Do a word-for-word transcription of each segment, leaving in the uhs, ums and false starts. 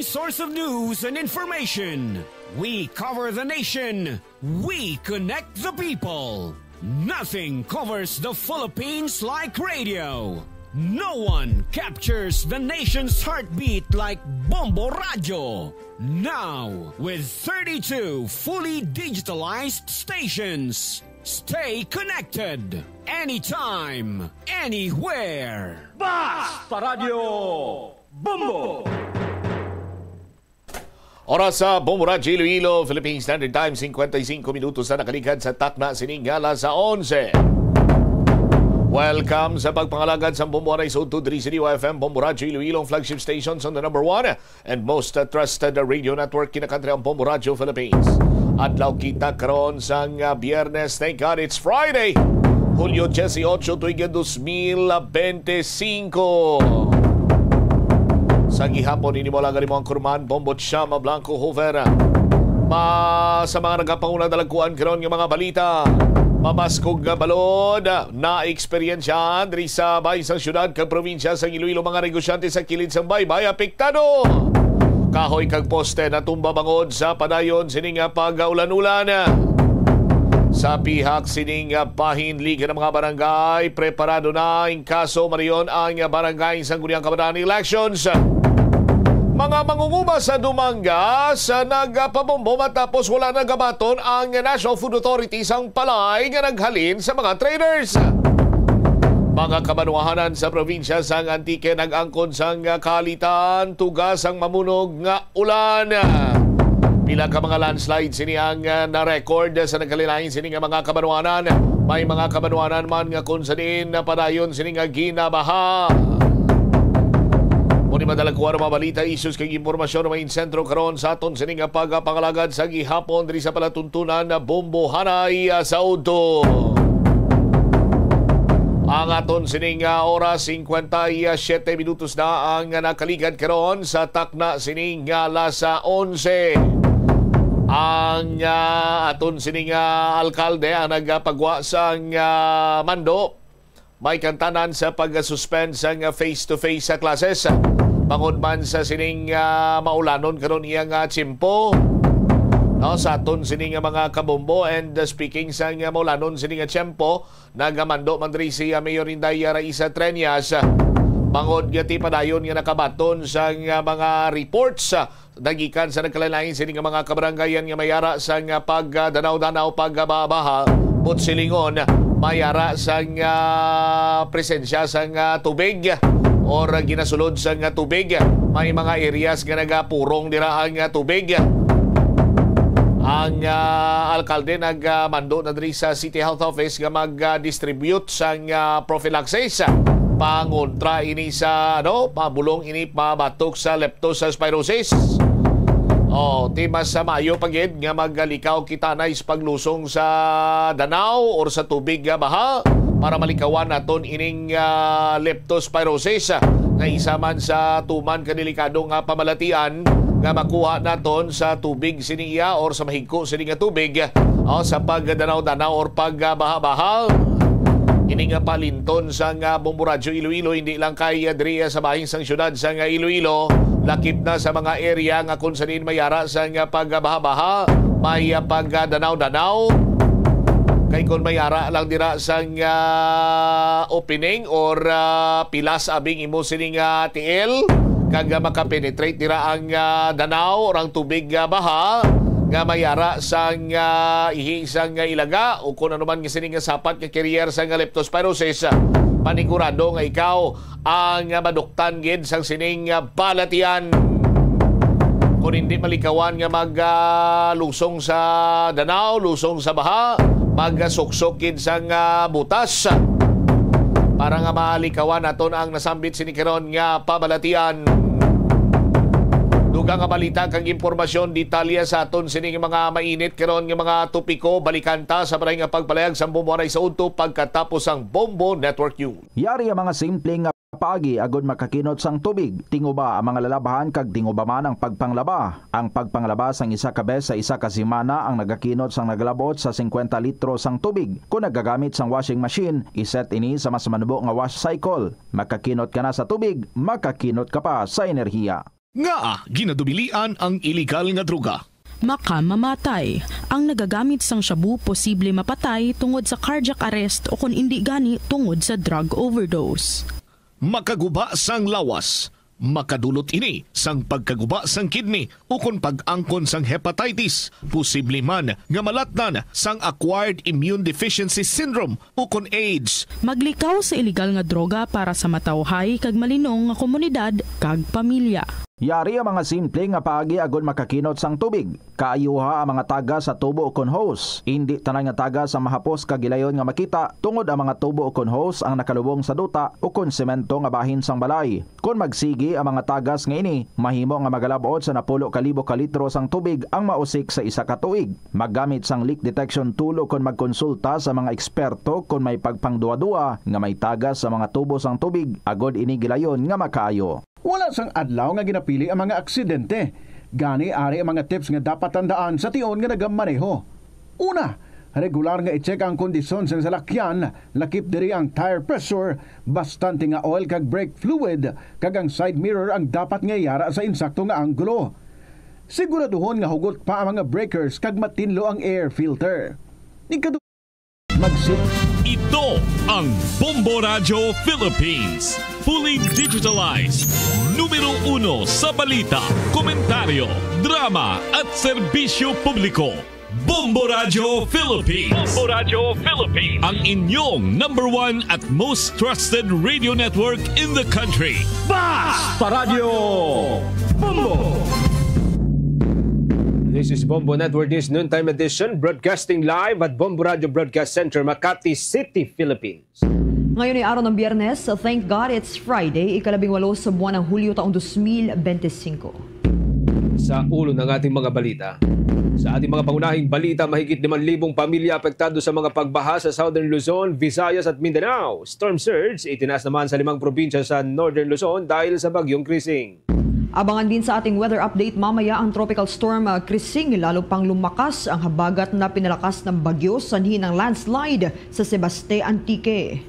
Source of news and information. We cover the nation. We connect the people. Nothing covers the Philippines like radio. No one captures the nation's heartbeat like Bombo Radio. Now, with thirty-two fully digitalized stations. Stay connected. Anytime, anywhere. Basta Radio Bombo! Oras sa Bombo Radyo Iloilo, Philippine Standard Time, cincuenta y cinco minutos na nakaligad sa takna sining alas onse. Welcome sa pagpangalagad sa Bombo Anay sa Udto diri sa D Y F M, Bombo Radyo Iloilo, ang flagship station sa the number one and most, uh, trusted radio network kinakantri ang Bombo Radyo Philippines. Adlaw kita karon sang, uh, Biyernes. Thank God it's Friday, Hulyo dieciocho, tuig dos mil veinticinco. Sa gihapon, ini mo lang mo ang kurman, Bombo Chama Blanco Hoover. Ma, sa mga nagapanguna dalagkuan karon nga mga balita, mabaskog nga balod na eksperyensyahan diri sa bahin sang syudad kag probinsya sang Iloilo, mga negosyante sa kilid sang baybay apektado. Kahoy kag poste natumba bangod sa padayon sini nga pag-ulan-ulan. Sa pihak sining bahin, liga ng mga barangay, preparado na in kaso marion ang barangay sang Sangguniang Kabataan Elections. Mga mangunguma sa Dumangas nagpabombo matapos wala nagabaton ang National Food Authority sang palay nga naghalin sa mga traders. Mga kabanwahanan sa probinsya sang Antique nag-angkon sang kaalitan, tuga sang mamunog nga ulan. Pila ka mga landslide sini ang, ah, na-record sa nagkalain-lain sini nga mga kabanwanan. May mga kabanwanan man nga kung sa diin napadayon sini nga ginabaha. Muni madala ko ang mga balita, issues kag impormasyon na may sentro karon sa aton sini nga pagpangalagad sa gihapon diri sa palatuntunan na Bombohanay, ah, sa Udto. Ang aton sining, ah, oras, cincuenta y siete minutos na ang nakaligad karon sa takna sining, ah, alas onse. Ang, ah, aton sining, ah, alkalde ang nagapagwa sang, ah, mando may kantanan sa pag-suspend sang face-to-face sa classes. Bangod man sa sining, ah, maulanon karon iya nga tiyempo, no, sa aton sining mga kabombo. And, ah, speaking sang, ah, maulanon sining nga tiyempo, nagamando man diri si, ah, Mayor Inday, ah, Raisa Treñas, ah, bangod nga ti padayon nga nakabaton sang, ah, mga reports, ah, nagikan sa nagkalain-lain sini nga mga kabarangayan nga may ara sang, ah, pagdanaw-danaw, pagbaha-baha, but silingon may ara sang, ah, presensya sang, ah, tubig or ginasulod sang, ah, tubig. May mga areas nga nagapurong dira ang, ah, tubig. Ang, ah, alkalde nagmando na diri sa City Health Office nga mag-distribute sang, ah, prophylaxis pangontra ini sa, ano, pabulong ini mabatok sa leptospirosis. Oh, ti mas, ah, maayo pa gid nga maglikaw kita na sa paglusong sa danaw or sa tubig nga baha para malikawan naton ining, ah, leptospirosis, ah, nga isa man sa tuman ka delikado nga pamalatian nga makuha naton sa tubig sini iya or sa mahigko sini nga tubig, o sa pagdanaw-danaw or pagbaha-baha. Ini nga palinton sang Bombo Radyo Iloilo, hindi lang kay, ah, diri, ah, sa bahin sang syudad sang, ah, Iloilo, lakip na sa mga area nga kung sa diin may ara sang, ah, pagbaha-baha, may, ah, pagdanaw-danaw. Kay kung may ara lang dira sang, ah, opening or, ah, pilas abing imo sining, ah, tiil, kag, ah, makapenetrate dira ang, ah, danaw or ang tubig nga baha nga may ara sang, ah, ihi sang, ah, ilaga o kung ano man nga sini nga sapat nga carrier sang, ah, leptospirosis, ah, panigurado nga ikaw ang, ah, maduktan gid sang sining, ah, balatian. Kung hindi malikawan nga mag, ah, lusong sa danaw, lusong sa baha, magsuksok gid sang, ah, butas para nga malikawan naton ang nasambit sini karon nga pabalatian. Dugang nga balita kag impormasyon, detalye sa aton sining mga mainit karon nga mga topiko, balikan ta sa balay nga pagpalayag sa Bombo Anay sa Udto pagkatapos ang Bombo Network News. Yari ang mga simple nga paagi agud makakinot sang tubig. Tinguba ang mga lalabahan kag tinguba man ang pagpanglaba. Ang pagpanglaba sang isa ka bes sa isa ka semana ang nagakinot sang nagalabot sa singkwenta litro sang tubig. Kon nagagamit sang washing machine, iset ini sa mas manubo nga wash cycle. Makakinot ka na sa tubig, makakinot ka pa sa enerhiya. Ngaa ginadubilian ang iligal nga droga? Makamamatay. Ang nagagamit sang shabu posible mapatay tungod sa cardiac arrest o kon indi gani tungod sa drug overdose. Makaguba sang lawas. Makadulot ini sang pagkaguba sang kidney ukon pag-angkon sang hepatitis. Posible man nga malatnan sang acquired immune deficiency syndrome ukon AIDS. Maglikaw sa iligal nga droga para sa matawhay kag malinong nga komunidad kag pamilya. Yari ang mga simple nga paagi agod makakinot sang tubig. Kaayuha ang mga tagas sa tubo ukon hose. Indi tanan nga tagas ang mahapos kag gilayon nga makita, tungod ang mga tubo ukon hose ang nakalubong sa duta ukon semento nga bahin sang balay. Kon magsigi ang mga tagas nga ini, mahimo nga magalab-ot sa napulo ka libo ka litro sang tubig ang mausik sa isa ka tuig. Maggamit sang leak detection tool ukon magkonsulta sa mga eksperto kon may pagpangduwa-duwa nga may tagas sa mga tubo sang tubig, agod ini gilayon nga makaayo. Wala sang adlaw nga ginapili ang mga aksidente. Gani, ari ang mga tips nga dapat tandaan sa tion nga nagamaneho. Una, regular nga i-check ang kondisyon sang salakyan, lakip diri ang tire pressure, bastante nga oil kag brake fluid, kag ang side mirror ang dapat nga yara sa insakto nga anggulo. Siguraduhon nga hugot pa ang mga breakers kag matinlo ang air filter. Ikadu-, magsit- Ito ang Bombo Radyo Philippines. Fully digitalized. Numero uno sa balita, komentaryo, drama, at serbisyo publiko. Bombo Radyo Philippines. Bombo Radyo Philippines. Ang inyong number one at most trusted radio network in the country. Basta Radyo Bombo! This is Bombo Network News Noontime Edition, broadcasting live at Bombo Radyo Broadcast Center, Makati City, Philippines. Ngayon ay araw ng Biyernes. Thank God it's Friday, ikalabing walo sa buwan ng Hulyo taong dos mil bente singko. Sa ulo ng ating mga balita. Sa ating mga pangunahing balita, mahigit limang libong pamilya apektado sa mga pagbaha sa Southern Luzon, Visayas at Mindanao. Storm surge itinaas naman sa limang probinsya sa Northern Luzon dahil sa Bagyong Krising. Abangan din sa ating weather update mamaya ang Tropical Storm, ah, Krising. Lalo pang lumakas ang habagat na pinalakas ng bagyo sanhi ng landslide sa Sebaste, Antique.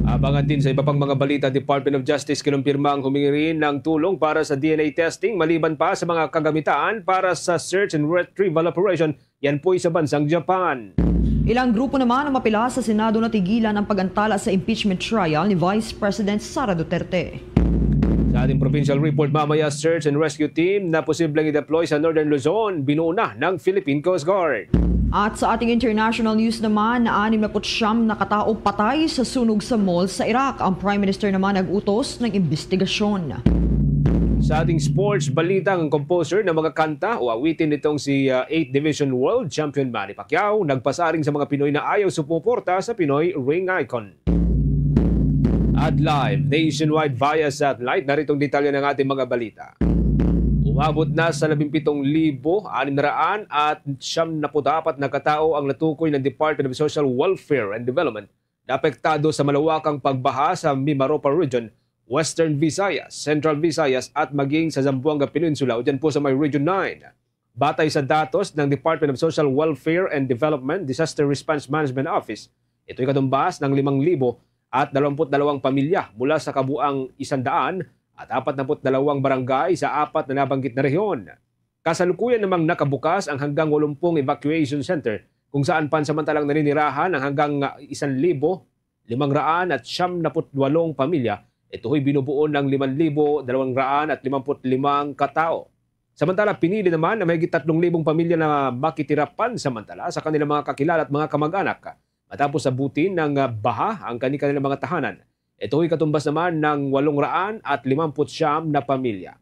Abangan din sa iba pang mga balita, Department of Justice kinumpirma ang humingi ng tulong para sa D N A testing maliban pa sa mga kagamitan para sa search and retrieval operation, yan po'y sa bansang Japan. Ilang grupo naman ang mapila sa Senado natigilan ang pag-antala sa impeachment trial ni Vice President Sara Duterte. Sa ating provincial report mamaya, search and rescue team na posibleng i-deploy sa Northern Luzon, binuo na ng Philippine Coast Guard. At sa ating international news naman, anim na put siyam na katao patay sa sunog sa mall sa Iraq. Ang Prime Minister naman nag-utos ng imbestigasyon. Sa ating sports balita, ang composer ng mga kanta o awitin nitong si, ah, eighth Division World Champion Manny Pacquiao nagpasaring sa mga Pinoy na ayaw sumuporta sa Pinoy ring icon. At live nationwide via satellite, naritong detalye ng ating mga balita. Umabot na sa labing pitong libo anim na raan at siyam na put apat na katao ang natukoy ng Department of Social Welfare and Development na apektado sa malawakang pagbaha sa Mimaropa Region, Western Visayas, Central Visayas at maging sa Zamboanga Peninsula o dyan po sa may Region nine. Batay sa datos ng Department of Social Welfare and Development Disaster Response Management Office, ito'y katumbas ng limang libo at dalawampu't dalawang pamilya mula sa kabuang isandaan at apat na put dalawang barangay sa apat na nabanggit na rehiyon. Kasalukuyan namang nakabukas ang hanggang walumpung evacuation center kung saan pansamantalang naninirahan ang hanggang isang libo limang raan at siyam na put walong pamilya. Ito'y binubuo ng liman libo dalawang raan at limamput limang katao. Samantala, pinili naman ang mahigit tatlong libong pamilya na makitira pansamantala sa kanilang mga kakilala at mga kamag-anak matapos abutin ng, ah, baha ang kani-kanilang mga tahanan. Ito'y katumbas naman ng walong raan at limamput siyam na pamilya.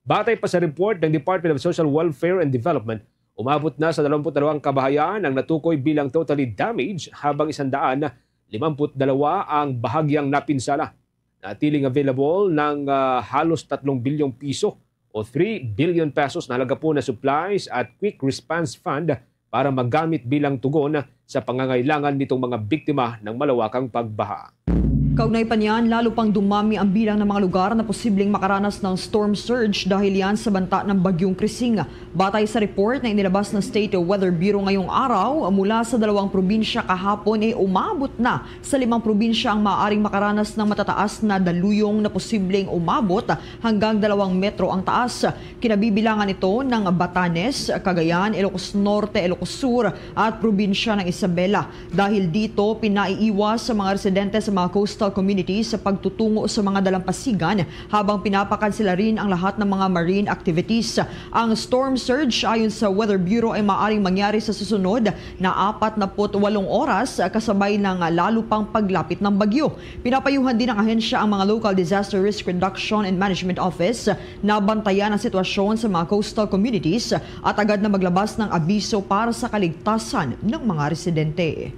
Batay pa sa report ng Department of Social Welfare and Development, umabot na sa dalawampu't dalawang kabahayan ang natukoy bilang totally damaged, habang isandaan limamput dalawa ang bahagyang napinsala. Natiling available ng, ah, halos tatlong bilyong piso o three billion pesos na halaga po na supplies at quick response fund para magamit bilang tugon sa pangangailangan nitong mga biktima ng malawakang pagbaha. Kaugnay pa niyan, lalo pang dumami ang bilang ng mga lugar na posibleng makaranas ng storm surge dahil yan sa banta ng Bagyong Krising. Batay sa report na inilabas ng State Weather Bureau ngayong araw, mula sa dalawang probinsya kahapon ay umabot na sa limang probinsya ang maaaring makaranas ng matataas na daluyong na posibleng umabot hanggang dalawang metro ang taas. Kinabibilangan ito ng Batanes, Cagayan, Ilocos Norte, Ilocos Sur at probinsya ng Isabela. Dahil dito, pinaiiwas sa mga residente sa mga coastal communities sa pagtutungo sa mga dalampasigan habang pinapakansela rin ang lahat ng mga marine activities. Ang storm surge, ayon sa Weather Bureau, ay maaaring mangyari sa susunod na apat na put walong oras, kasabay ng lalo pang paglapit ng bagyo. Pinapayuhan din ng ahensya ang mga Local Disaster Risk Reduction and Management Office na bantayan ang sitwasyon sa mga coastal communities at agad na maglabas ng abiso para sa kaligtasan ng mga residente.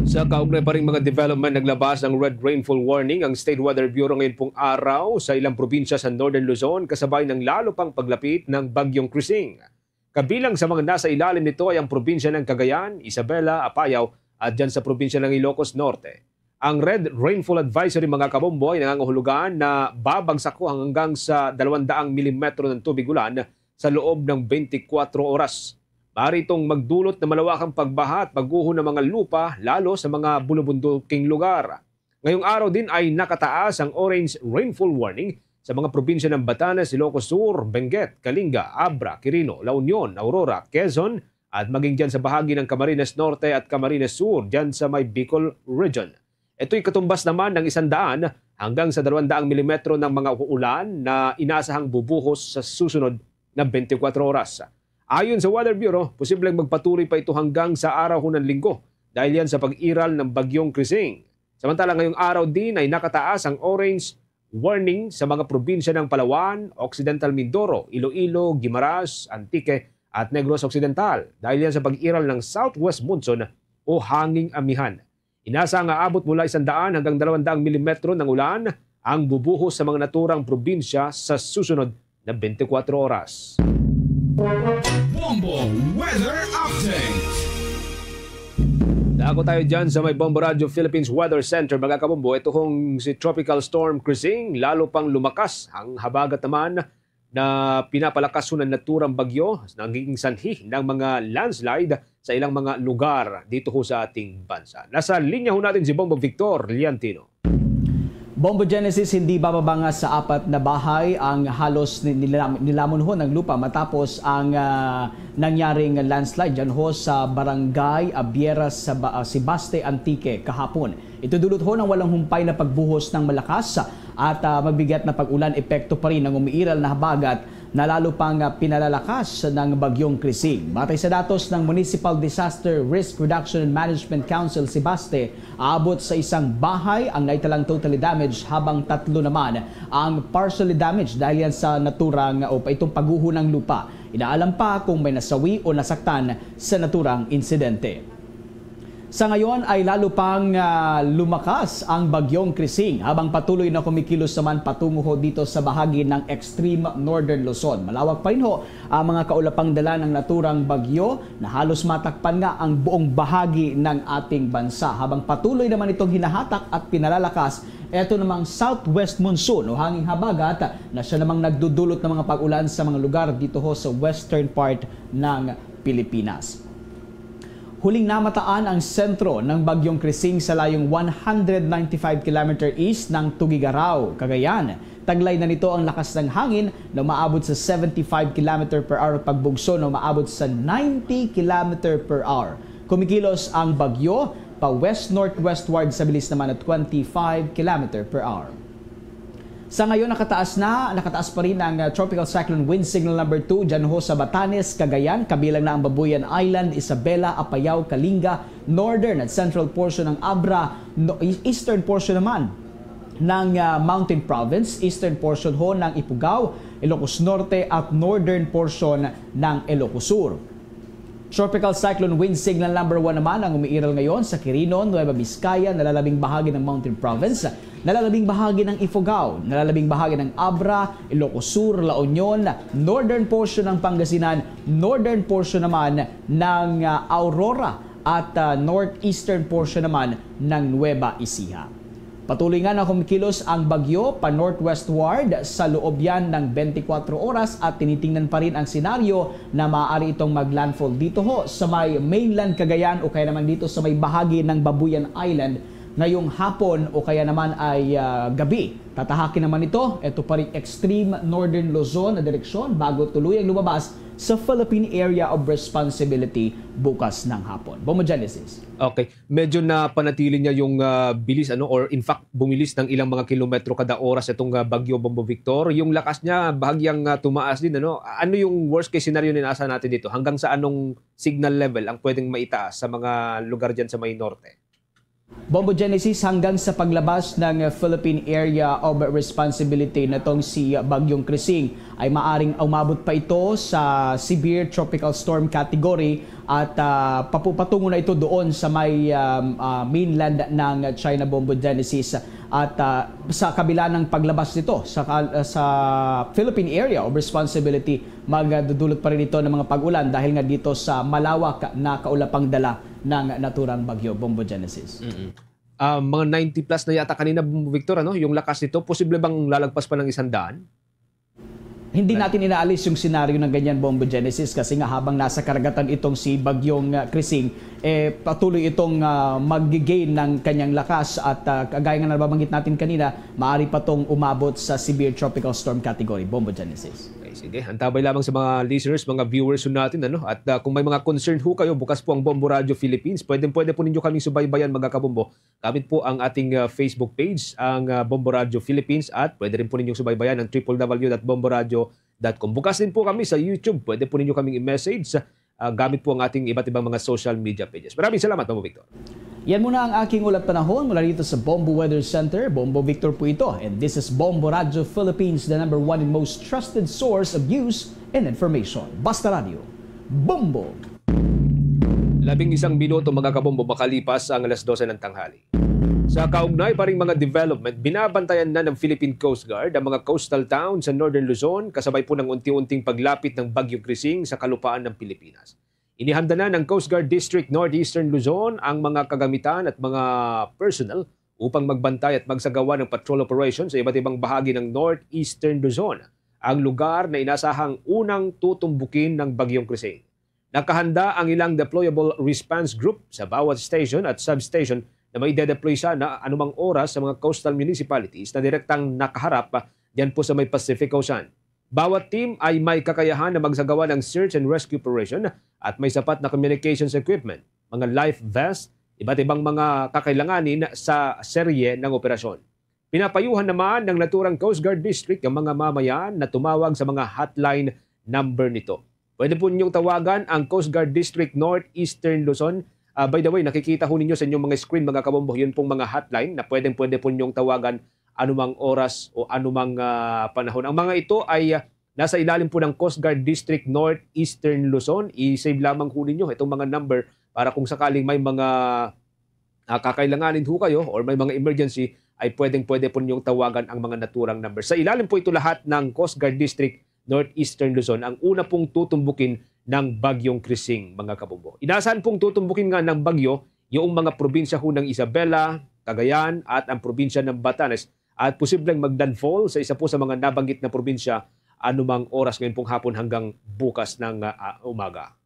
Sa kaugnay pa ring mga development, naglabas ng red rainfall warning ang State Weather Bureau ngayon pong araw sa ilang probinsya sa Northern Luzon, kasabay ng lalo pang paglapit ng Bagyong Krising. Kabilang sa mga nasa ilalim nito ay ang probinsya ng Cagayan, Isabela, Apayao, at dyan sa probinsya ng Ilocos Norte. Ang Red Rainfall Advisory, mga kabombo, ay nangangahulugan na babagsak ko hanggang sa dalawang daang milimetro ng tubig ulan sa loob ng twenty-four oras. Maaari itong magdulot ng malawakang pagbaha at pagguho ng mga lupa, lalo sa mga bulubunduking lugar. Ngayong araw din ay nakataas ang orange rainfall warning sa mga probinsya ng Batanes, Ilocos Sur, Benguet, Kalinga, Abra, Quirino, La Union, Aurora, Quezon, at maging dyan sa bahagi ng Camarines Norte at Camarines Sur, dyan sa may Bicol Region. Ito'y katumbas naman ng isang daan hanggang sa dalawang daang milimetro ng mga ulan na inasahang bubuhos sa susunod na twenty-four oras. Ayon sa Weather Bureau, posibleng magpatuloy pa ito hanggang sa araw ng Linggo dahil yan sa pag-iral ng Bagyong Krising. Samantala, ngayong araw din ay nakataas ang orange warning sa mga probinsya ng Palawan, Occidental Mindoro, Iloilo, Guimaras, Antique, at Negros Occidental dahil yan sa pag-iral ng southwest monsoon o hanging amihan. Inasa nga abot mula isang daan hanggang dalawang daang milimetro ng ulan ang bubuhos sa mga naturang probinsya sa susunod na twenty-four oras. Bombo Weather Update. Dako tayo dyan sa may Bombo Radio Philippines Weather Center, mga kabombo. Ito hong si Tropical Storm Krising, lalo pang lumakas ang habagat naman na pinapalakas ho ng naturang bagyo, nagiging sanhi ng mga landslide sa ilang mga lugar dito ho sa ating bansa. Nasa linya ho natin si Bombo Victor Liantino. Bombo Genesis, hindi bababa nga sa apat na bahay ang halos ni-, nilam-, nilamon ho ng lupa matapos ang, ah, nangyaring landslide dyan ho sa Barangay Abiera sa Ba-, ah, Sebaste, Antique kahapon. Ito dulot ho ng walang humpay na pagbuhos ng malakas at, ah, mabigat na pag-ulan, epekto pa rin ng umiiral na habagat na lalo pang, ah, pinalalakas ng Bagyong Krising. Batay sa datos ng Municipal Disaster Risk Reduction and Management Council Sebaste, aabot sa isang bahay ang naitalang totally damaged, habang tatlo naman ang partially damaged dahil yan sa naturang o pa itong pagguho ng lupa. Inaalam pa kung may nasawi o nasaktan sa naturang insidente. Sa ngayon ay lalo pang, ah, lumakas ang Bagyong Krising habang patuloy na kumikilos naman patungo ho dito sa bahagi ng extreme northern Luzon. Malawak pa rin ho ang mga kaulapang dala ng naturang bagyo na halos matakpan nga ang buong bahagi ng ating bansa. Habang patuloy naman itong hinahatak at pinalalakas, eto namang southwest monsoon o hanging habagat na siya namang nagdudulot ng mga pag-ulan sa mga lugar dito ho sa western part ng Pilipinas. Huling namataan ang sentro ng Bagyong Krising sa layong one hundred ninety-five kilometer east ng Tuguegarao, Cagayan. Taglay na nito ang lakas ng hangin na umaabot sa seventy-five kilometer per hour, pagbugso na umaabot sa ninety kilometer per hour. Kumikilos ang bagyo pa west-northwestward sa bilis naman na twenty-five kilometer per hour. Sa ngayon, nakataas na, nakataas pa rin ang, uh, Tropical Cyclone Wind Signal number two dyan ho sa Batanes, Cagayan, kabilang na ang Babuyan Island, Isabela, Apayao, Kalinga, northern at central portion ng Abra, no, eastern portion naman ng, uh, Mountain Province, eastern portion ho ng Ifugao, Ilocos Norte at northern portion ng Ilocos Sur. Tropical Cyclone Wind Signal number one naman ang umiiral ngayon sa Quirino, Nueva Vizcaya, nalalabing bahagi ng Mountain Province, nalalabing bahagi ng Ifugao, nalalabing bahagi ng Abra, Ilocos Sur, La Union, northern portion ng Pangasinan, northern portion naman ng, ah, Aurora at, ah, northeastern portion naman ng Nueva Ecija. Patuloy nga na kumikilos ang bagyo pa northwestward sa loob yan ng twenty-four oras at tinitingnan pa rin ang senaryo na maaari itong maglandfall dito ho sa may mainland Cagayan o kaya naman dito sa may bahagi ng Babuyan Island ngayong hapon o kaya naman ay, ah, gabi. Tatahakin naman ito, ito pa rin extreme northern Luzon na direksyon bago tuluyang lumabas sa Philippine Area of Responsibility bukas ng hapon. Bombo Genesis. Okay. Medyo napanatili niya yung, ah, bilis, ano, or in fact, bumilis ng ilang mga kilometro kada oras itong, ah, Bagyo Bombo Victor. Yung lakas niya, bahagyang, ah, tumaas din, ano. Ano yung worst case scenario na inaasahan natin dito? Hanggang sa anong signal level ang pwedeng maitaas sa mga lugar dyan sa may norte? Bombo Genesis, hanggang sa paglabas ng Philippine Area of Responsibility na tong si Bagyong Krising ay maaring umabot pa ito sa severe tropical storm category at, ah, papu-, patungo na ito doon sa may, um, ah, mainland ng China, Bombo Genesis. At, ah, sa kabila ng paglabas nito sa, kal- sa Philippine Area of Responsibility, magdudulot pa rin ito ng mga pag-ulan dahil nga dito sa malawak na kaulapang dala ng naturang bagyo, Bombo Genesis. Mm-mm. Ah, mga ninety plus na yata kanina, Bombo Victor, ano, yung lakas nito. Posible bang lalagpas pa ng isang daan? Hindi natin inaalis yung senaryo ng ganyan, Bombo Genesis, kasi nga habang nasa karagatan itong si Bagyong, ah, Krising, eh, patuloy itong, ah, mag-gain ng kanyang lakas at, ah, kagaya nga nababanggit natin kanina, maaari pa tong umabot sa severe tropical storm category, Bombo Genesis. Okay, sige. Antabay lamang sa mga listeners, mga viewers ho natin, ano? At, ah, kung may mga concern ho kayo, bukas po ang Bombo Radio Philippines. Pwede, pwede po ninyo kaming subaybayan, mga kabombo, gamit po ang ating, ah, Facebook page, ang, ah, Bombo Radio Philippines, at pwede rin po ninyong subaybayan ang triple W dot bombo radio dot com. Bukas din po kami sa YouTube. Pwede po ninyo kaming i-message, ah, gamit po ang ating iba't ibang mga social media pages. Maraming salamat, Bombo Victor. Yan muna ang aking ulat panahon mula dito sa Bombo Weather Center. Bombo Victor po ito, and this is Bombo Radio Philippines, the number one and most trusted source of news and information. Basta Radio, Bombo! Labing isang minuto, mga kabombo, makalipas ang alas dose ng tanghali. Sa kaugnay pa ring mga development, binabantayan na ng Philippine Coast Guard ang mga coastal town sa Northern Luzon, kasabay po ng unti-unting paglapit ng Bagyong Krising sa kalupaan ng Pilipinas. Inihanda na ng Coast Guard District Northeastern Luzon ang mga kagamitan at mga personnel upang magbantay at magsagawa ng patrol operation sa iba't ibang bahagi ng Northeastern Luzon, ang lugar na inasahang unang tutumbukin ng Bagyong Krising. Nakahanda ang ilang deployable response group sa bawat station at substation na maidedeploy sana anumang oras sa mga coastal municipalities na direktang nakaharap diyan po sa may Pacific Ocean. Bawat team ay may kakayahan na magsagawa ng search and rescue operation at may sapat na communications equipment, mga life vest, iba't ibang mga kakailanganin sa serye ng operasyon. Pinapayuhan naman ng naturang Coast Guard District ang mga mamayan na tumawag sa mga hotline number nito. Pwede po ninyong tawagan ang Coast Guard District Northeastern Luzon. Ah, by the way, nakikita ho ninyo sa inyong mga screen, mga kabombo, yun pong mga hotline na pwedeng-pwede po ninyong tawagan anumang oras o anumang, ah, panahon. Ang mga ito ay, ah, nasa ilalim po ng Coast Guard District Northeastern Luzon. I-save lamang ho ninyo itong mga number para kung sakaling may mga, ah, kakailanganin ho kayo or may mga emergency, ay pwedeng-pwede po ninyong tawagan ang mga naturang number. Sa ilalim po ito lahat ng Coast Guard District Northeastern Luzon, ang una pong tutumbukin ng Bagyong Krising, mga kabombo. Inasahan pong tutumbukin nga ng bagyo yung mga probinsya ho ng Isabela, Cagayan, at ang probinsya ng Batanes, at posibleng maglandfall sa isa po sa mga nabanggit na probinsya anumang oras ngayon pong hapon hanggang bukas ng, ah, umaga.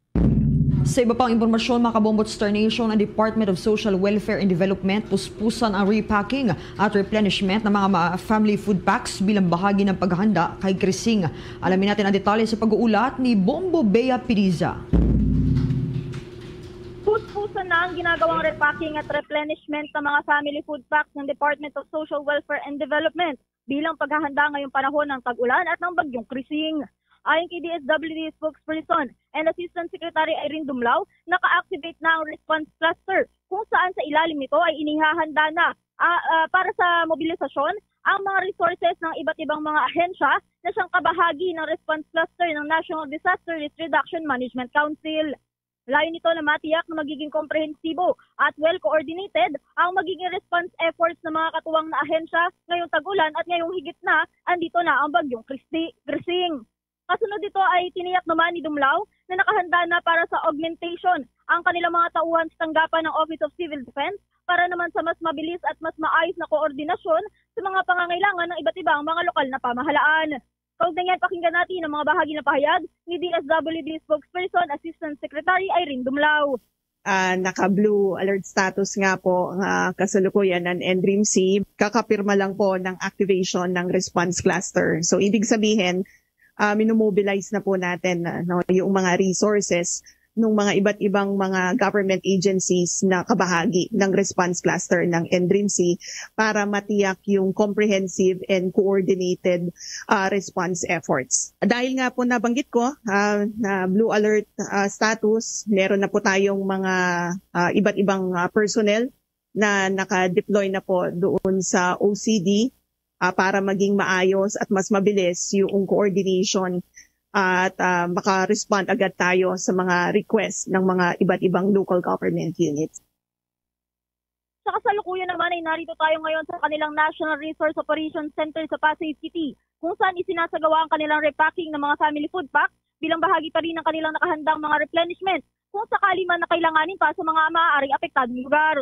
Sa iba pang impormasyon, mga kabombo, Star Nation, ang Department of Social Welfare and Development puspusan ang repacking at replenishment ng mga ma- family food packs bilang bahagi ng paghahanda kay Krising. Alamin natin ang detalye sa pag-uulat ni Bombo Bea Piriza. Puspusan na ang ginagawang repacking at replenishment ng mga family food packs ng Department of Social Welfare and Development bilang paghahanda ngayong panahon ng tag-ulan at ng Bagyong Krising. Ayon kay D S W D spokesperson and Assistant Secretary Irene Dumlao, naka-activate na ang response cluster kung saan sa ilalim nito ay inihahanda na, ah, ah, para sa mobilisasyon ang mga resources ng iba't ibang mga ahensya na siyang kabahagi ng response cluster ng National Disaster Risk Reduction Management Council. Layo nito na matiyak na magiging komprehensibo at well-coordinated ang magiging response efforts ng mga katuwang na ahensya ngayong tag-ulan at ngayong higit na andito na ang Bagyong Kristi, Krising. Kasunod dito ay tiniyak naman ni Dumlao na nakahanda na para sa augmentation ang kanilang mga tauhan sa tanggapan ng Office of Civil Defense para naman sa mas mabilis at mas maayos na koordinasyon sa mga pangangailangan ng iba't ibang mga lokal na pamahalaan. Kaugnay niyan, pakinggan natin ang mga bahagi ng pahayag ni D S W D spokesperson Assistant Secretary Irene Dumlao. Ah, naka-blue alert status nga po nga kasalukuyan ang N D R I M C. Kakapirma lang po ng activation ng response cluster. So, ibig sabihin, ah, minumobilize na po natin, ah, no, yung mga resources ng mga iba't ibang mga government agencies na kabahagi ng response cluster ng N D R I M C para matiyak yung comprehensive and coordinated, ah, response efforts. Dahil nga po nabanggit ko, ah, na blue alert, ah, status, meron na po tayong mga, ah, iba't ibang, ah, personnel na naka-deploy na po doon sa O C D, ah, para maging maayos at mas mabilis yung coordination at, ah, maka-respond agad tayo sa mga request ng mga iba't ibang local government units. Sa kasalukuyan naman ay narito tayo ngayon sa kanilang National Resource Operations Center sa Pasay City, kung saan isinasagawa ang kanilang repacking ng mga family food pack bilang bahagi pa rin ng kanilang nakahandang mga replenishment kung sakali man na kailanganin pa sa mga maaaring apektadong lugar.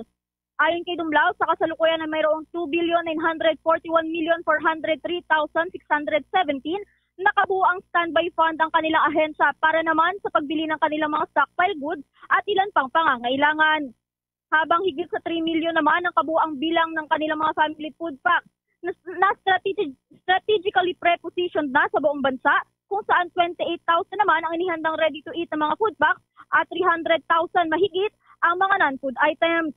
Ayon kay Dumlao, sa kasalukuyan ay mayroong two billion nine hundred forty-one million four hundred three thousand six hundred seventeen na kabuoang standby fund ang kanilang ahensya para naman sa pagbili ng kanilang mga stockpile goods at ilan pang pangangailangan. Habang higit sa three million naman ang kabuoang bilang ng kanilang mga family food pack na, na strategi-, strategically prepositioned na sa buong bansa, kung saan twenty-eight thousand naman ang inihandang ready-to-eat na mga food pack at three hundred thousand mahigit ang mga non-food items.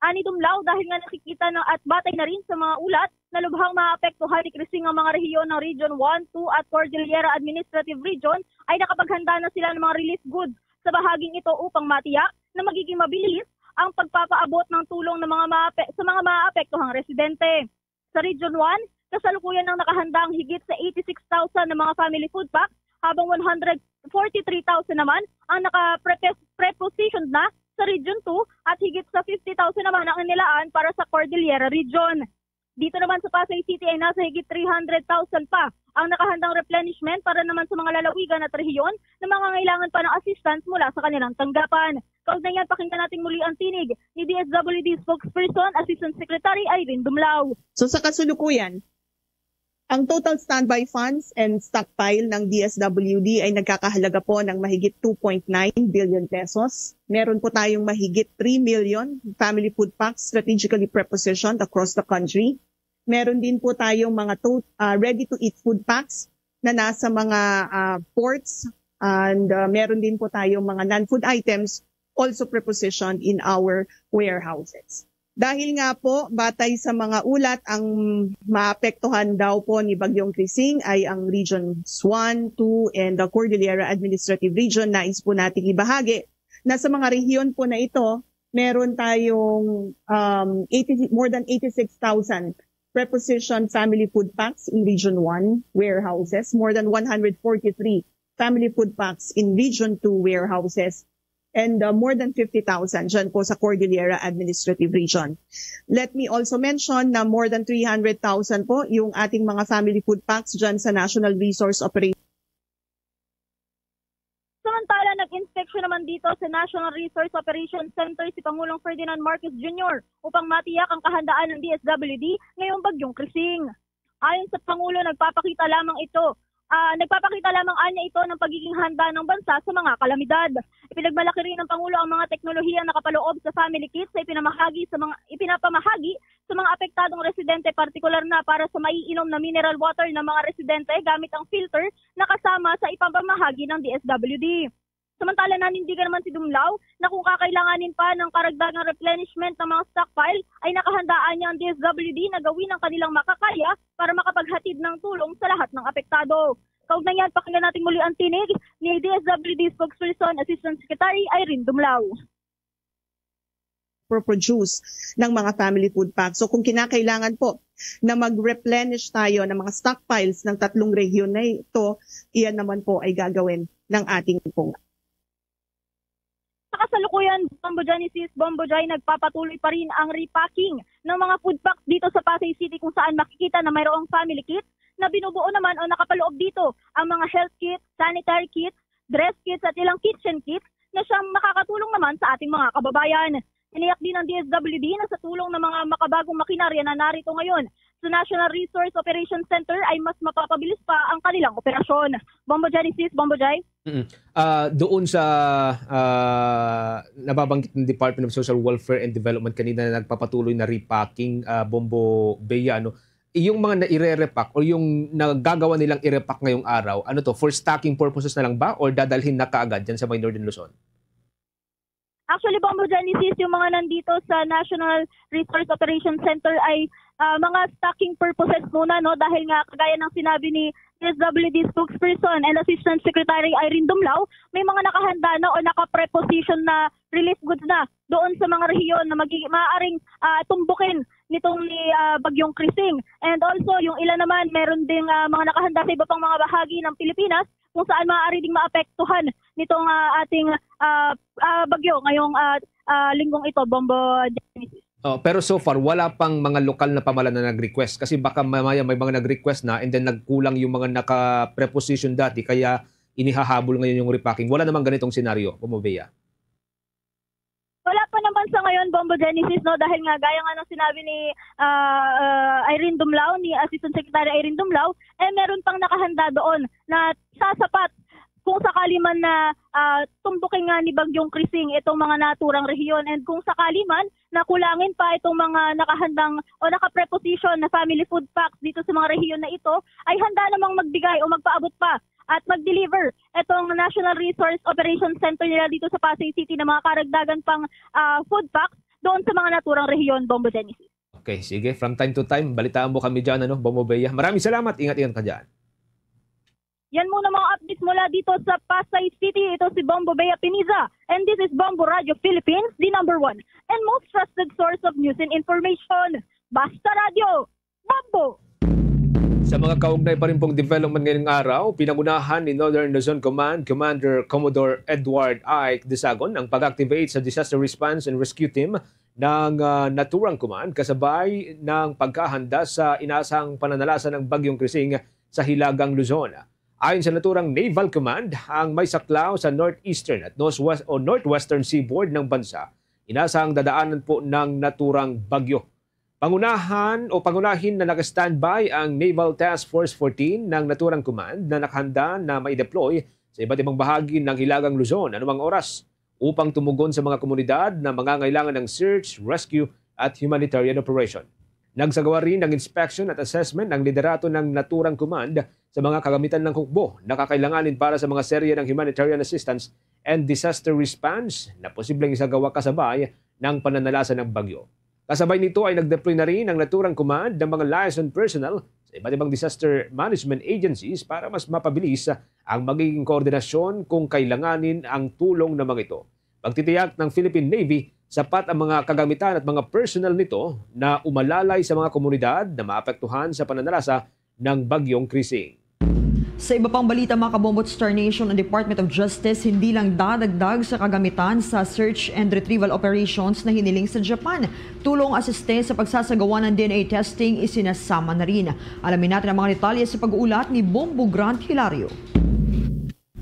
Ani Dumlao, dahil nga nakikita na at batay na rin sa mga ulat na lubhang maapektuhan ni Krising ang mga rehiyon ng Region one, two at Cordillera Administrative Region, ay nakapaghanda na sila ng mga relief goods sa bahaging ito upang matiyak na magiging mabilis ang pagpapaabot ng tulong ng mga maape-, sa mga maapektuhang residente. Sa Region one, kasalukuyan ang nakahanda ang higit sa eighty-six thousand na mga family food pack, habang one hundred forty-three thousand naman ang naka-prepositioned na sa Region two at higit sa fifty thousand naman ang inilaan para sa Cordillera Region. Dito naman sa Pasay City ay nasa higit three hundred thousand pa ang nakahandang replenishment para naman sa mga lalawigan at rehiyon na mangangailangan pa ng assistance mula sa kanilang tanggapan. Kaugnay niyan, pakinggan natin muli ang tinig ni D S W D spokesperson, Assistant Secretary Irene Dumlao. So sa kasulukuyan, ang total standby funds and stockpile ng D S W D ay nagkakahalaga po ng mahigit two point nine billion pesos. Meron po tayong mahigit three million family food packs strategically prepositioned across the country. Meron din po tayong mga to, ah, ready-to-eat food packs na nasa mga, ah, ports, and, ah, meron din po tayong mga non-food items also prepositioned in our warehouses. Dahil nga po, batay sa mga ulat, ang maapektuhan daw po ni Bagyong Krising ay ang Regions one, two, and the Cordillera Administrative Region. Nais po nating ibahagi na sa mga rehiyon po na ito, meron tayong, um, eighty, more than eighty-six thousand prepositioned family food packs in Region one warehouses, more than one hundred forty-three family food packs in Region two warehouses, and, uh, more than fifty thousand dyan po sa Cordillera Administrative Region. Let me also mention na more than three hundred thousand po yung ating mga family food packs dyan sa National Resource Operation. Samantala, nag-inspeksyon naman dito sa National Resource Operations Center si Pangulong Ferdinand Marcos Junior upang matiyak ang kahandaan ng D S W D ngayong Bagyong Krising. Ayon sa Pangulo, nagpapakita lamang ito, ah, nagpapakita lamang anya ito ng pagiging handa ng bansa sa mga kalamidad. Ipinagmalaki rin ng Pangulo ang mga teknolohiyang nakapaloob sa family kit sa ipinamahagi sa mga, ipinapamahagi sa mga apektadong residente, partikular na para sa maiinom na mineral water ng mga residente gamit ang filter na kasama sa ipapamahagi ng D S W D. Samantala, nanindigan naman si Dumlao na kung kakailanganin pa ng karagdagang replenishment ng mga stockpile, ay nakahandaan niya ang D S W D na gawin ang kanilang makakaya para makapaghatid ng tulong sa lahat ng apektado. Kaugnay niyan, pakinggan natin muli ang tinig ni D S W D spokesperson, Assistant Secretary Irene Dumlao. Pro-produce ng mga family food packs. So kung kinakailangan po na mag-replenish tayo ng mga stockpiles ng tatlong rehiyon na ito, iyan naman po ay gagawin ng ating punga. Sa kasalukuyan, Bombo Genesis, Bombo Joy, nagpapatuloy pa rin ang repacking ng mga food packs dito sa Pasay City, kung saan makikita na mayroong family kit na binubuo naman o nakapaloob dito ang mga health kit, sanitary kit, dress kits at ilang kitchen kits na siyang makakatulong naman sa ating mga kababayan. Tiniyak din ng D S W D na sa tulong ng mga makabagong makinarya na narito ngayon sa National Resource Operations Center ay mas mapapabilis pa ang kanilang operasyon. Bombo Genesis, Bombo Jai. Mm. Ah, doon sa ah, nababanggit ng Department of Social Welfare and Development kanina na nagpapatuloy na repacking, ah, Bombo Bea, ano, yung mga naire-repack o yung nagagawa nilang i-repack ngayong araw, ano to, for stocking purposes na lang ba or dadalhin na kaagad dyan sa may Northern Luzon? Actually, Bombo Genesis, yung mga nandito sa National Resource Operations Center ay ah, mga stocking purposes muna, no? Dahil nga, kagaya ng sinabi ni D S W D spokesperson and Assistant Secretary Irene Dumlao, may mga nakahanda na o naka-preposition na relief goods na doon sa mga rehiyon na magi- maaaring ah, tumbukin nitong ni ah, Bagyong Krising. And also, yung ilan naman, meron ding ah, mga nakahanda sa iba pang mga bahagi ng Pilipinas kung saan maaari ding maapektuhan nitong ah, ating ah, ah, bagyo ngayong ah, ah, linggong ito, Bombo Genesis. Oh, pero so far, wala pang mga lokal na pamalan na nag-request. Kasi baka mamaya may mga nag-request na and then nagkulang yung mga naka-preposition dati, kaya inihahabol ngayon yung repacking. Wala namang ganitong senaryo, Bombo Bea. Wala pa naman sa ngayon, Bombo Genesis, no? Dahil nga, gaya nga ng sinabi ni ah, ah, Irene Dumlao, ni Assistant Secretary Irene Dumlao, eh meron pang nakahanda doon na sasapat kung sakali man na ah, tumbukin nga ni Bagyong Krising itong mga naturang rehiyon, and kung sakali man na kulangin pa itong mga nakahandang o nakapreposition na family food packs dito sa mga rehiyon na ito, ay handa namang magbigay o magpaabot pa at mag-deliver itong National Resource Operations Center nila dito sa Pasay City ng mga karagdagan pang ah, food packs doon sa mga naturang rehiyon, Bombo Genesis. Okay, sige. From time to time, balitaan mo kami dyan, ano, Bombo Bea. Maraming salamat. Ingat-ingat ka dyan. Yan muna mga updates mula dito sa Pasay City. Ito si Bombo Bea Piniza. And this is Bombo Radio Philippines, the number one and most trusted source of news and information. Basta Radio, Bombo! Sa mga kaugnay pa rin pong development ngayong araw, pinangunahan ni Northern Luzon Command Commander Commodore Edward Ike Disagon ang pag-activate sa Disaster Response and Rescue Team ng ah, Naturang Command kasabay ng pagkahanda sa inasang pananalasa ng Bagyong Krising sa Hilagang Luzon. Ayon sa naturang Naval Command, ang may saklaw sa northeastern at northwest o northwestern seaboard ng bansa, inasang dadaanan po ng naturang bagyo. Pangunahan o pangunahin na naka-standby ang Naval Task Force fourteen ng naturang command na nakahanda na mai-deploy sa iba't ibang bahagi ng Hilagang Luzon anumang oras upang tumugon sa mga komunidad na mangangailangan ng search, rescue at humanitarian operation. Nagsagawa rin ng inspection at assessment ang liderato ng naturang command sa mga kagamitan ng hukbo na kakailanganin para sa mga serye ng humanitarian assistance and disaster response na posibleng isagawa kasabay ng pananalasa ng bagyo. Kasabay nito ay nag-deploy na rin ang naturang command ng mga liaison personnel sa iba't ibang disaster management agencies para mas mapabilis ang magiging koordinasyon kung kailanganin ang tulong ng mga ito. Pagtitiyak ng Philippine Navy, sapat ang mga kagamitan at mga personnel nito na umalalay sa mga komunidad na maapektuhan sa pananalasa ng Bagyong Krising. Sa iba pang balita, mga kabombo at Star Nation, ang Department of Justice hindi lang dadagdag sa kagamitan sa search and retrieval operations na hiniling sa Japan. Tulong asiste sa pagsasagawa ng D N A testing isinasama na rin. Alamin natin ang mga detalye sa pag-uulat ni Bombo Grant Hilario.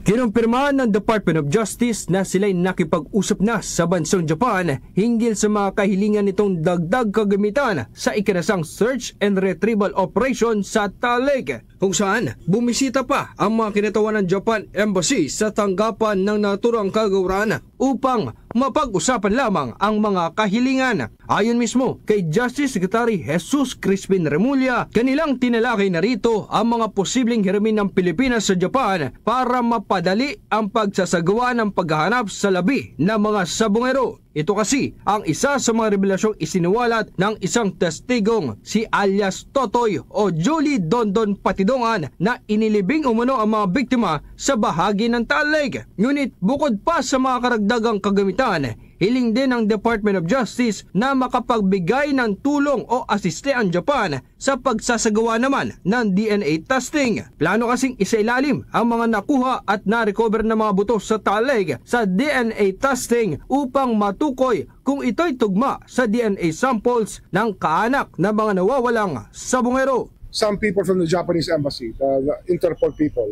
Kinumpirma ng Department of Justice na sila'y nakipag-usap na sa bansang Japan hinggil sa mga kahilingan nitong dagdag kagamitan sa ikinasang search and retrieval operation sa Talig, kung saan bumisita pa ang mga kinatawanan Japan Embassy sa tanggapan ng naturang kagawaran upang mapag-usapan lamang ang mga kahilingan. Ayon mismo kay Justice Secretary Jesus Crispin Remulla, kanilang tinalakay na rito ang mga posibleng hiramin ng Pilipinas sa Japan para mapadali ang pagsasagawa ng paghahanap sa labi ng mga sabungero. Ito kasi ang isa sa mga revelasyong isiniwalat ng isang testigong, si alias Totoy o Julie Dondon Patidongan, na inilibing umano ang mga biktima sa bahagi ng Talig. Ngunit bukod pa sa mga karagdagang kagamitan, hiling din ng Department of Justice na makapagbigay ng tulong o asiste ang Japan sa pagsasagawa naman ng D N A testing. Plano kasing isailalim ang mga nakuha at na-recover na mga buto sa Talig sa D N A testing upang matukoy kung ito'y tugma sa D N A samples ng kaanak ng mga nawawalang sabungero. Some people from the Japanese embassy, the, the Interpol people,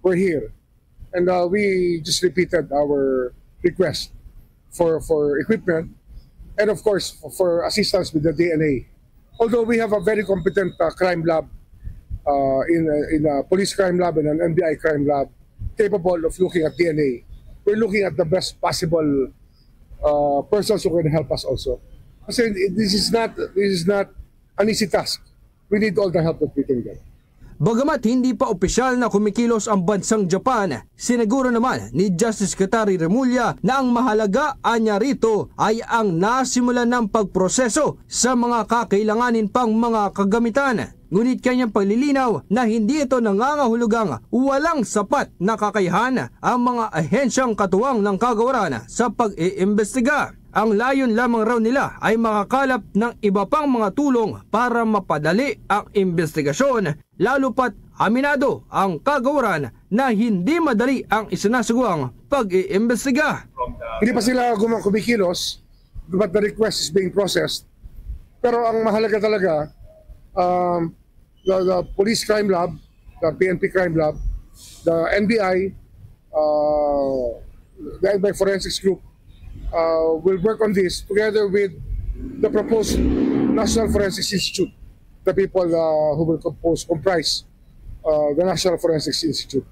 were here. And uh, we just repeated our request for, for equipment and of course for, for assistance with the D N A. Although we have a very competent uh, crime lab uh, in uh, in a police crime lab and an N B I crime lab capable of looking at D N A. We're looking at the best possible uh, persons who can help us also. Kasi this is not this is not an easy task. We need all the help that we can get. Bagamat hindi pa opisyal na kumikilos ang bansang Japan, siniguro naman ni Justice Secretary Remulla na ang mahalaga anya rito ay ang nasimulan ng pagproseso sa mga kakailanganin pang mga kagamitan. Ngunit kanyang paglilinaw na hindi ito nangangahulugang walang sapat na kakayahan ang mga ahensyang katuwang ng kagawaran sa pag-iimbestiga. Ang layon lamang raw nila ay makakalap ng iba pang mga tulong para mapadali ang imbestigasyon, lalo pat aminado ang kagawaran na hindi madali ang isinasagawang pag-iimbestiga. Hindi pa sila guma- kumikilos, but the request is being processed. Pero ang mahalaga talaga, um, the, the police crime lab, the P N P crime lab, the N B I, uh, the N B I forensics group uh, will work on this together with the proposed National Forensics Institute, the people uh, who will compose, comprise uh, the National Forensics Institute.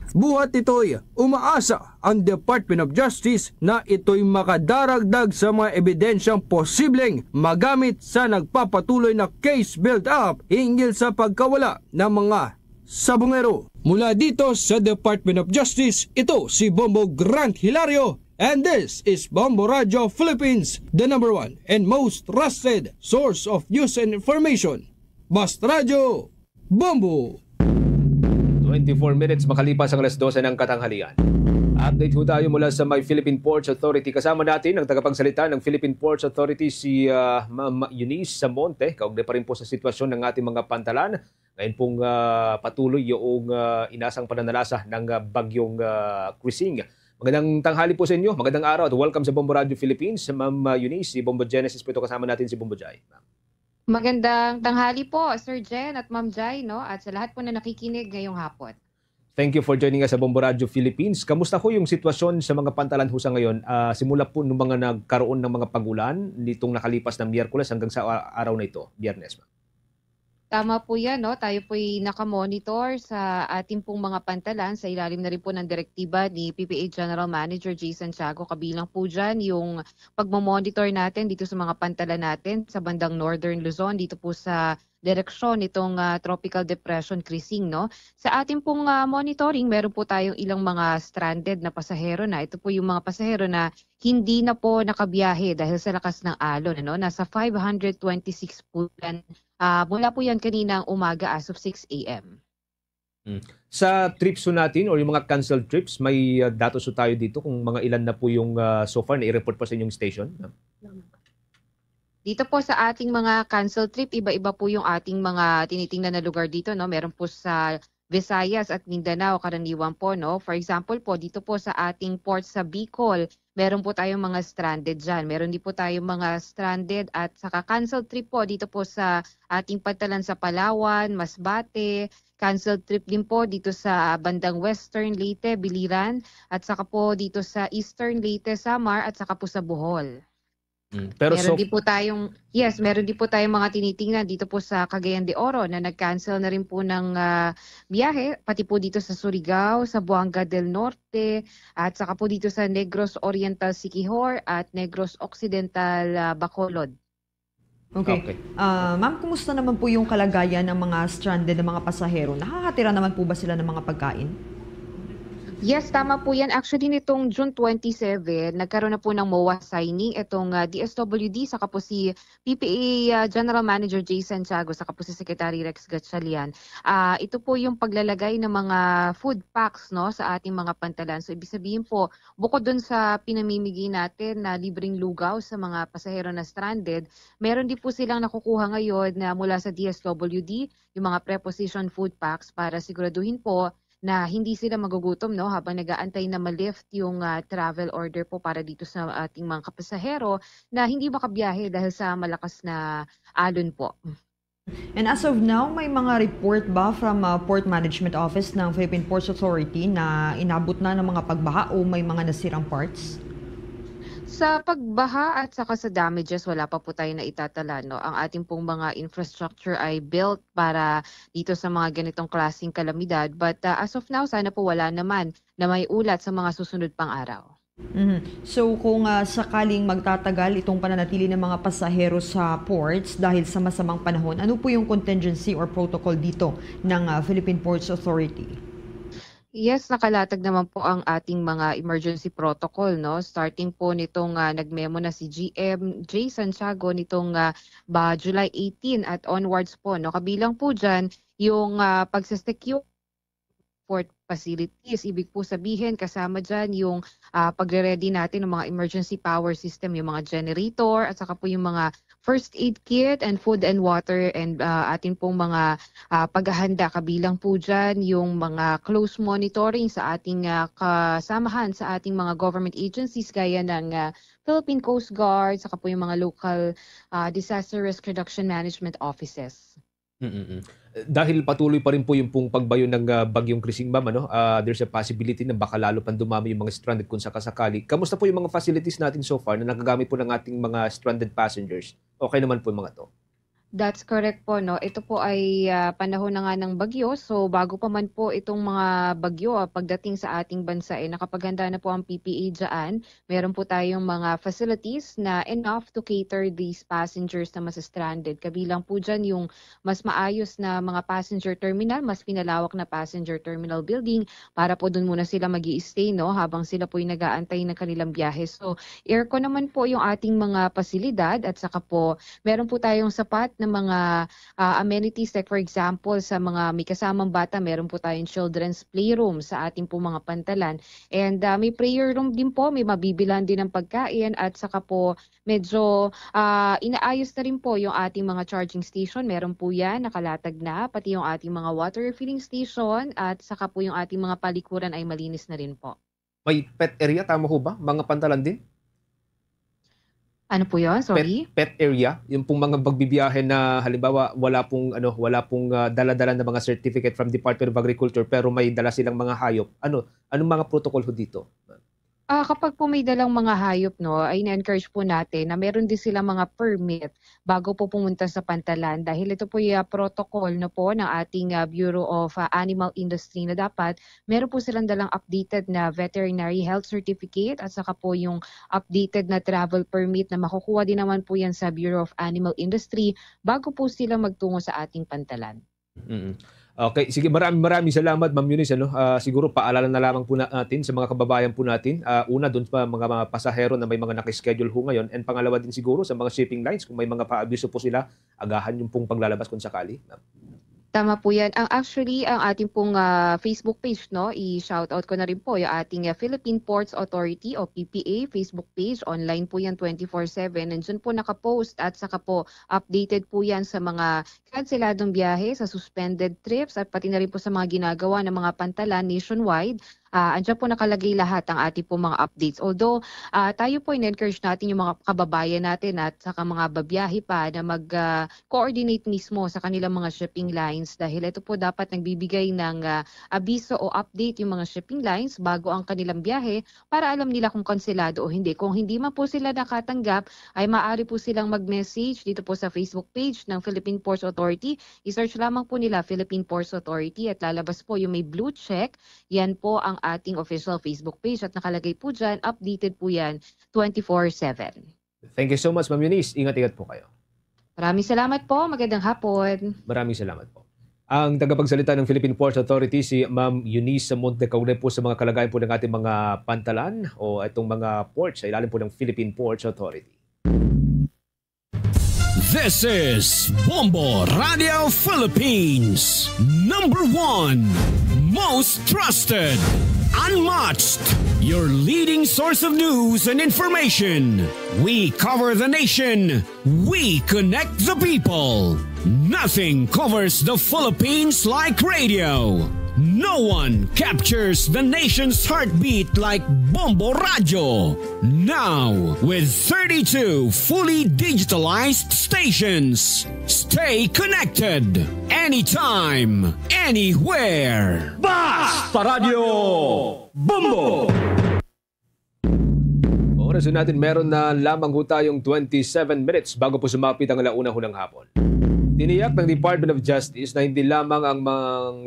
Buhat nito'y umaasa ang Department of Justice na ito'y makadaragdag sa mga ebidensyang posibleng magamit sa nagpapatuloy na case build-up hinggil sa pagkawala ng mga sabungero. Mula dito sa Department of Justice, ito si Bombo Grant Hilario, and this is Bombo Radio Philippines, the number one and most trusted source of news and information. Basta Radyo, Bombo! Twenty-four minutes makalipas ang alas dose ng katanghalian. Update ho tayo mula sa may Philippine Ports Authority. Kasama natin ang tagapagsalita ng Philippine Ports Authority, si ah, Ma'am Eunice Samonte. Kaugnay pa rin po sa sitwasyon ng ating mga pantalan. Ngayon pong ah, patuloy yung ah, inasang pananalasa ng ah, bagyong ah, Krising. Magandang tanghali po sa inyo. Magandang araw at welcome sa Bombo Radio Philippines. Ma'am ah, Eunice, si Bombo Genesis po ito, kasama natin si Bombo Jai. Ma'am. Magandang tanghali po, Sir Jen at Ma'am Jai, no? At sa lahat po na nakikinig ngayong hapon. Thank you for joining us sa Bombo Radio Philippines. Kamusta ho yung sitwasyon sa mga pantalan ho sa ngayon? Ah, simula po nung mga nagkaroon ng mga pag-ulan nitong nakalipas na Miyerkules hanggang sa a- araw na ito, Biyernes, ma'am. Tama po yan, no? Tayo po'y nakamonitor sa ating pong mga pantalan sa ilalim na rin po ng direktiba ni P P A General Manager Jay Santiago. Kabilang po dyan yung pagmamonitor natin dito sa mga pantalan natin sa bandang Northern Luzon, dito po sa direksyon nitong ah, Tropical Depression Krising, no? Sa ating pong ah, monitoring, meron po tayong ilang mga stranded na pasahero na. Ito po yung mga pasahero na hindi na po nakabiyahe dahil sa lakas ng alon, ano? Nasa five hundred twenty-six po yan. Ah, mula po yan kaninang umaga as of six a m. Sa trips ho natin or yung mga canceled trips, may ah, datos ho tayo dito kung mga ilan na po yung ah, so far na i-report pa sa inyong station? Dito po sa ating mga cancel trip, iba-iba po yung ating mga tinitingnan na lugar dito, no? Meron po sa Visayas at Mindanao karaniwan po, no? For example po, dito po sa ating port sa Bicol, meron po tayong mga stranded dyan. Meron din po tayong mga stranded at saka cancel trip po dito po sa ating pantalan sa Palawan, Masbate, cancel trip din po dito sa bandang Western Leyte, Biliran, at saka po dito sa Eastern Leyte, Samar, at saka po sa Bohol. Mm. Pero meron so, din po tayong, yes, meron din po tayong mga tinitingnan dito po sa Cagayan de Oro na nag-cancel na rin po ng ah, biyahe, pati po dito sa Surigao, sa Buanga del Norte, at saka po dito sa Negros Oriental, Siquijor at Negros Occidental, ah, Bacolod. Okay. Okay. Ah, ma'am, kumusta naman po yung kalagayan ng mga stranded na mga pasahero? Nakakatira naman po ba sila ng mga pagkain? Yes, tama po yan. Actually, nitong June twenty-seven, nagkaroon na po ng MOA signing itong ah, D S W D, saka po si P P A ah, General Manager Jay Santiago, saka po si Secretary Rex Gatchalian. Ah, ito po yung paglalagay ng mga food packs, no, sa ating mga pantalan. So, ibig sabihin po, bukod dun sa pinamimigay natin na libreng lugaw sa mga pasahero na stranded, meron din po silang nakukuha ngayon na mula sa D S W D, yung mga preposition food packs para siguraduhin po na hindi sila magugutom, no, habang nag-aantay na ma-lift yung ah, travel order po para dito sa ating mga kapasahero na hindi makabiyahe dahil sa malakas na alon po. And as of now, may mga report ba from ah, Port Management Office ng Philippine Ports Authority na inabot na ng mga pagbaha o may mga nasirang parts? Sa pagbaha at saka sa damages, wala pa po tayo na itatala, no? Ang ating pong mga infrastructure ay built para dito sa mga ganitong klaseng kalamidad. But, ah, as of now, sana po wala naman na may ulat sa mga susunod pang araw. Mhm. So, kung, ah, sakaling magtatagal itong pananatili ng mga pasahero sa ports dahil sa masamang panahon, ano po yung contingency or protocol dito ng, ah, Philippine Ports Authority? Yes, nakalatag naman po ang ating mga emergency protocol, no? Starting po nitong, ah, nagmemo na si G M J Santiago nitong, ah, ba, July eighteen at onwards po, no? Kabilang po dyan yung, ah, pagsasecure port facilities. Ibig po sabihin, kasama dyan yung, ah, pagre-ready natin ng mga emergency power system, yung mga generator, at saka po yung mga first aid kit and food and water and, ah, atin pong mga, ah, paghahanda. Kabilang po dyan yung mga close monitoring sa ating, ah, kasamahan sa ating mga government agencies gaya ng, ah, Philippine Coast Guard, saka po yung mga local, ah, disaster risk reduction management offices. Mm-mm. Eh, dahil patuloy pa rin po yung pong pagbayo ng, ah, Bagyong Krising, ma'am, ano, ah, there's a possibility na baka lalo pang dumami yung mga stranded kung sakasakali. Kamusta po yung mga facilities natin so far na nagagamit po ng ating mga stranded passengers? Okay naman po yung mga to? That's correct po, no? Ito po ay, ah, panahon na nga ng bagyo. So, bago pa man po itong mga bagyo, ah, pagdating sa ating bansa, eh, nakapaghanda na po ang P P A dyan. Meron po tayong mga facilities na enough to cater these passengers na masa-stranded. Kabilang po dyan yung mas maayos na mga passenger terminal, mas pinalawak na passenger terminal building para po dun muna sila mag stay, no, habang sila po'y nag-aantay ng kanilang biyahe. So, aircon naman po yung ating mga pasilidad at saka po meron po tayong sapat na mga, ah, amenities, like for example, sa mga may kasamang bata, meron po tayong children's playroom sa ating po mga pantalan. And, ah, may prayer room din po, may mabibilhan din ng pagkain at saka po medyo, ah, inaayos na rin po yung ating mga charging station. Meron po yan, nakalatag na, pati yung ating mga water refilling station at saka po yung ating mga palikuran ay malinis na rin po. May pet area, tama ho ba? Mga pantalan din? Ano po yun? Sorry? Pet, pet area, yung pong mga magbibiyahe na halimbawa wala pong, ano, wala pong, ah, dala-dala na mga certificate from Department of Agriculture pero may dala silang mga hayop. Ano, anong mga protocol ho dito? Ah, kapag po may dalang mga hayop, no, ay ina-encourage po natin na meron din silang mga permit bago po pumunta sa pantalan dahil ito po yung, ah, protocol, no, po ng ating, ah, Bureau of, ah, Animal Industry na dapat meron po silang dalang updated na veterinary health certificate at saka po yung updated na travel permit na makukuha din naman po yan sa Bureau of Animal Industry bago po sila magtungo sa ating pantalan. Mm. Okay, sige, maraming, maraming salamat, Ma'am Eunice, ano. Ah, siguro paalala na lamang po natin sa mga kababayan po natin. Ah, una, dun pa mga, mga pasahero na may mga naka-schedule ho ngayon, and pangalawa din siguro sa mga shipping lines, kung may mga paabiso po sila, agahan yung pong paglalabas kung sakali, ma'am. Tama po yan. Ang, actually, ang ating pong, ah, Facebook page, no, i-shout out ko na rin po yung ating, ah, Philippine Ports Authority o P P A Facebook page. Online po yan twenty-four seven. Nandyan po nakapost at saka po updated po yan sa mga kanseladong biyahe, sa suspended trips, at pati na rin po sa mga ginagawa ng mga pantalan nationwide. Ah, andyan po nakalagay lahat ang ating po mga updates. Although, ah, tayo po, in-encourage natin yung mga kababayan natin at saka mga babiyahe pa na mag, ah, coordinate mismo sa kanilang mga shipping lines dahil ito po dapat nagbibigay ng, ah, abiso o update yung mga shipping lines bago ang kanilang biyahe para alam nila kung kanselado o hindi. Kung hindi man po sila nakatanggap, ay maaari po silang mag-message dito po sa Facebook page ng Philippine Ports Authority. I-search lamang po nila Philippine Ports Authority at lalabas po yung may blue check. Yan po ang ating official Facebook page at nakalagay po dyan, updated po yan twenty-four seven. Thank you so much, Ma'am Eunice. Ingat-ingat po kayo. Maraming salamat po. Magandang hapon. Maraming salamat po. Ang tagapagsalita ng Philippine Ports Authority, si Ma'am Eunice Monte, kaugnay po sa mga kalagayan po ng ating mga pantalan o itong mga ports sa ilalim po ng Philippine Ports Authority. This is Bombo Radio Philippines, number one, most trusted, unmatched, your leading source of news and information. We cover the nation. We connect the people. Nothing covers the Philippines like radio. No one captures the nation's heartbeat like Bombo Radio. Now, with thirty-two fully digitalized stations. Stay connected anytime, anywhere. Basta Radio Bombo! So natin, meron na lamang ho tayong twenty-seven minutes bago po sumapit ang alauna ho ng hapon. Tiniyak ng Department of Justice na hindi lamang ang mga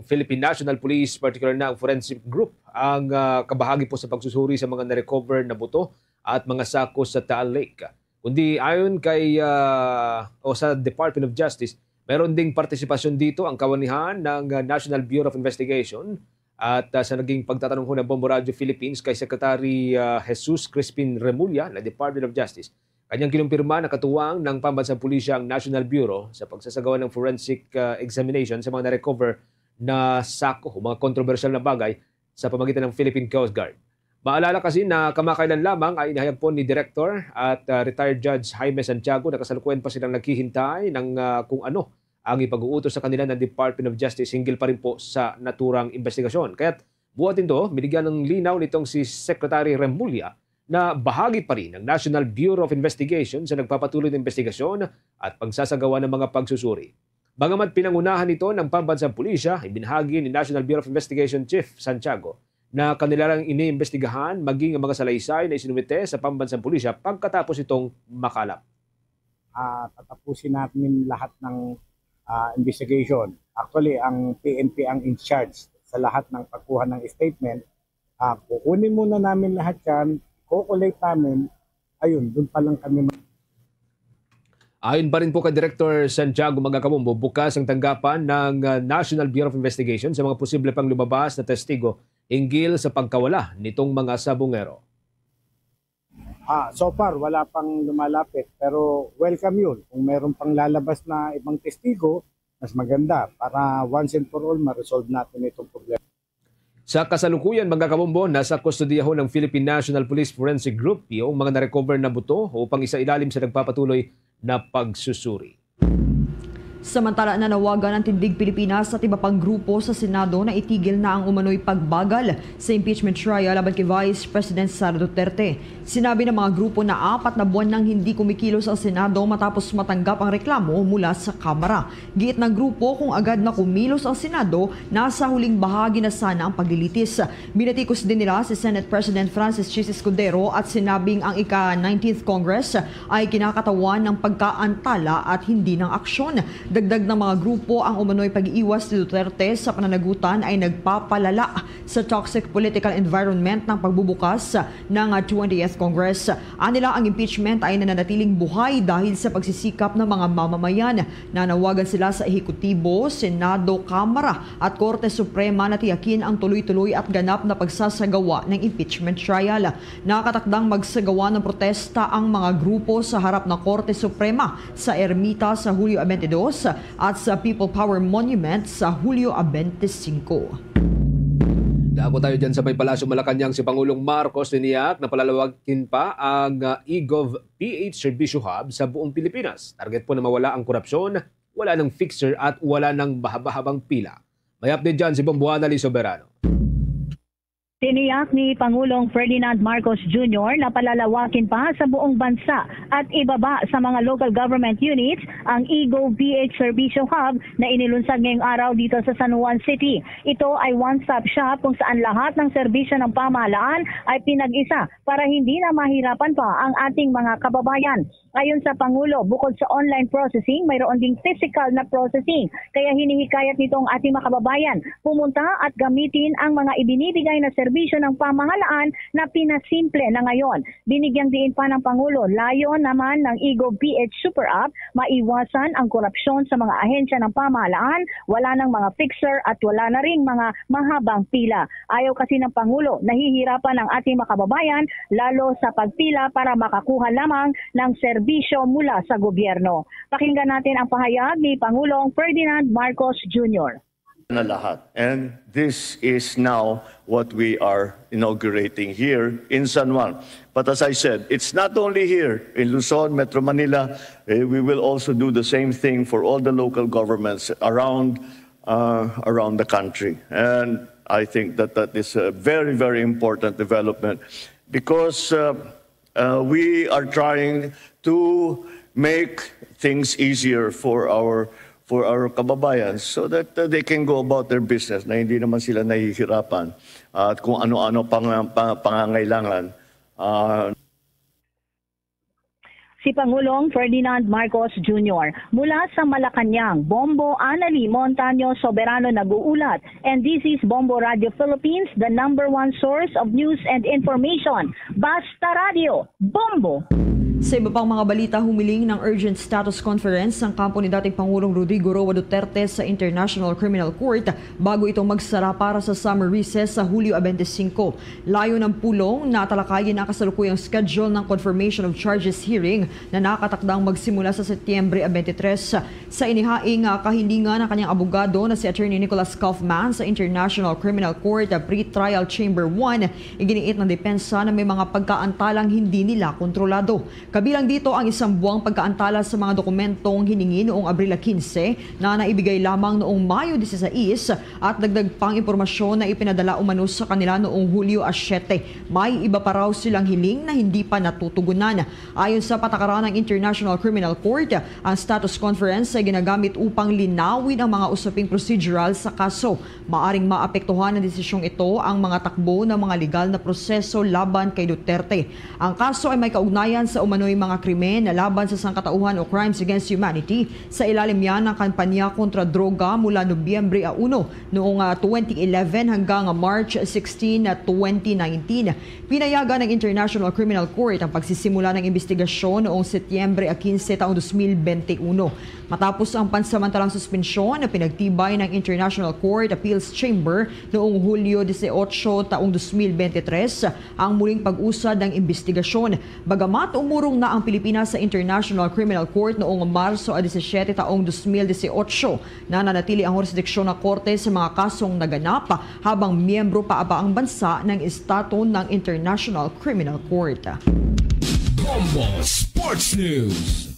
Philippine National Police, particular na ang forensic group, ang ah, kabahagi po sa pagsusuri sa mga na-recover na buto at mga sako sa Taal Lake. Kundi ayon kay ah, o sa Department of Justice, meron ding partisipasyon dito ang kawanihan ng ah, National Bureau of Investigation at ah, sa naging pagtatanong ho ng Bombo Radio Philippines kay Secretary ah, Jesus Crispin Remulla ng Department of Justice, kanyang kinumpirma na katuwang ng Pambansang Pulisya ang National Bureau sa pagsasagawa ng forensic ah, examination sa mga na-recover na sako o mga kontrobersyal na bagay sa pamagitan ng Philippine Coast Guard. Maalala kasi na kamakailan lamang ay inihayag po ni Director at ah, retired Judge Jaime Santiago na kasalukuyan pa silang naghihintay ng ah, kung ano ang ipag-uutos sa kanila ng Department of Justice hinggil pa rin po sa naturang investigasyon. Kaya't buhat nito, binigyan ng linaw nitong si Secretary Remulla na bahagi pa rin ng National Bureau of Investigation sa nagpapatuloy na investigasyon at pagsasagawa ng mga pagsusuri. Bagamat pinangunahan ito ng Pambansang Pulisya, ibinahagi ni National Bureau of Investigation Chief Santiago na kanila lang iniimbestigahan maging ang mga salaysay na isinumite sa Pambansang Pulisya pagkatapos itong makalap. Ah, tatapusin namin lahat ng ah, investigation. Actually, ang P N P ang in charge sa lahat ng pagkuha ng statement. Ah, kukunin muna namin lahat yan, i-collate namin, ayun, doon pa lang kami mag- Ayon pa rin po kay Director Santiago Magacabombo, bukas ang tanggapan ng ah, National Bureau of Investigation sa mga posible pang lumabas na testigo hinggil sa pagkawala nitong mga sabungero. Ah, so far, wala pang lumalapit, pero welcome yun. Kung meron pang lalabas na ibang testigo, mas maganda para once and for all ma-resolve natin itong problema. Sa kasalukuyan, mga kabombo, nasa kustodiya ho ng Philippine National Police Forensic Group, P O, ang mga na-recover na buto upang isailalim sa nagpapatuloy na pagsusuri. Samantala, nanawagan ang Tindig Pilipinas at iba pang grupo sa Senado na itigil na ang umano'y pagbagal sa impeachment trial laban kay Vice President Sara Duterte. Sinabi ng mga grupo na apat na buwan nang hindi kumikilos ang Senado matapos matanggap ang reklamo mula sa Kamara. Giit ng grupo, kung agad na kumilos ang Senado, nasa huling bahagi na sana ang paglilitis. Binatikos din nila si Senate President Francis Chiz Escudero at sinabing ang ika-nineteenth Congress ay kinakatawan ng pagkaantala at hindi ng aksyon. Dagdag ng mga grupo, ang umano'y pag-iiwas ni Duterte sa pananagutan ay nagpapalala sa toxic political environment ng pagbubukas ng twentieth Congress. Anila, ang impeachment ay nananatiling buhay dahil sa pagsisikap ng mga mamamayan. Nanawagan sila sa Ehekutibo, Senado, Kamara at Korte Suprema na tiyakin ang tuloy-tuloy at ganap na pagsasagawa ng impeachment trial. Nakatakdang magsagawa ng protesta ang mga grupo sa harap ng Korte Suprema sa Ermita sa Hulyo twenty-two at sa People Power Monument sa Hulyo twenty-five. Dako tayo dyan sa may Palasyo Malacañang. Si Pangulong Marcos tiniyak na palalawagin pa ang ah, eGov P H Serbisyo Hub sa buong Pilipinas. Target po na mawala ang korupsyon, wala ng fixer at wala ng bahaba-habang pila. May update dyan si Bombuana Lee Soberano. Tiniyak ni Pangulong Ferdinand Marcos Junior na palalawakin pa sa buong bansa at ibaba sa mga local government units ang eGov P H Serbisyo Hub na inilunsad ngayong araw dito sa San Juan City. Ito ay one-stop shop kung saan lahat ng serbisyo ng pamahalaan ay pinag-isa para hindi na mahirapan pa ang ating mga kababayan. Ayon sa Pangulo, bukod sa online processing, mayroon ding physical na processing. Kaya hinihikayat nito ang ating mga kababayan pumunta at gamitin ang mga ibinibigay na serbisyo ng pamahalaan na pinasimple na ngayon. Binigyang diin pa ng Pangulo, layon naman ng eGov P H Super App, maiwasan ang korupsyon sa mga ahensya ng pamahalaan, wala nang mga fixer at wala na ring mga mahabang pila. Ayaw kasi ng Pangulo, nahihirapan ang ating mga kababayan lalo sa pagpila para makakuha lamang ng serbisyo mula sa gobyerno. Pakinggan natin ang pahayag ni Pangulong Ferdinand Marcos Junior. Na lahat. And this is now what we are inaugurating here in San Juan. But as I said, it's not only here in Luzon, Metro Manila. Eh, we will also do the same thing for all the local governments around uh, around the country. And I think that that is a very, very important development because uh, uh, we are trying to make things easier for our for our kababayan so that uh, they can go about their business na hindi naman sila nahihirapan at kung ano-ano pang, pang pangangailangan. Uh, Si Pangulong Ferdinand Marcos Junior. Mula sa Malacañang, Bombo Anali Montaño Soberano nag-uulat, and this is Bombo Radio Philippines, the number one source of news and information. Basta Radio, Bombo! Sa iba pang mga balita, humiling ng urgent status conference ang kampo ni dating Pangulong Rodrigo Roa Duterte sa International Criminal Court bago ito magsara para sa summer recess sa Hulyo twenty-five. Layo ng pulong na talakayin ang kasalukuyang schedule ng confirmation of charges hearing na nakatakdang magsimula sa Setyembre twenty-three. Sa inihaing, ah, kahilingan ng kanyang abogado na si Attorney Nicholas Kaufman sa International Criminal Court, ah, Pre-Trial Chamber one, iginiit ng depensa na may mga pagkaantalang hindi nila kontrolado. Kabilang dito ang isang buwang pagkaantala sa mga dokumentong hiningi noong Abril quince na naibigay lamang noong Mayo dieciséis at dagdag pang impormasyon na ipinadala umano sa kanila noong Hulyo a siete. May iba pa raw silang hiling na hindi pa natutugunan. Ayon sa patakaran ng International Criminal Court, ang status conference ay ginagamit upang linawin ang mga usaping procedural sa kaso. Maaring maapektuhan ng desisyong ito ang mga takbo ng mga legal na proseso laban kay Duterte. Ang kaso ay may kaugnayan sa umano'y mga krimen laban sa sangkatauhan o crimes against humanity sa ilalim niya ng kampanya kontra droga mula Nobyembre a uno noong, ah, twenty eleven hanggang March sixteen, twenty nineteen. Pinayagan ng International Criminal Court ang pagsisimula ng investigasyon noong Setyembre quince taong dos mil bente uno. Matapos ang pansamantalang suspensyon na pinagtibay ng International Court Appeals Chamber noong Hulyo dieciocho taong dos mil bente tres, ang muling pag-usad ng investigasyon. Bagamat umurong na ang Pilipinas sa International Criminal Court noong Marso a diecisiete taong dos mil dieciocho, nananatili ang jurisdiksyon ng korte sa mga kasong naganap habang miyembro pa ba ang bansa ng estatu ng International Criminal Court. Bombo Sports News.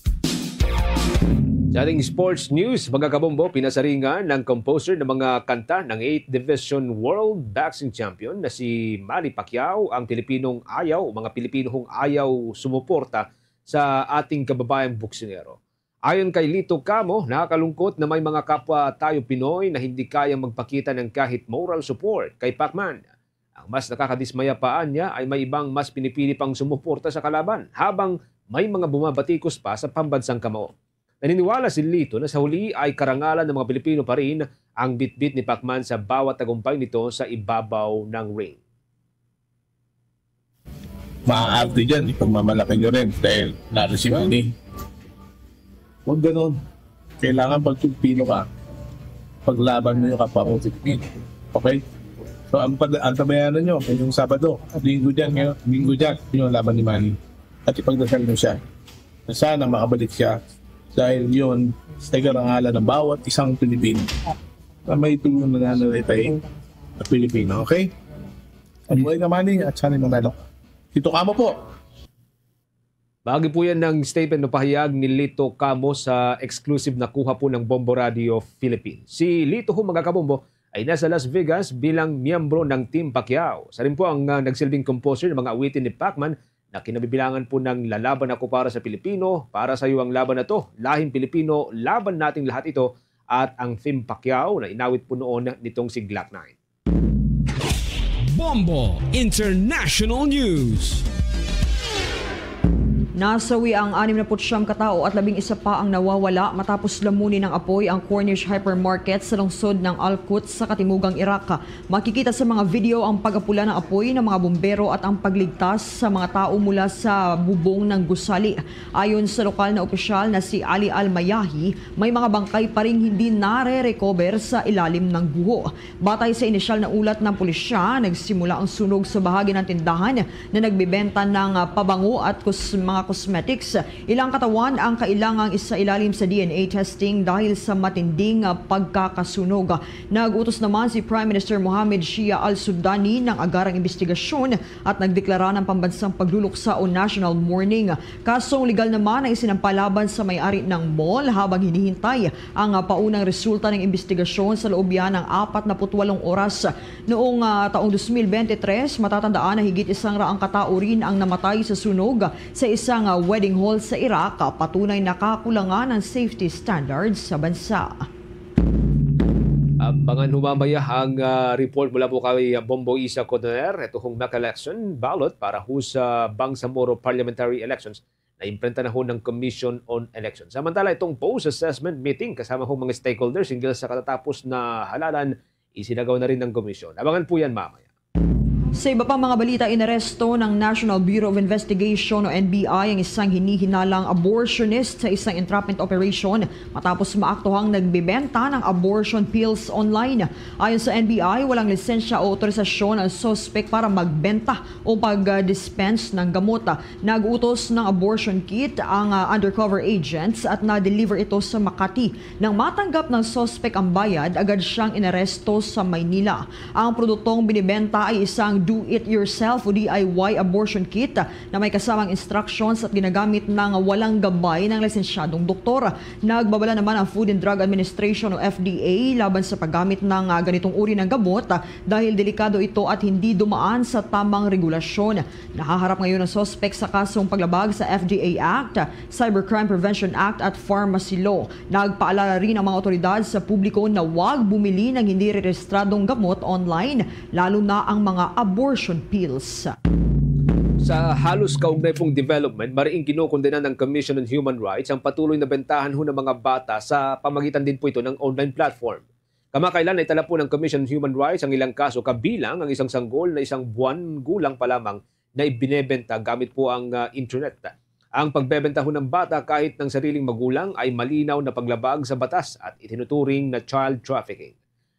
Sa ating sports news, mga kabombo, pinasaringan ng composer ng mga kanta ng eighth Division World Boxing Champion na si Manny Pacquiao ang Pilipinong ayaw, mga Pilipinong ayaw sumuporta sa ating kababayang boksingero. Ayon kay Lito Camo, nakakalungkot na may mga kapwa tayo Pinoy na hindi kayang magpakita ng kahit moral support kay Pacman. Ang mas nakakadismaya pa niya ay may ibang mas pinipili pang sumuporta sa kalaban, habang may mga bumabatikos pa sa pambansang kamao. Naniniwala si Lito na sa huli ay karangalan ng mga Pilipino pa rin ang bitbit ni Pacman sa bawat tagumpay nito sa ibabaw ng ring. Maaarte dyan, ipagmamalaki nyo rin dahil lalo si Manny. Huwag ganon. Kailangan pag Pilipino ka, paglaban mo yung kapwa mo Pilipino. Okay? So, ang pag antabayanan nyo, ngayong Sabado, Linggo dyan, ngayon, Linggo dyan, yung laban ni Manny. At ipagdasal mo siya. Na sana makabalik siya dahil yun ay karangalan ng bawat isang Pilipino na may tulong nananalaytay na Pilipino. Okay? Ang buhay nga Manny at sana manalo. Dito ka mo po. Bahagi po yan ng statement na pahayag ni Lito Camo sa exclusive na kuha po ng Bombo Radio Philippines. Si Lito ho, mga kabombo, ay nasa Las Vegas bilang miyembro ng Team Pacquiao. Siya rin po ang, ah, nagsilbing composer ng mga awitin ni Pacman na kinabibilangan po ng Lalaban Ako Para sa Pilipino, Para sa Iyo ang Laban na To, Lahing Pilipino, Laban Nating Lahat Ito, at ang Team Pacquiao na inawit po noon nitong si Glock nine. Bombo International News. Nasawi ang anim na putsyam ka tawo at labing isa pa ang nawawala matapos lamunin ng apoy ang Cornish Hypermarket sa lungsod ng Al-Quds sa katimugang Iraq. Makikita sa mga video ang pag-apula ng apoy ng mga bumbero at ang pagligtas sa mga tao mula sa bubong ng gusali. Ayon sa lokal na opisyal na si Ali Al-Mayahi, may mga bangkay pa ring hindi nare-recover sa ilalim ng guho. Batay sa inisyal na ulat ng pulisya, nagsimula ang sunog sa bahagi ng tindahan na nagbebenta ng, ah, pabango at kos-, mga cosmetics. Ilang katawan ang kailangang isailalim sa D N A testing dahil sa matinding, ah, pagkakasunog. Nag-utos naman si Prime Minister Mohamed Shia Al-Sudani ng agarang investigasyon at nagdeklara ng pambansang pagluluksa o national mourning. Kasong legal naman ang isinampa laban sa may-ari ng mall habang hinihintay ang, ah, paunang resulta ng investigasyon sa loob yan ng apat na put walong oras. Noong, ah, taong dos mil bente-tres, matatandaan na higit isang raang katao rin ang namatay sa sunog sa isang, ah, wedding hall sa Iraq. Patunay na kakulangan ang safety standards sa bansa. Abangan ho mamaya ang, ah, report mula po kay, ah, Bombo Isa Cotoner. Ito hong mock election ballot para ho sa Bangsamoro parliamentary elections na implementar na ho ng Commission on Election. Samantala, itong post-assessment meeting kasama ho mga stakeholders hinggil sa katatapos na halalan, isinagawa na rin ng komisyon. Abangan po yan mamaya. Sa iba pang mga balita, inaresto ng National Bureau of Investigation o N B I ang isang hinihinalang abortionist sa isang entrapment operation matapos maaktuhang nagbebenta ng abortion pills online. Ayon sa N B I, walang lisensya o otorisasyon ang suspek para magbenta o pag-dispense ng gamot. Nag-utos ng abortion kit ang, ah, undercover agents at na-deliver ito sa Makati. Nang matanggap ng suspek ang bayad, agad siyang inaresto sa Maynila. Ang produktong binibenta ay isang do-it-yourself o D I Y abortion kit na may kasamang instructions at ginagamit ng walang gabay ng lisensyadong doktor. Nagbabala naman ang Food and Drug Administration o F D A laban sa paggamit ng, ah, ganitong uri ng gamot, ah, dahil delikado ito at hindi dumaan sa tamang regulasyon. Nahaharap ngayon ang suspek sa kasong paglabag sa F D A Act, Cybercrime Prevention Act at Pharmacy Law. Nagpaalala rin ang mga otoridad sa publiko na huwag bumili ng hindi rehistradong gamot online, lalo na ang mga abortion pills. Sa halos kaugnay pong development, mariing kinukondena ng Commission on Human Rights ang patuloy na bentahan ho ng mga bata sa pamagitan din po ito ng online platform. Kamakailan, naitala po ng Commission on Human Rights ang ilang kaso kabilang ang isang sanggol na isang buwan gulang pa lamang na ibinebenta gamit po ang, ah, internet. Ang pagbebenta ho ng bata kahit ng sariling magulang ay malinaw na paglabag sa batas at itinuturing na child trafficking.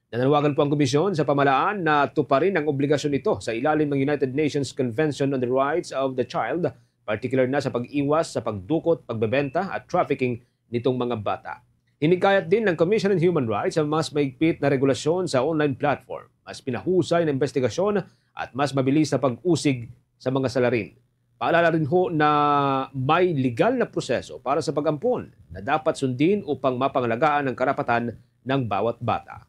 Nananawagan po ang komisyon sa pamahalaan na tuparin ang obligasyon nito sa ilalim ng United Nations Convention on the Rights of the Child, partikular na sa pag-iwas sa pagdukot, pagbebenta at trafficking nitong mga bata. Hinikayat din ng Commission on Human Rights ang mas mahigpit na regulasyon sa online platform, mas pinahusay na investigasyon at mas mabilis na pag-usig sa mga salarin. Paalala rin ho na may legal na proseso para sa pag-ampon na dapat sundin upang mapangalagaan ang karapatan ng bawat bata.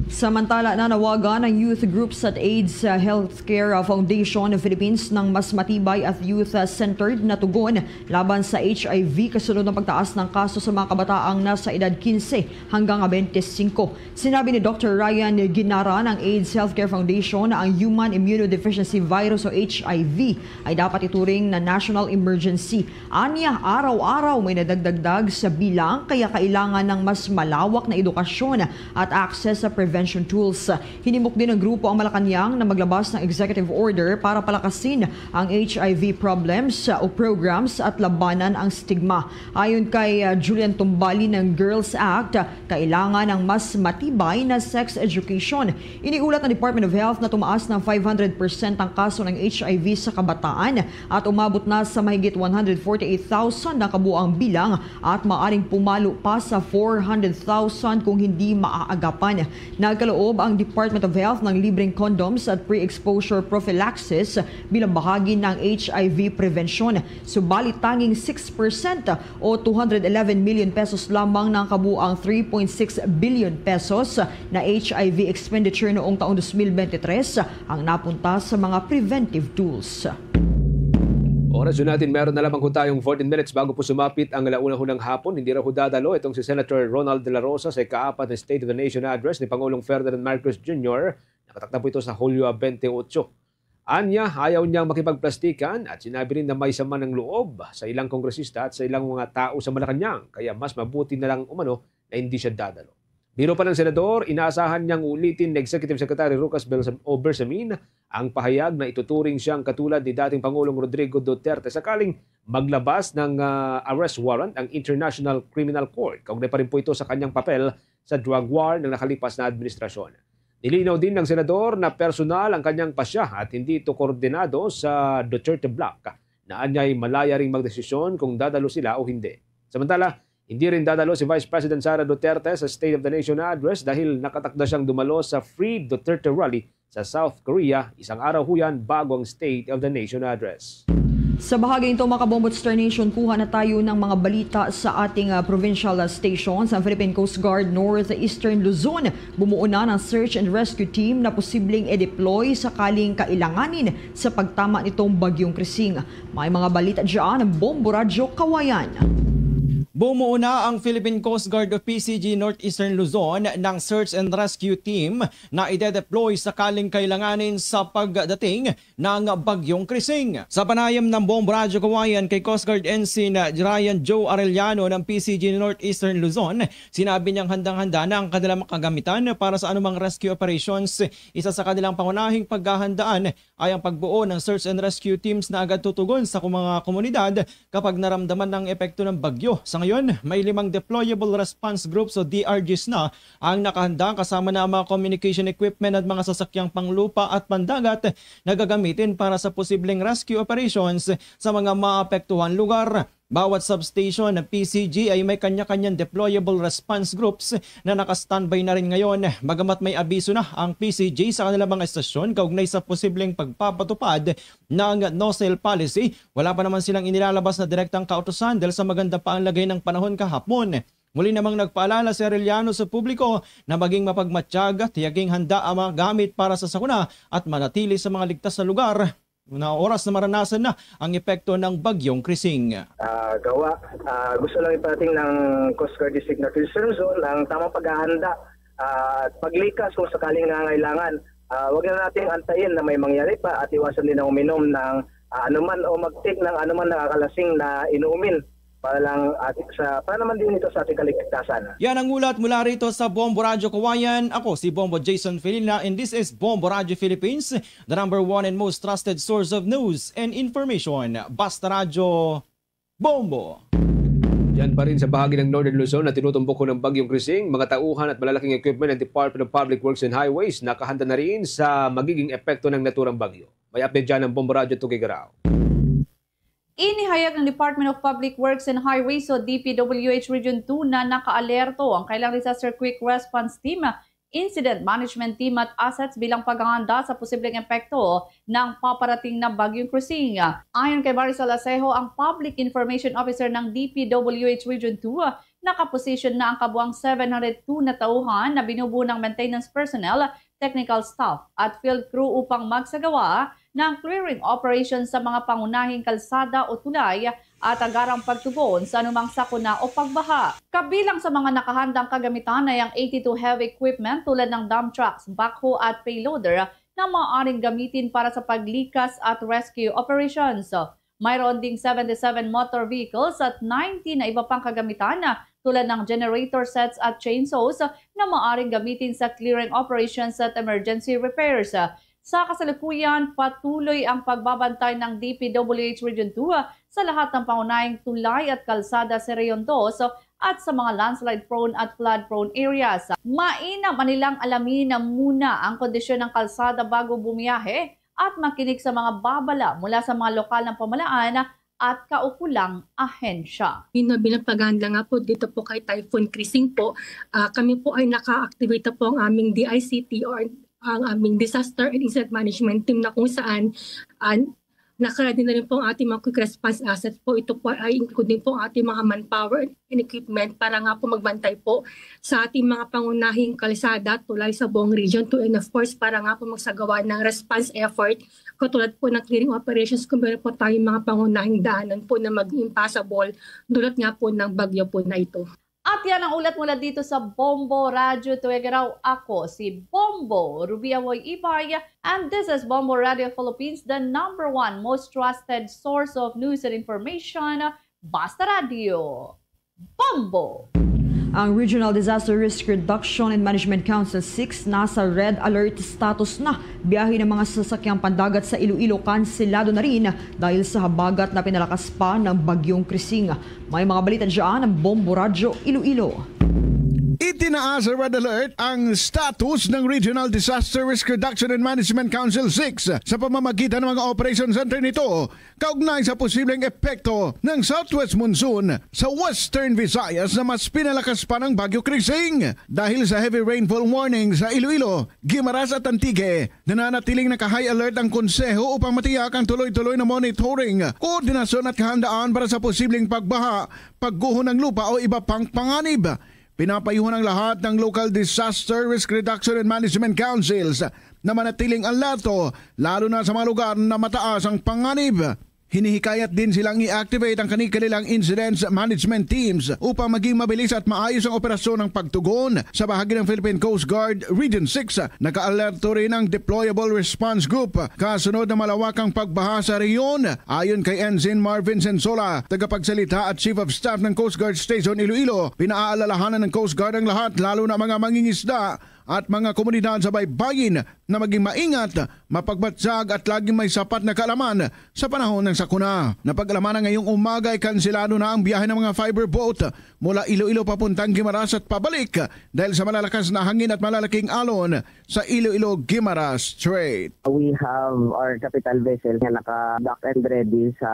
Samantala, nanawagan ang youth groups at AIDS, uh, Healthcare, uh, Foundation of Philippines ng mas matibay at youth, uh, centered na tugon laban sa H I V kasunod ng pagtaas ng kaso sa mga kabataang nasa edad quince hanggang twenty-five. Sinabi ni Doctor Ryan Ginara ng AIDS Healthcare Foundation na ang Human Immunodeficiency Virus o H I V ay dapat ituring na national emergency. Anya, araw-araw may nadagdagdag sa bilang, kaya kailangan ng mas malawak na edukasyon at access sa prevention tools. Hinimok din ng grupo ang Malacañang na maglabas ng executive order para palakasin ang H I V problems o programs at labanan ang stigma. Ayon kay, uh, Julian Tumbali ng Girls Act, kailangan ng mas matibay na sex education. Iniulat ng Department of Health na tumaas ng five hundred percent ang kaso ng H I V sa kabataan at umabot na sa mahigit one hundred forty-eight thousand ang kabuang bilang at maaring pumalo pa sa four hundred thousand kung hindi maaagapan. Nagkaloob ang Department of Health ng libreng condoms at pre-exposure prophylaxis bilang bahagi ng H I V prevention. Subalit tanging six percent o two hundred eleven million pesos lamang ng kabuang three point six billion pesos na H I V expenditure noong taong twenty twenty-three ang napunta sa mga preventive tools. Oras yun natin, meron na lamang po tayong fourteen minutes bago po sumapit ang alauna ho ng hapon. Hindi raw ho dadalo itong si Senator Ronald De La Rosa sa ikaapat na State of the Nation Address ni Pangulong Ferdinand Marcos Junior. Nakatakda po ito sa Hulyo twenty-eight. Anya, ayaw niyang makipagplastikan at sinabi rin na may sama ng loob sa ilang kongresista at sa ilang mga tao sa Malacañang, kaya mas mabuti na lang umano na hindi siya dadalo. Biro pa ng senador, inaasahan niyang ulitin ni Executive Secretary Rucas Belsam-, o Bersamin ang pahayag na ituturing siyang katulad ni dating Pangulong Rodrigo Duterte sakaling maglabas ng, ah, arrest warrant ang International Criminal Court. Kaugnay pa rin po ito sa kanyang papel sa drug war ng nakalipas na administrasyon. Nilinaw din ng senador na personal ang kanyang pasya at hindi ito koordinado sa Duterte bloc, na anyay malaya ring magdesisyon kung dadalo sila o hindi. Samantala, hindi rin dadalo si Vice President Sara Duterte sa State of the Nation Address dahil nakatakda siyang dumalo sa Free Duterte Rally sa South Korea isang araw ho yan bago ang State of the Nation Address. Sa bahagi nito, mga kabombo, Star Nation, kuha na tayo ng mga balita sa ating, ah, provincial, ah, stations. Ang Philippine Coast Guard Northeastern Luzon, bumuo na ng search and rescue team na posibleng i-deploy sakaling kailanganin sa pagtama nitong Bagyong Krising. May mga balita dyan ang Bombo Radyo Kawayan. Bumuo na ang Philippine Coast Guard o P C G Northeastern Luzon ng search and rescue team na ide-deploy sakaling kailanganin sa pagdating ng Bagyong Krising. Sa panayam ng Bombo Radyo Kawayan kay Coast Guard Ensign Ryan Joe Arellano ng P C G Northeastern Luzon, sinabi niyang handang-handa na ang kanilang mga kagamitan para sa anumang rescue operations. Isa sa kanilang pangunahing paghahandaan ay ang pagbuo ng search and rescue teams na agad tutugon sa mga komunidad kapag naramdaman ang epekto ng bagyo. Sa ngayon, may limang deployable response groups o D R Gs na ang nakahanda, kasama na ang mga communication equipment at mga sasakyang panglupa at pandagat na gagamitin para sa posibleng rescue operations sa mga maapektuhan lugar. Bawat substation ng P C G ay may kanya-kanyang deployable response groups na naka-standby na rin ngayon. Bagamat may abiso na ang P C G sa kanilang mga estasyon kaugnay sa posibleng pagpapatupad ng no-sail policy, wala pa naman silang inilalabas na direktang kautusan dahil sa maganda pa ang lagay ng panahon kahapon. Muli namang nagpaalala si Arellano sa publiko na maging mapagmatsyag at tiyaging handa ang mga gamit para sa sakuna at manatili sa mga ligtas na lugar na oras na maranasan na ang epekto ng Bagyong Krising. Ah, gawa, ah, gusto lang iparating ng Coast Guard District Northeastern Zone ang tamang paghahanda, ah, at paglikas kung sakaling nangangailangan. Ah, wag na nating antayin na may mangyari pa at iwasan din ang uminom ng, ah, anuman o mag-take ng anuman nakakalasing na inumin para lang at sa, para naman din ito sa ating kaligtasan. Yan ang ulat mula rito sa Bombo Radyo Kawayan. Ako si Bombo Jason Felina and this is Bombo Radyo Philippines, the number one and most trusted source of news and information. Basta Radyo, Bombo! Diyan pa rin sa bahagi ng Northern Luzon na tinutumbok ng Bagyong Krising, mga tauhan at malalaking equipment ng Department of Public Works and Highways nakahanda na rin sa magiging epekto ng naturang bagyo. May update dyan ang Bombo Radyo Tugigaraw. Inihayag ng Department of Public Works and Highways o D P W H Region two na nakaalerto ang kailang Disaster Quick Response Team, Incident Management Team at assets bilang paghahanda sa posibleng epekto ng paparating na Bagyong Krising. Ayon kay Marisol Acejo, ang Public Information Officer ng D P W H Region two, nakaposisyon na ang kabuang seven hundred two na tauhan na binubuo ng maintenance personnel, technical staff, at field crew upang magsagawa ng clearing operation sa mga pangunahing kalsada o tulay at agarang pagtugon sa anumang sakuna o pagbaha. Kabilang sa mga nakahandang kagamitan ay ang eighty-two heavy equipment tulad ng dump trucks, backhoe at payloader na maaaring gamitin para sa paglikas at rescue operations. Mayroon ding seventy-seven motor vehicles at nineteen na iba pang kagamitan, tulad ng generator sets at chainsaws, na maaaring gamitin sa clearing operations at emergency repairs. Sa kasalukuyan, patuloy ang pagbabantay ng D P W H Region two sa lahat ng pangunahing tulay at kalsada sa Rehiyon two at sa mga landslide-prone at flood-prone areas. Mainam ang nilang alamin na muna ang kondisyon ng kalsada bago bumiyahe at makinig sa mga babala mula sa mga lokal ng pamahalaan at kaukulang ahensya. Binabilang paganda nga po dito po kay Typhoon Krising po. Ah, kami po ay naka-activate po ang aming D I C T or ang aming Disaster and Incident Management Team na kung saan, ah, naka-ready na rin po ang ating mga quick response assets po. Ito po ay including po ang ating mga manpower and equipment para nga po magbantay po sa ating mga pangunahing kalsada, tulay sa buong Region two, and of course, para nga po magsagawa ng response effort, katulad po ng clearing operations kung meron po tayong mga pangunahing daanan po na maging impassable dulot nga po ng bagyo po na ito. At yan ang ulat mula dito sa Bombo Radyo Tuwegaraw. Ako si Bombo Ruby Awoy Ibay, and this is Bombo Radio Philippines, the number one most trusted source of news and information. Basta Radio. Bombo! Ang Regional Disaster Risk Reduction and Management Council six nasa red alert status na. Biyahe ng mga sasakyang pandagat sa Iloilo kanselado na rin dahil sa habagat na pinalakas pa ng Bagyong Krising. May mga balita dyan ang Bombo Radyo Iloilo. Itinaas sa red alert ang status ng Regional Disaster Risk Reduction and Management Council six sa pamamagitan ng mga operation center nito kaugnay sa posibleng epekto ng southwest monsoon sa Western Visayas na mas pinalakas pa ng Bagyo Krising. Dahil sa heavy rainfall warning sa Iloilo, Guimaras at Antique, nananatiling naka-high alert ang konseho upang matiyak ang tuloy-tuloy na monitoring, koordinasyon at kahandaan para sa posibleng pagbaha, pagguho ng lupa o iba pang panganib. Pinapayuhan ang lahat ng local disaster risk reduction and management councils na manatiling alerto, lalo na sa mga lugar na mataas ang panganib. Hinihikayat din silang i-activate ang kani-kanilang incidents management teams upang maging mabilis at maayos ang operasyon ng pagtugon. Sa bahagi ng Philippine Coast Guard Region six, naka-alerto rin ang Deployable Response Group kasunod ng malawakang pagbaha sa rehiyon. Ayon kay Ensign Marvin Sensola, tagapagsalita at Chief of Staff ng Coast Guard Station Iloilo, pinaaalalahanan ng Coast Guard ang lahat, lalo na mga mangingisda at mga komunidad sa baybayin, na maging maingat, mapagmatsyag at laging may sapat na kaalaman sa panahon ng sakuna. Napag-alaman na ngayong umaga ay kanselado na ang biyahe ng mga fiber boat mula Iloilo papuntang Guimaras at pabalik dahil sa malalakas na hangin at malalaking alon sa Iloilo-Guimaras Strait. We have our capital vessel nga naka-dock and ready sa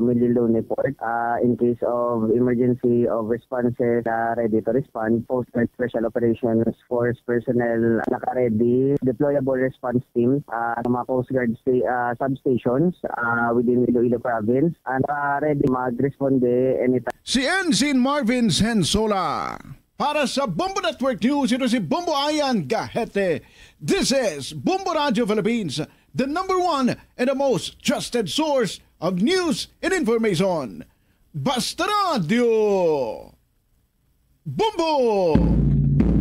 Mililone Port. Ah, in case of emergency of responses, ah, ready to respond. Coast Guard Special Operations Force personnel naka-ready. Deployable response team, ah, sa mga Coast Guard sta-, ah, substations, ah, within Iloilo Province. Ah, naka-ready mag-responde anytime. Si Ensign Marvin Sensola. Para sa Bombo Network News, ito si Bombo Ayan Gahete. This is Bombo Radio Philippines, the number one and the most trusted source of news and information. Basta Radio Bombo!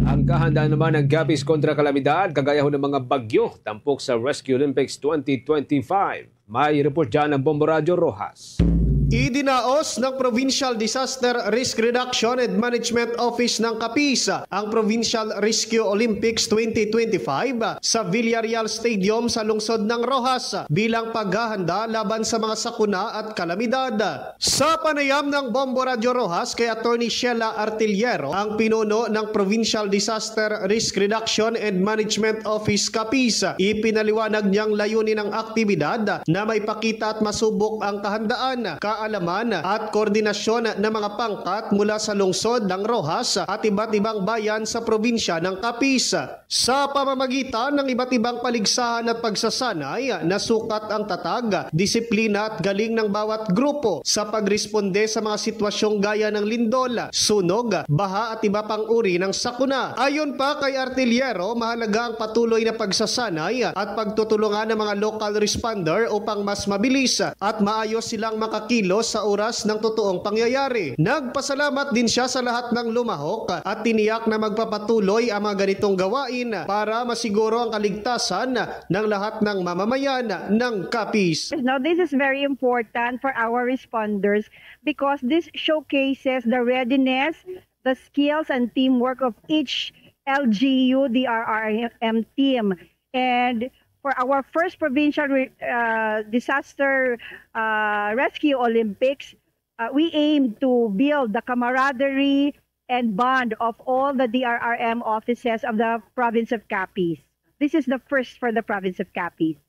Ang kahandaan naman ng Capiz kontra kalamidad, kagaya ho ng mga bagyo, tampok sa Rescue Olympics twenty twenty-five. May report dyan ang Bombo Radyo Rojas. Idinaos ng Provincial Disaster Risk Reduction and Management Office ng Capiz ang Provincial Rescue Olympics twenty twenty-five sa Villarreal Stadium sa lungsod ng Roxas bilang paghahanda laban sa mga sakuna at kalamidad. Sa panayam ng Bombo Radyo Roxas kay Attorney Sheila Artillero, ang pinuno ng Provincial Disaster Risk Reduction and Management Office Capiz, ipinaliwanag niyang layunin ng aktibidad na maipakita at masubok ang kahandaan, kaalaman at koordinasyon ng mga pangkat mula sa lungsod ng Roxas at iba't ibang bayan sa probinsya ng Capiz. Sa pamamagitan ng iba't ibang paligsahan at pagsasanay, nasukat ang tatag, disiplina at galing ng bawat grupo sa pagresponde sa mga sitwasyong gaya ng lindol, sunog, baha at iba pang uri ng sakuna. Ayon pa kay Artillero, mahalaga ang patuloy na pagsasanay at pagtutulungan ng mga local responder upang mas mabilis at maayos silang makakilos sa oras ng totoong pangyayari. Nagpasalamat din siya sa lahat ng lumahok at tiniyak na magpapatuloy ang mga ganitong gawain para masiguro ang kaligtasan ng lahat ng mamamayan ng Capiz. Now, this is very important for our responders because this showcases the readiness, the skills, and teamwork of each L G U D R R M team. And for our first provincial re-, uh, disaster, uh, rescue Olympics, uh, we aim to build the camaraderie and bond of all the D R R M offices of the province of Capiz. This is the first for the province of Capiz.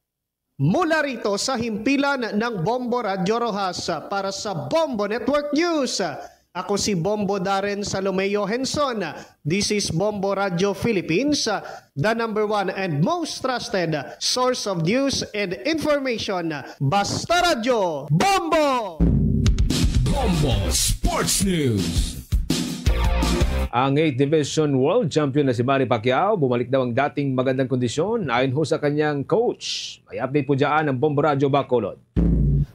Mula rito sa himpilan ng Bombo Radyo Roxas, para sa Bombo Network News, ako si Bombo Darren Salomeo Henson. This is Bombo Radyo Philippines, the number one and most trusted source of news and information. Basta Radyo, Bombo! Bombo Sports News. Ang eighth Division World Champion na si Manny Pacquiao, bumalik daw ang dating magandang kondisyon ayon ho sa kanyang coach. May update po dyan ang Bombo Radyo Bacolod.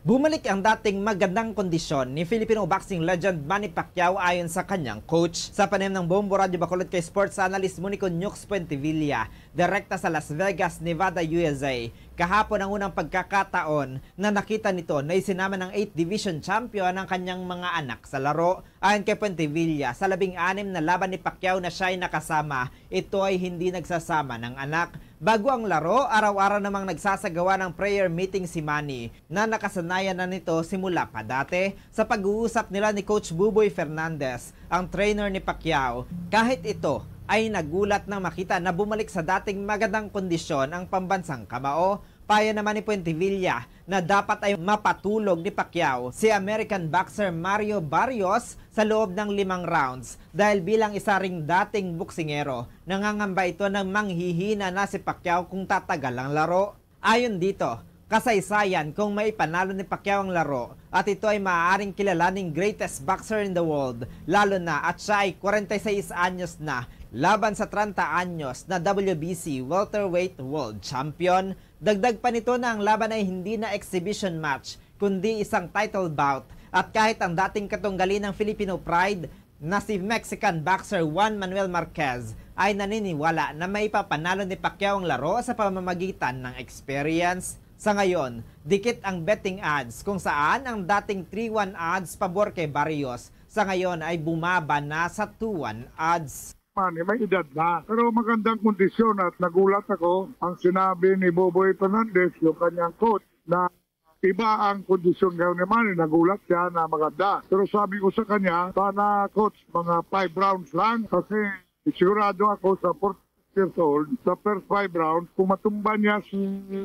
Bumalik ang dating magandang kondisyon ni Filipino boxing legend Manny Pacquiao ayon sa kanyang coach. Sa panayam ng Bombo Radyo Bacolod kay sports analyst Monico Nukes Puentevilla, direkta sa Las Vegas, Nevada, U S A, kahapon ang unang pagkakataon na nakita nito na isinama ng eighth Division champion ang kanyang mga anak sa laro. Ayon kay Puentevilla, sa labing anim na laban ni Pacquiao na siya ay nakasama, ito ay hindi nagsasama ng anak. Bago ang laro, araw-araw namang nagsasagawa ng prayer meeting si Manny na nakasanayan na nito simula pa dati. Sa pag-uusap nila ni Coach Buboy Fernandez, ang trainer ni Pacquiao, kahit ito ay nagulat nang makita na bumalik sa dating magandang kondisyon ang pambansang kamao. Payo naman ni Puentevilla na dapat ay mapatulog ni Pacquiao si American boxer Mario Barrios sa loob ng limang rounds dahil bilang isa ring dating boksingero, nangangamba ito na manghihina na si Pacquiao kung tatagal ang laro. Ayon dito, kasaysayan kung maipanalo ni Pacquiao ang laro at ito ay maaaring kilalaning greatest boxer in the world, lalo na at siya ay kwarenta y seis anyos na laban sa treinta anyos na W B C welterweight world champion. Dagdag pa nito na ang laban ay hindi na exhibition match, kundi isang title bout. At kahit ang dating katunggalinang Filipino pride na si Mexican boxer Juan Manuel Marquez ay naniniwala na maipapanalo ni Pacquiao ang laro sa pamamagitan ng experience. Sa ngayon, dikit ang betting odds kung saan ang dating three one odds pabor kay Barrios sa ngayon ay bumaba na sa two one odds. Man, eh, may edad na. Pero magandang kondisyon at nagulat ako. Ang sinabi ni Boboy Fernandez, yung kanyang coach, na iba ang kondisyon ngayon ni Manny. Nagulat siya na maganda. Pero sabi ko sa kanya, "Sana, coach, mga five rounds lang kasi sigurado ako sa forty years old, sa first five rounds, kung matumba niya si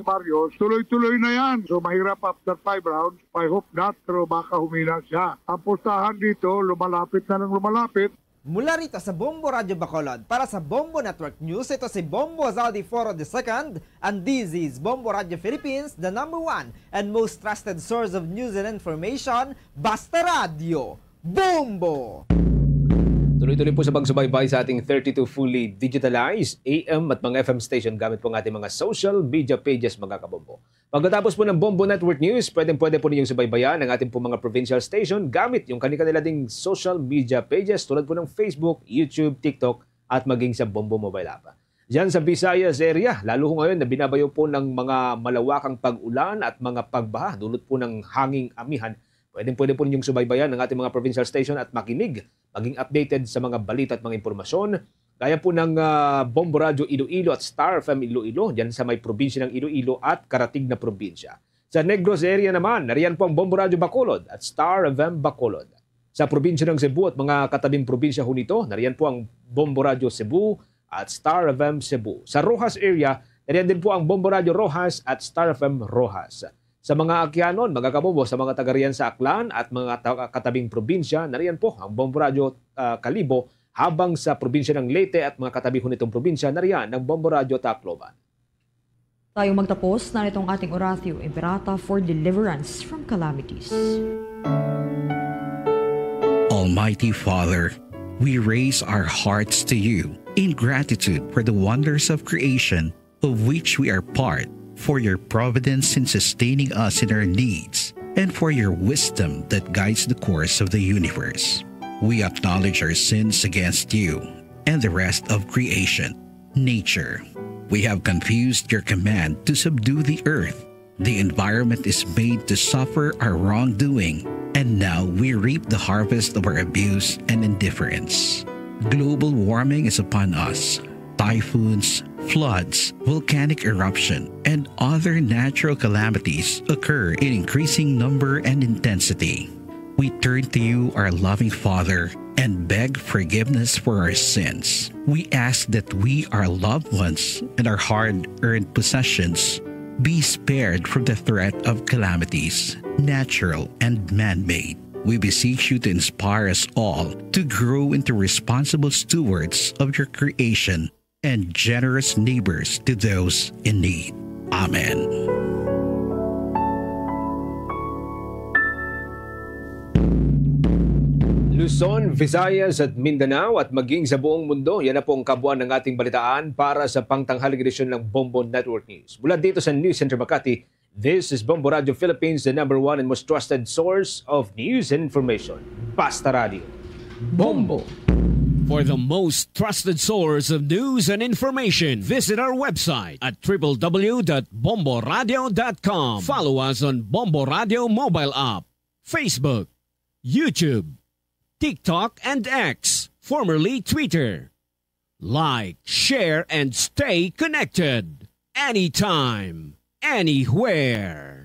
Marius, tuloy-tuloy na yan." So, mahirap after five rounds. I hope not, pero baka humina siya. Ang pustahan dito, lumalapit na lang lumalapit. Mula rito sa Bombo Radyo Bacolod, para sa Bombo Network News, ito si Bombo Zaldi Foro the second, and this is Bombo Radyo Philippines, the number one and most trusted source of news and information, Basta Radyo, Bombo! Tuloy-tuloy po sa pagsubaybay sa ating thirty-two fully digitalized A M at mga F M station gamit po ang ating mga social media pages, mga kabombo. Pagkatapos po ng Bombo Network News, pwedeng-pwede po ninyong subaybayan ang ating po mga provincial station gamit yung kanilang social media pages tulad po ng Facebook, YouTube, TikTok, at maging sa Bombo Mobile App. Diyan sa Visayas area, lalo ho ngayon na binabayo po ng mga malawakang pag-ulan at mga pagbaha, dulot po ng hanging amihan, pwedeng-pwede po ninyong subaybayan ang ating mga provincial station at makinig, maging updated sa mga balita at mga impormasyon. Gaya po ng, ah, Bombo Radyo Iloilo at Star F M Iloilo, diyan sa may probinsya ng Iloilo at karatig na probinsya. Sa Negros area naman, nariyan po ang Bombo Radyo Bacolod at Star F M Bacolod. Sa probinsya ng Cebu at mga katabing probinsya ho nito, nariyan po ang Bombo Radyo Cebu at Star F M Cebu. Sa Roxas area, nariyan din po ang Bombo Radyo Roxas at Star F M Roxas. Sa mga Aquianon, mga kabombo, sa mga taga riyan sa Aklan at mga ta-, katabing probinsya, nariyan po ang Bombo Radyo, ah, Kalibo, habang sa probinsya ng Leyte at mga katabi ho nitong probinsya, nariyan ang Bombo Radyo Tacloban. Tayo magtapos na nitong ating Oratio Imperata for deliverance from calamities. Almighty Father, we raise our hearts to you in gratitude for the wonders of creation of which we are part, for your providence in sustaining us in our needs, and for your wisdom that guides the course of the universe. We acknowledge our sins against you and the rest of creation, nature. We have confused your command to subdue the earth. The environment is made to suffer our wrongdoing, and now we reap the harvest of our abuse and indifference. Global warming is upon us. Typhoons, floods, volcanic eruption, and other natural calamities occur in increasing number and intensity. We turn to you, our loving Father, and beg forgiveness for our sins. We ask that we, our loved ones, and our hard-earned possessions be spared from the threat of calamities, natural and man-made. We beseech you to inspire us all to grow into responsible stewards of your creation and generous neighbors to those in need. Amen. Luzon, Visayas, at Mindanao, at maging sa buong mundo, yan na po ang kabuuan ng ating balitaan para sa pangtanghaling edisyon ng Bombo Network News. Mula dito sa News Center Makati, this is Bombo Radio Philippines, the number one and most trusted source of news and information. Basta Radio. Bombo. For the most trusted source of news and information, visit our website at triple W dot bomboradio dot com. Follow us on Bombo Radio mobile app, Facebook, YouTube, TikTok, and X, formerly Twitter. Like, share, and stay connected. Anytime, anywhere.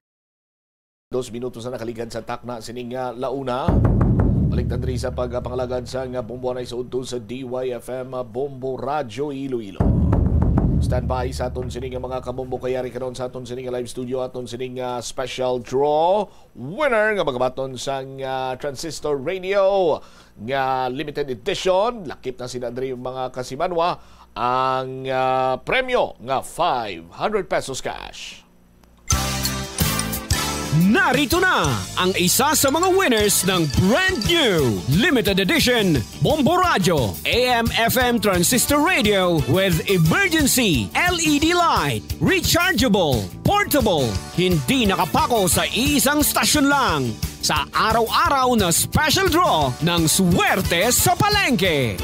Dos minutos na nakaligad sa takna sining, ah, la una. Balik ta diri sa pagpangalagad sa nga Bombo Anay sa udto sa D Y F M, ah, Bombo Radyo Iloilo. Standby sa aton sining nga mga kabombo kay yari karon sa aton sining nga live studio, aton sining nga special draw winner nga magabaton sang, ah, Transistor Radio nga limited edition. Lakip na sila diri, mga kasimanwa, ang, ah, premyo nga five hundred pesos cash. Narito na ang isa sa mga winners ng brand new limited edition Bombo Radio A M F M transistor radio with emergency L E D light, rechargeable, portable, hindi nakapako sa isang stasyon lang. Sa araw-araw na special draw ng Swerte sa Palengke.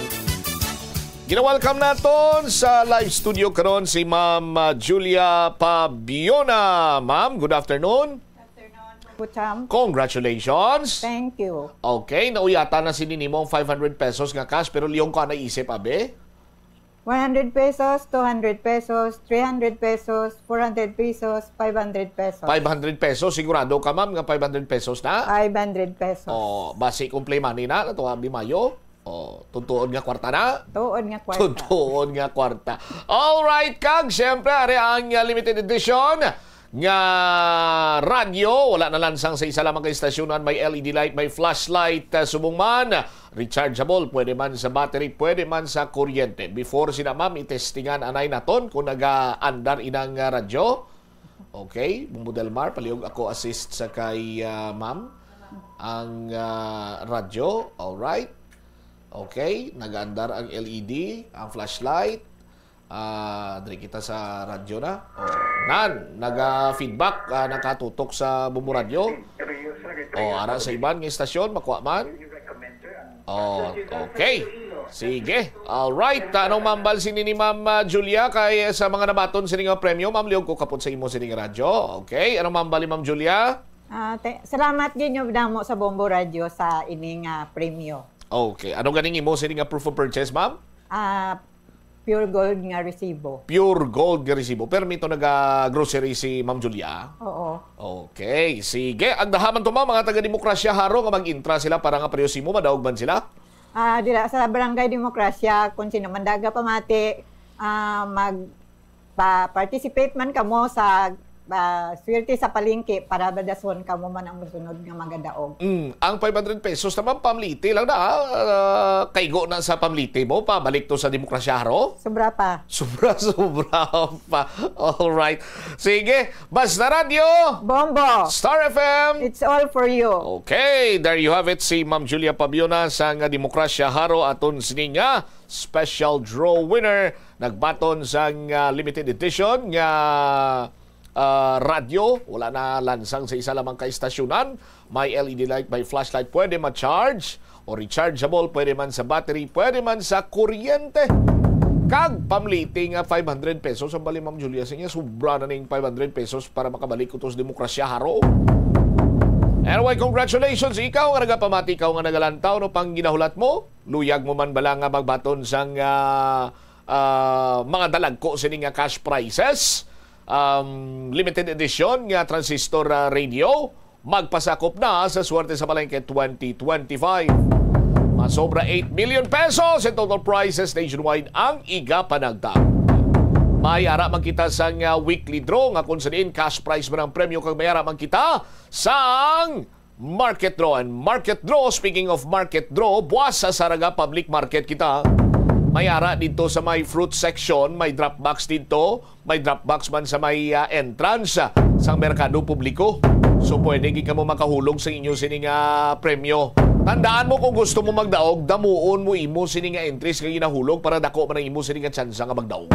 Gina-welcome naton sa live studio karon si Ma'am, uh, Julia Pabiona. Ma'am, good afternoon. Afternoon, Kucham. Congratulations. Thank you. Okay, nauyatan na sini nimo ang five hundred pesos nga cash, pero liyong ka naisip, abi? One hundred pesos, two hundred pesos, three hundred pesos, four hundred pesos, five hundred pesos. Five hundred pesos, sigurado ka, ma'am, nga five hundred pesos na? Five hundred pesos. Oh, basi kung play money na, natuwa, Bimayo? Oh, tutuon nga kwarta na? Tuon nga kwarta. Tutuon nga kwarta. All right, kag siyempre, ari ang, uh, limited edition nga radyo. Wala na lansang sa isa lamang ka istasyonan. May L E D light, may flashlight, uh, subong man. Rechargeable, pwede man sa battery, pwede man sa kuryente. Before sina ma'am, itestingan anay naton kung nagaandar inang, uh, radyo. Okay, Bumbo Del Mar, palihog ako assist sa kay, uh, ma'am. Ang, uh, radyo, all right. Okay, nagaandar ang L E D, ang flashlight. Ah, diri kita sa radyo na. Oh, nan, naga-feedback, ah, nakatutok sa Bumbo Radyo. Oh, ara sa iban nga istasyon, makuha man. Oh, okay. Sige. All right. Anong mambal sini ni Ma'am, ah, Julia kay sa mga nabaton sini nga premyo, ma'am, liog ko kapot sa imo sini nga radyo. Okay. Anong mambal ni Ma'am Julia? Ah, te-, salamat gid nyo damo sa Bombo Radyo sa ini nga premyo. Okay. Ano ganing imo sini nga proof of purchase, ma'am? Ah, pure gold nga resibo. Pure gold nga resibo. Pero mito naga-grocery si Ma'am Julia? Oo. Okay, sige. Ang dahaman to, ma'am, mga taga Demokrasya Haro nga mag-intra sila para nga pareho simo, madaog man sila? Ah, dira sa Barangay Demokrasya, kung sino man daga pamati, ah, mag-, pa-participate man kamo sa, ah, Swerte sa Palengke para badason kamo man ang mosunod nga magadaog. Mm, ang five hundred pesos naman, pamliti lang na, ah, kaigo na sa pamliti mo, pabalik to sa Demokrasya Haro? Sobra pa. Sobra, sobra pa. All right. Sige, basta radyo. Bombo. Star F M. It's all for you. Okay, there you have it. Si Ma'am Julia Pabiona sang Demokrasya Haro aton sini nga special draw winner. Nagbaton sang, ah, limited edition nga, ah, radyo. Wala na lansang sa isa lamang ka istasyonan. May L E D light, may flashlight. Pwede ma-charge o rechargeable. Pwede man sa battery. Pwede man sa kuryente. Kag pamliti nga five hundred pesos ang bali, Ma'am Julia, sa inyo. Sobra na ning five hundred pesos para makabalik ko to sa Demokrasya Haro. Anyway, congratulations. Ikaw nga nagapamati, ikaw nga nagalantaw, no, pang ginahulat mo. Luyag mo man bala nga magbaton sang, ah, ah, mga dalagko sini nga cash prizes? Um, limited edition nga transistor, ah, radio. Magpasakop na sa Swerte sa Palengke twenty twenty-five. Masobra eight million pesos in total prizes nationwide ang igapanagtag. May ara man kita sang, ah, weekly draw nga kung sa diin cash prize man ang premyo kag may ara man kita sang market draw. And market draw, speaking of market draw, buwas sa Saraga Public Market kita. May ara dito sa may fruit section, may drop box dito. May drop box man sa may, ah, entrance, ah, sang merkado publiko. So, pwede gid kamo makahulog sa inyo sini nga premyo. Tandaan mo, kung gusto mo magdaog, damuon mo imo sini nga entries nga ginahulog para dako man ang imo sini nga tsansa nga magdaog.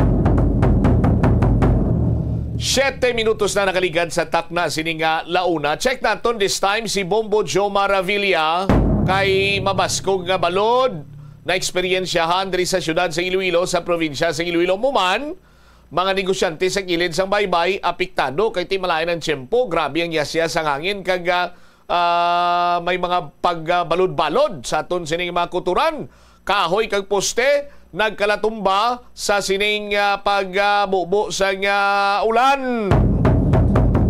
Siyete minutos na nakaligad sa takna sini nga launa. Check naton this time si Bombo Jomar Avila kay mabaskog nga balod na eksperyensyahan diri sa siyudad sa Iloilo, sa probinsya sa Iloilo. Mo man, mga negosyante sa kilid sang baybay apektado kay ti malain ang tiyempo, grabe ang yasyas sang hangin kag, ah, ah, may mga pagbalod-balod sa aton sining mga kuturan. Kahoy kag poste nagkalatumba sa sining, ah, pagbubo sang, ah, ulan.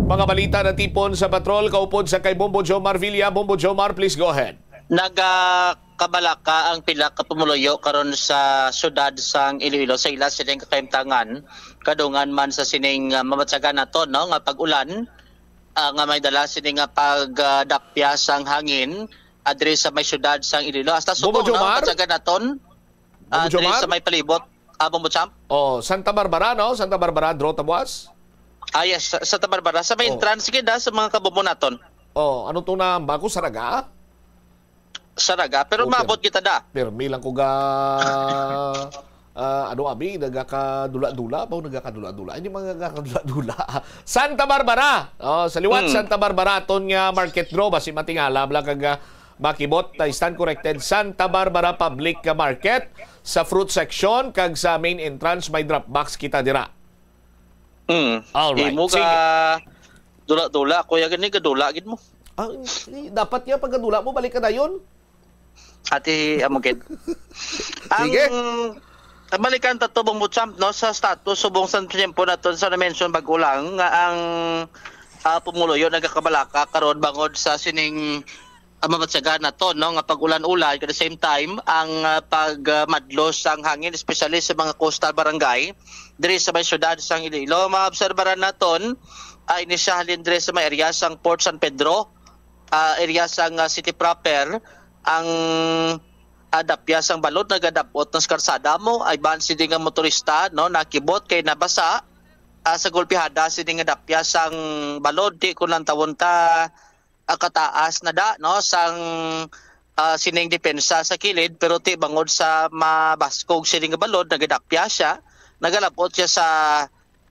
Mga balita natipon sa patrol kaupod sa kay Bombo Jomar Villa. Bombo Jomar, please go ahead. Nagakabalaka ang pila ka pumuluyo karon sa siyudad sang Iloilo sa ila sining kakaimtangan, kadungan man sa sining, ah, mabatyagan naton, no, nga pag-ulan, ah, nga may dala sini nga pagdapya sang hangin, ah, diri sa may siyudad sang Iloilo. Hasta Bobo subong, no, Jomar? Batyagan naton, ah, Bobo diri Jomar? Sa may palibot, ah, Bombo Champ. Oh, Santa Barbara, no? Santa Barbara, draw ta buwas? Ah, yes, sa, sa Santa Barbara. Sa may Oh. entrance gid, ah, sa mga kabombo naton. Oh, ano to na, Bago Saraga? Saraga, pero Okay. maabot kita da. Permi lang ko ga, ah, ano, abi, nagakadula-dula ba? O nagakadula-dula? Hindi, mga nagakadula-dula. Santa Barbara! Oh, sa liwat, Hmm. Santa Barbara, aton nga market draw, basi matingala, bala kag, ah, makibot, I stand corrected, Santa Barbara Public Market, sa fruit section, kag sa main entrance, may drop box kita dira. Mm. All right. Imo Sige. ka dula-dula, kuya, gani ka dula gid mo. Ah, eh, dapat niya pagkadula mo, balik ka dayon. Ati, amo gid. Ang Sige. Kabalikan ta to, Bong Champ, no, sa status subong sa tiyempo naton sa na-mention bag-o lang nga ang, ah, pumuluyo nagakabalaka karon bangod sa sining, ah, mabatyagan naton, no, nga pag-ulan-ulan, at the same time ang, ah, pagmadlo sang hangin, especially sa mga coastal barangay diri sa may syudad sang Iloilo. Maobserbaran naton, ah, ini siya halin diri sa may area sang Port San Pedro, ah, area sang, ah, city proper, ang, ah, dapya sang balod nagadab-ot na sa karsada mo, ay ban sini nga motorista, no, nakibot kay nabasa, ah, sa gulpihada sini nga dapya sang balod, di ko lang tawon ta, ah, kataas na da, no, sang, ah, sining depensa sa kilid, pero ti bangod sa mabaskog sini nga balod, nagadapya siya, nagalab-ot siya sa,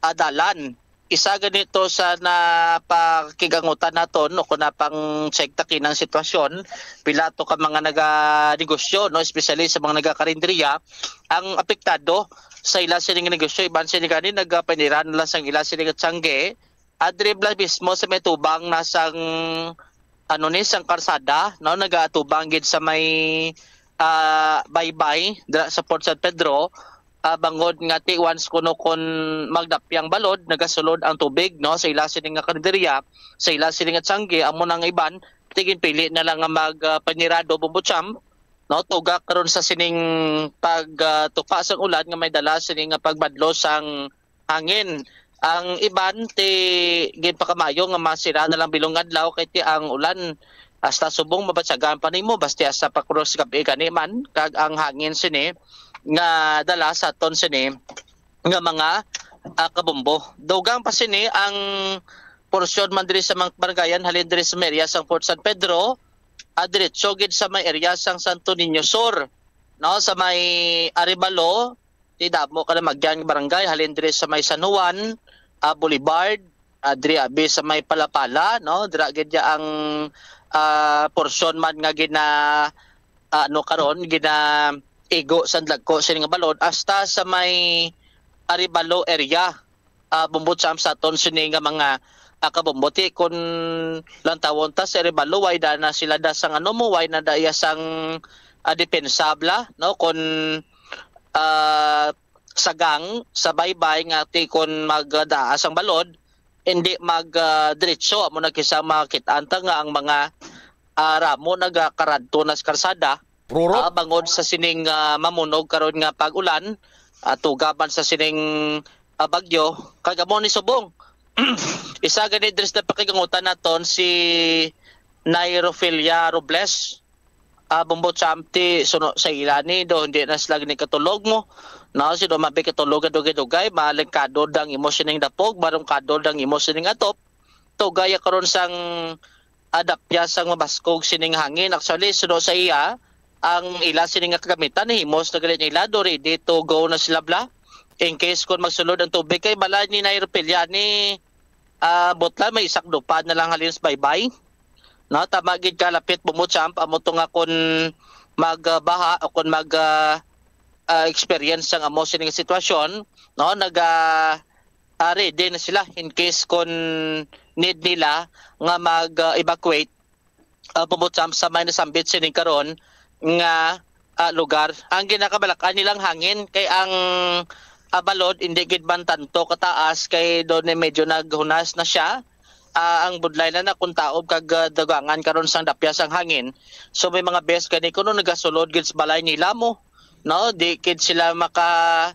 ah, dalan. Isa gani to sa napakigangutan naton, no, kung napang-check ta kinang sitwasyon, pila to ka mga naganegosyo, no, especially sa mga nagakarinderya, ang apektado sa ila sining negosyo, iban sini gani nagapaniran lang sang ila sining tiyangge, adre bala mismo sa may tubang na sang, ano ni, sang karsada, no, nagaatubang gid sa may, ah, baybay dira sa Port San Pedro, ah, bangod nga ti once kuno kon magdapyang balod, nagasulod ang tubig, no, sa ila sini nga karinderya, sa ila sini nga tiyangge, amo nang iban, ti ginpili na lang nga mag, ah, panirado, Bumbo Champ, no, tugak karon sa sining pag, ah, tupa sang ulan nga may dala sini nga pagmadlo sang hangin. Ang iban ti ginpakamayo nga masira na lang bilong adlaw kay ti ang ulan hasta subong mabatyagan pa nimo, basta sa pakros gabi gani man, kag ang hangin sini nga dala sa aton sini nga mga, ah, kabombo. Dugang pa sini ang porsyon man diri sa mga baranggayan halin diri sa may area sang Port San Pedro, ah, diretso gid sa may area sang Santo Niño Sur, no, sa may Arevalo, ti damo ka na magyan nga barangay halin diri sa may San Juan, ah, Boulevard, ah, diri abi sa may Palapala, no, dira gid ya ang, ah, porsyon man nga gina, ah, ano karon, gina igo sang dagko sini nga balod hasta sa may Arevalo area, ah, Bumbo Champ, sa aton sini nga mga, ah, kabombo. Ti kun lantawon ta si Arevalo, way da na sila da sang ano mo, way na da iya sang, ah, depensa bala, no? Kun, ah, sagang sa baybay nga ti kun magdaas ang balod, hindi mag, ah, diretso, amo na kisa makit-an ta nga ang mga, ah, ramo nagakaradto na sa karsada, Rurok. Ah, bangod sa sining, ah, mamunog karon nga pag-ulan, ah, tugaban sa sining, ah, bagyo, kag amo ni subong. Isa gani diri sa pakigangutan naton si Nairofilia Robles, ah, Bumbo Champ, ti suno sa ila ni do, hindi na sila gani katulog mo. No, si do mabi katulog dugay-dugay, malengkado dang imo sining dapog, marungkado dang imo sining atop. Tugaya karon sang adapya sang mabaskog sining hangin. Actually, suno sa iya, ang ila sini nga kagamitan, himos na gali nila, do ready to go na sila bla. In case kung magsulod ang tubig, kay balay ni Nairopelia ni, ah, Butlan, may isak dupa na lang halin sa baybay. No, tama gid ka, lapit Bumbo Champ, amo to nga kung magbaha o kung mag, ah, ah, experience sang amo sining sitwasyon, no, naga, ah, ready na sila in case kung need nila nga mag, ah, evacuate, ah, Bumbo Champ, sa may nasambit sining karon nga, ah, lugar. Ang ginakabalak-an nilang hangin kay ang, ah, balod hindi gid man tanto kataas kay doon medyo naghunas na siya. Ah, ang budlay na na kung taob kag, ah, dugangan karon sang dapya sang hangin. So may mga best gani kuno nagasulod gid sa balay nila mo, no? Di gid sila maka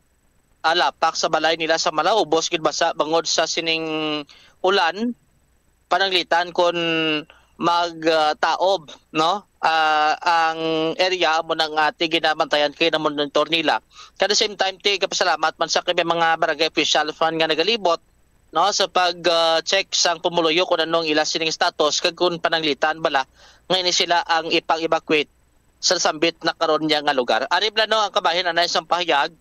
alapak sa balay nila sa Malao, ubos gid basa bangod sa sining ulan, pananglitan kon mag, ah, taob, no? Ah, ang area mo nang ati ginabantayan kay na-monitor nila. At the same time, ti kapasalamat man sa kami mga barangay official fan nga nagalibot, no, sa pag, ah, check sang pumuluyo kung ano ang ila sining status kag kung pananglitan bala nga ini sila ang ipang-evacuate sa sambit na karon niya nga lugar. Ari bala, no, ang kabahin anay sang pahayag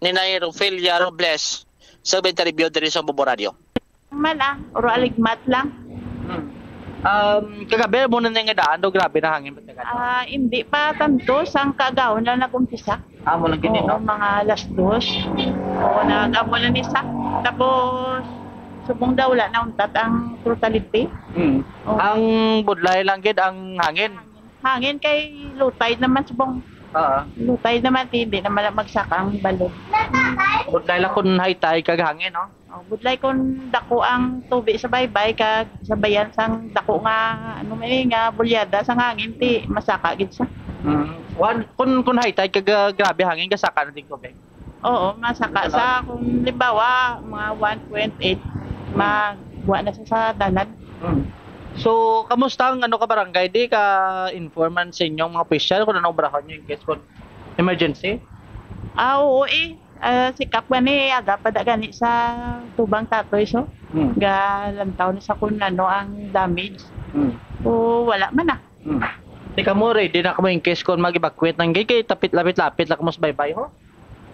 ni Nay Rofelia Robles sa interview diri sa Bombo Radio. Man lang, uro aligmat lang. Hmm. Um, kagabi mo na nga daan do, grabe na hangin ba taga? Ah, hindi pa tanto, sang kaagahon lang nag-umpisa. Amo lang gini, Oo, no? Mga alas dos. Oo, nag-amo lang isa. Tapos, subong daw wala na untat ang totality. Hmm. Oo. Ang budlay lang gid ang hangin. Hangin kay low tide naman subong. Oo. Low tide naman, di, di naman lang magsaka ang balod. Budlay lang kung high tide kag hangin, no? Oh, budlay kung dako ang tubi sa baybay kag sabayan sang dako nga, ano man eh, nga bulyada sang hangin, ti masaka gid sa. Mm. One, kung, kung high tide kag, ah, grabe hangin, kasaka na din ko, be. Oo, masaka Ano? sa kung limbawa mga one point eight, magwa na sa, sa dalan. Mm. So, kamusta ang ano ka barangay? Di ka informan sa inyong mga opisyal kung anong obrahon nyo in case kung emergency? Ah, oo eh. Ah, sikap gani, aga pa da gani sa tubang tatoy, so. Hmm. Galantaw na sa kung ano ang damage. Hmm. O, wala man ah. Hmm. Di ka mo ready na kamo in case kung mag-evacuate ng gate, kay tapit lapit-lapit lang kamo sa baybay, ho?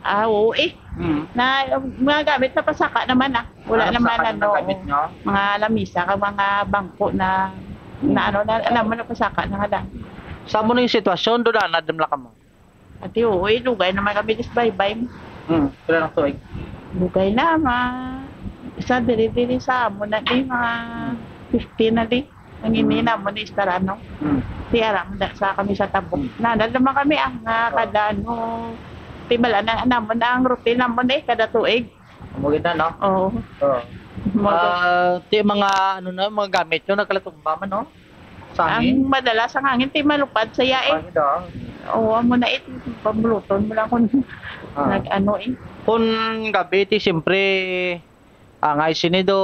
Ah, oo eh. Hmm. Na, mga gamit na pasaka naman ah. Wala Ah, naman pasaka na ano, gamit nyo? mga lamisa, kag mga bangko na, Hmm. na ano, na, alam mo na pasaka na nga lang. Sa mo na yung sitwasyon, doon na, nadam lang kamo? Ati, oo, eh, dugay naman kami dis baybay. Hmm, pila lang tuig? Dugay na, ma-, isa diri-diri sa amo na di, mga fifteen na di. Ang ini Hmm. namo ni Istarano. Hmm. Ti ara man da sa kami sa tabok. Hmm. Nanal naman kami, ah, nga Oh. kada ano, ti bala na, namo na ang routine namo ni kada tuig. Amo gid na, no? Oo. Oo. Mga Ah, ti mga, ano na, mga gamit nyo, nagkalatumba man, no? Sa hangin? Ang madalas ang hangin, ti malupad sa iya, eh. Malupad, ah. Oo, amo na it, pamuluton mo lang kung Ah. nag-ano, eh. Kung gabi, ti siyempre, angay sini do,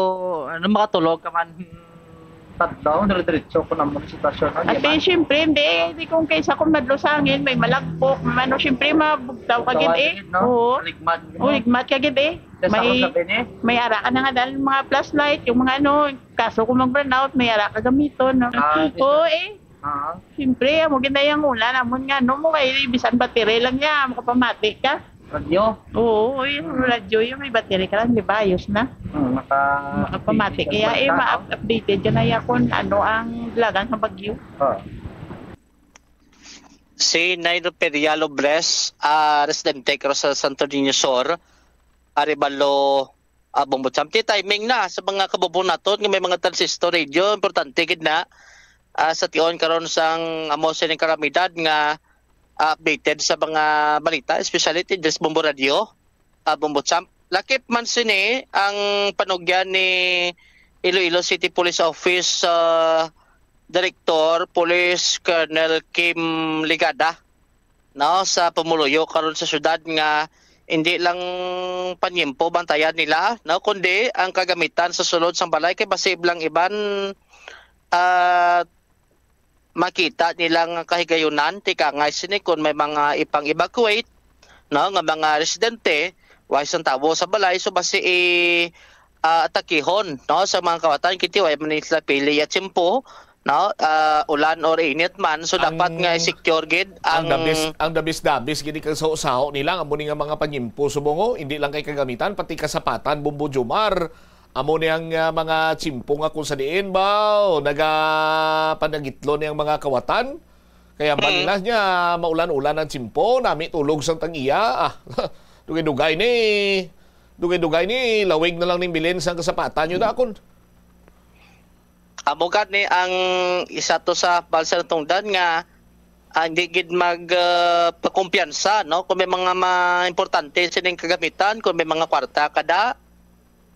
ano, makatulog ka man, tadlaw, dire-diretso ko na mo ang sitwasyon, no? Ate, Di ba? siyempre, hindi, eh. Di kung kaysa kung madlo sa hangin, may malagpok, may ano, siyempre, mabugtaw ka gid, Tawa eh. gid, no? Oo. Ligmad, no? O, ligmad ka gid, eh. Sa May, sakot gabi ni? may ara ka na nga dahil mga flashlight, yung mga ano, kaso kung mag-brownout, may ara ka gamiton, no? Ah, Oo, eh. Ah. Siyempre, amo gid na yung ulan, amon nga, no, mo kay bisan battery lang niya, makapamati ka. Radyo? Oo, yung Hmm. radyo, yung may battery ka lang, di ba? Ayos na. Hmm, maka-, Makapamati. updated Kaya, ka eh, na, ma-, no? updated ka na ya kung ano ang dalagan sa bagyo. Ah. Si Nay Ruperia Lobles, ah, residente ko sa Santo Niño Sur, Arevalo, ah, Bombo Champ. Ti timing na sa mga kabubunaton nga may mga transistor radio, importante gid na, ah, sa tion karon sang amo sining kalamidad nga, ah, updated sa mga balita, especially ti Dres Bombo Radio, ah, Bombo Champ. Lakip man sini ang panugyan ni Iloilo City Police Office, ah, Director Police Colonel Kim Ligada, no, sa pumuluyo karon sa syudad nga hindi lang panyempo bantayan nila, no, kundi ang kagamitan sa sulod sang balay kay basi lang iban, ah, makita nila nga kahigayunan, tikangay sini kung may mga ipang-evacuate, no, nga mga residente, way sang tawo sa balay, so basi i, ah, atakihon, no, sa mga kawatan, kiti way man sila pili ya tiyempo, no, ah, ulan or init man, so Ang, dapat nga i-secure gid ang ang dabis, ang dabis-dabis gid kag saho-saho nila, amo ni nga mga panyimpo subong, oh, hindi lang kay kagamitan, pati kasapatan, Bombo Jomar, amo ni ang, ah, mga tiyempo nga kung sa diin ba, oh, nagapanagitlo ni ang mga kawatan. Kaya Mm. balilas niya, maulan-ulan ang tiyempo, nami tulog sang tang-iya. Ah, dugay-dugay ni, dugay-dugay ni, lawig na lang ning bilin sang kasapatan niyo, dakon. Amo gani ang isa to sa balsa natungdan nga, ah, hindi gid mag, ah, pakumpiyansa, no? Kung may mga ma-, importante sining kagamitan, kung may mga kwarta ka da,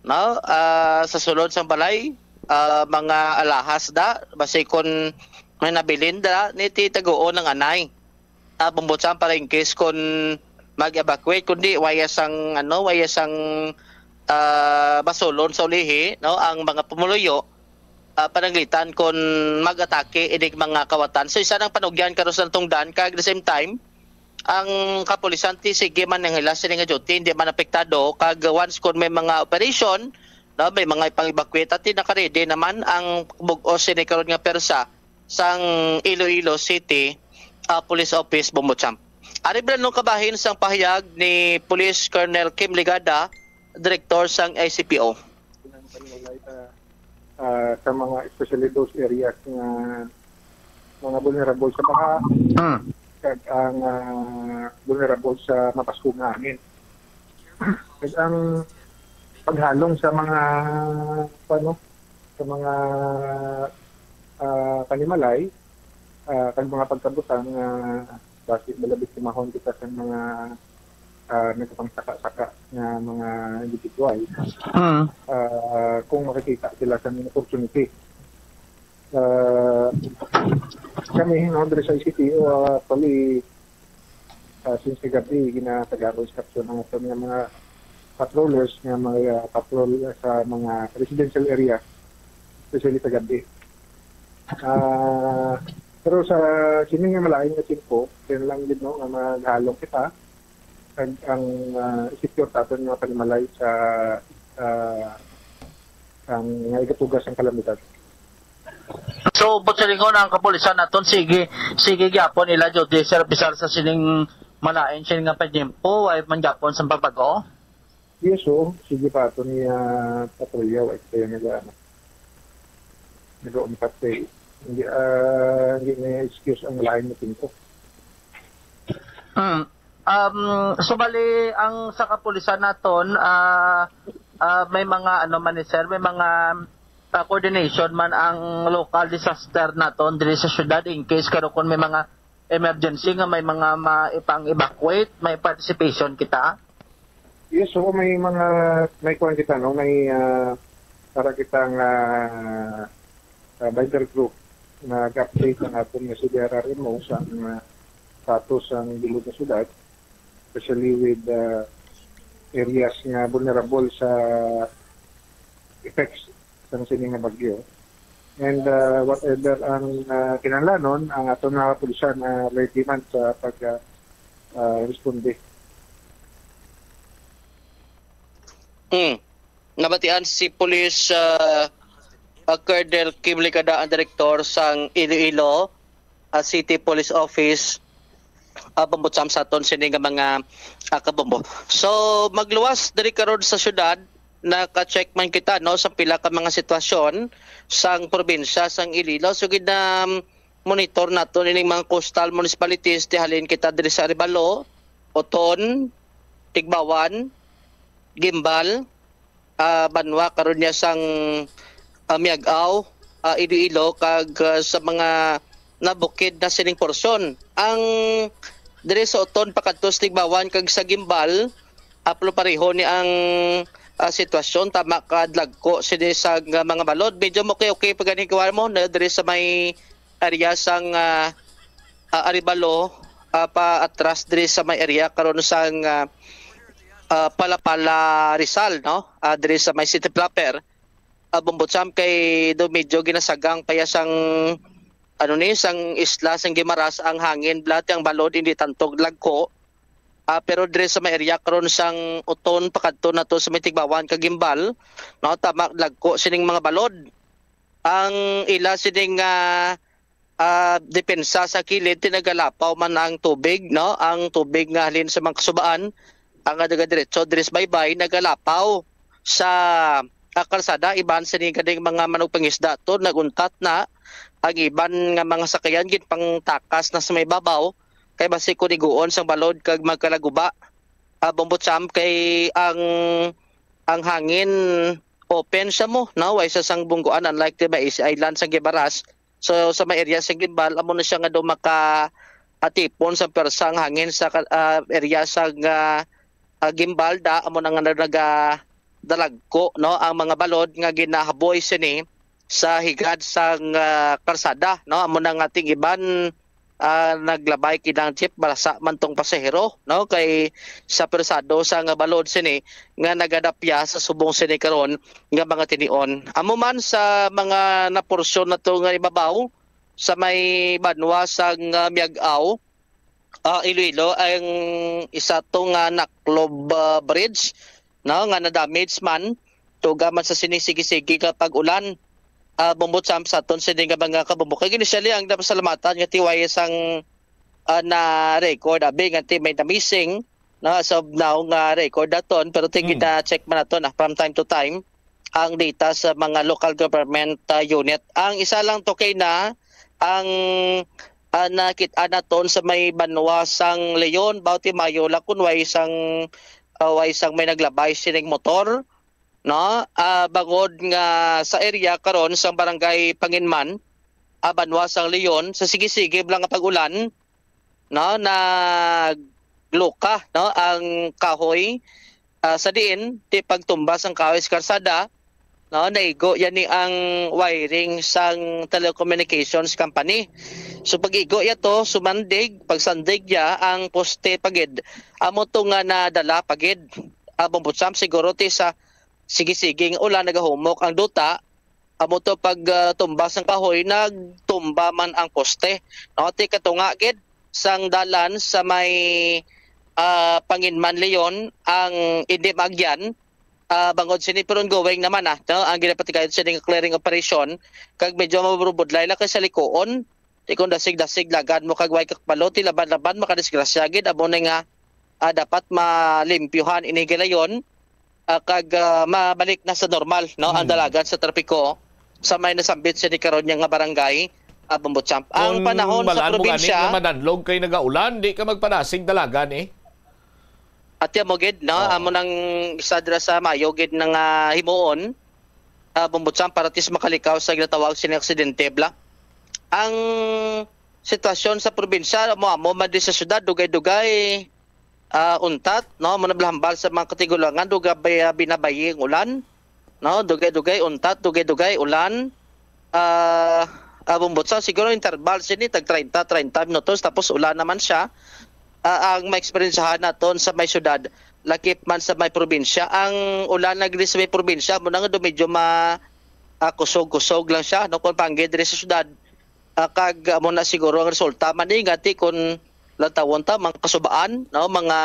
no? Ah, sa sulod sang balay, ah, mga alahas da, basi kon may nabilin da, ni ti taguon ang anay. Ah, pambutsang para in case kon mag-evacuate, kundi waya sang, ano, waya sang, ah, basulon sa ulihi, no? Ang mga pumuluyo, ah, pananglitan kon mag-atake inig mga kawatan. So, isa nang panugyan karon sa natungdan, kag the same time, ang kapulisan ti sige man ang ila sini nga duty, hindi man apektado, kag once kon may mga operation, no, may mga ipang-evacuate at naka-ready naman ang bug-os sini karon nga pwersa sang Iloilo City, ah, Police Office, Bombo Champ. Ari bala nung kabahin sang pahayag ni Police Colonel Kim Ligada, Direktor sang I C P O. Ah, sa mga, especially those areas nga mga vulnerable sa baha, Mm. kag ang, ah, vulnerable sa mapaskog nga hangin. Kag ang paghalong sa mga, ano, sa mga, ah, panimalay, ah, kag mga pagkabutang nga basi malabit timahon kita sa mga, ah, nagkapangsaka-saka nga mga individual. Mm. Ah, kung makakita sila sa mga opportunity. Ah, kami, no, diri sa I C P O, ah, actually, ah, since kagabi, ginatagaan instruction ang aton nga mga patrollers nga mga patrol sa mga residential area, especially sa gabi. Ah, pero sa sini nga malain nga tiempo, yan lang gid, no, nga maghalong kita, kag ang, ah, secure ta aton nga panimalay sa, ah, ang nga igatuga sang kalamidad. So, busilingon ang kapulisan naton, sige, sige gyapon ila duty, Sir Bisal, sa sining malain, sining nga pagtimpo, ay man gyapon sa pagbago? Yes, oo. Sige pa ato ni, ah, patrolya, wa kaya nag, ano, nag-uumpat kay, hindi, ah, hindi na excuse ang malain na tiempo. Hmm. Um, so bali, ang sa kapulisan naton, ah, ah, may mga, ano man ni sir, may mga, ah, coordination man ang local disaster naton diri sa syudad in case karon kung may mga emergency nga may mga maipang-evacuate, may participation kita? Yes, oo, may mga, may kuwan kita, no? May, ah, para kita nga, ah, advisory group, nag-update ang aton nga C D R R M O sa, ah, status sang bilog nga syudad, especially with, ah, areas nga vulnerable sa effects sang sini nga bagyo. And, ah, whatever ang, ah, kinahanglanon, ang aton mga kapulisan, ah, ready man sa pag, ah, ah, responde. Hmm. Nabatian si Police, ah, ah, Colonel Kim Ligada, ang direktor sang Iloilo, ah, City Police Office, ah, pambutsam sa aton sini nga mga, ah, kabombo. So, magluwas diri karon sa syudad, naka-check man kita, no, sa pila ka mga sitwasyon sang probinsya sang Iloilo. So, gid na, um, monitor nato ining mga coastal municipalities, ti halin kita diri sa Arevalo, Oton, Tigbawan, Guimbal, ah, banwa karon niya sang, ah, Miag-ao, ah, Iloilo, kag, ah, sa mga nabukid na sining porsyon. Ang diri sa Oton pakadto sa Tigbawan kag sa Guimbal, aplo pareho ni ang, ah, sitwasyon, tama ka, dlagko sini sa nga mga balod. Medyo okay-okay pa gani kuwan mo na diri sa may area sang, ah, ah, Arevalo, ah, pa atras diri sa may area karon sang, ah, ah, Palapala, Rizal, no? Ah, diri sa may city proper. Ah, Bombo Champ, kay do medyo ginasagang pa ya sang, ano ni, sang isla sang Guimaras ang hangin, bala ti ang balod hindi tanto lagko. Ah, pero diri sa may area karon sang Oton pakadto na to sa may Tigbawan kag Guimbal, no, tama, lagko sining mga balod. Ang ila sining, ah, ah, depensa sa kilid, ti nagalapaw man ang tubig, no? Ang tubig nga halin sa mga kasubaan, ang nagadiretso diri sa baybay, nagalapaw sa, ah, kalsada, iban sini ganing mga manugpangisda to, naguntat na, ang iban nga mga sakayan ginpangtakas na sa may babaw, kay basi kuniguon sang balod kag magkalaguba. Ah, Bombo Champ, kay ang, ang hangin open siya mo, no? Way sa sang bungguan, unlike di ba, Easy Island sa Guimaras. So, sa may area sa Guimbal, amo na siya nga daw maka-, atipon sa pwersa ang hangin sa ka-, ah, area sa nga, ah, Guimbal, da, amo na nga naga-, dalagko, no, ang mga balod nga ginahaboy sini sa higad sang, ah, kalsada, no, amo na nga ting iban, ah, naglabay kinang jeep, balasa man tong pasahero, no, kay sa persado sa nga balod sini nga nagadapya sa subong sini karon nga mga tinion. Amo man sa mga naporsyon nato nga ibabaw sa may banwa sang, ah, Miag-ao, ah, Iloilo, ang isa to nga Naklob, ah, Bridge, no, nga na-damage man. tuga man sa sini sige-sige nga pag-ulan, ah, Bombo Champ, sa aton sini nga mga kabombo. Kag initially, ang napasalamatan nga tiway sang, ah, na-record, abi, nga ti may na-missing, no, as of now nga record naton, pero ti Mm. gina-check man naton, ah, from time to time ang data sa mga local government, ah, unit. Ang isa lang to kay na ang, ah, nakit-an naton sa may banwa sang Leon, Bautimayo, Lacon, way sang, ah, way sang may naglabay sining motor, no? Ah, bangod nga sa area karon sang barangay Panginman, ah, banwa sang Leon, sa sige-sige lang nga pag-ulan, no, nagluka, no, ang kahoy, ah, sa diin ti pagtumba sang kahoy sa karsada, no, naigo yani ang wiring sang telecommunications company. So, pag-igo ya to, sumandig, pagsandig ya ang poste pagid. Amo to nga nadala pagid. Ah, Bombo Champ, siguro ti sa sige-sige nga ulan nagahumok ang duta, amo to pag, ah, tumba sang kahoy, nagtumba man ang poste. No, ti katunga gid sang dalan sa may, ah, Panginman Leon ang indi maagyan, ah, bangod sini, pero ongoing naman, ah, no, ang ginapatigayon sini nga clearing operation, kag medyo maburubudlay lang kay sa likuon. Ti kon dasig-dasig lagan mo kag way kakbalo, ti laban-laban makadisgrasya gid. Amo na nga, ah, dapat malimpyuhan ini gilayon, ah, kag, ah, mabalik na sa normal, no, ang Hmm. dalagan sa trapiko sa may nasambit sini karon niya nga barangay, ah, Bombo Champ. Ang Kung panahon sa balaan mo gani probinsya nga madanlog kay nagaulan, di ka magpadasig dalagan, eh. At yan mo gid, no? Oo. Amo nang isa dira sa mayo gid nga himuon, ah, Bombo Champ, para at least makalikaw sa ginatawag sining aksidente, bla. Ang sitwasyon sa probinsya, amo, amo man di sa syudad, dugay-dugay, ah, untat, no? Amo na bla hambal sa mga katigulangan, dugay, ah, binabayi ang ulan, no? Dugay-dugay untat, dugay-dugay ulan. Ah, ah, Bombo Champ, siguro interval sini, tag treinta, treinta minutos, tapos ulan naman siya. Ah, ang maeksperiensyahan naton sa may syudad, lakip man sa may probinsya. Ang ulan na gid sa may probinsya, mo na nga do medyo ma-, ah, kusog-kusog lang siya, no? Kung panggi diri sa syudad, ah, kag amo na siguro ang resulta man ni nga ti kun lantawon ta, mga kasubaan, no? Mga,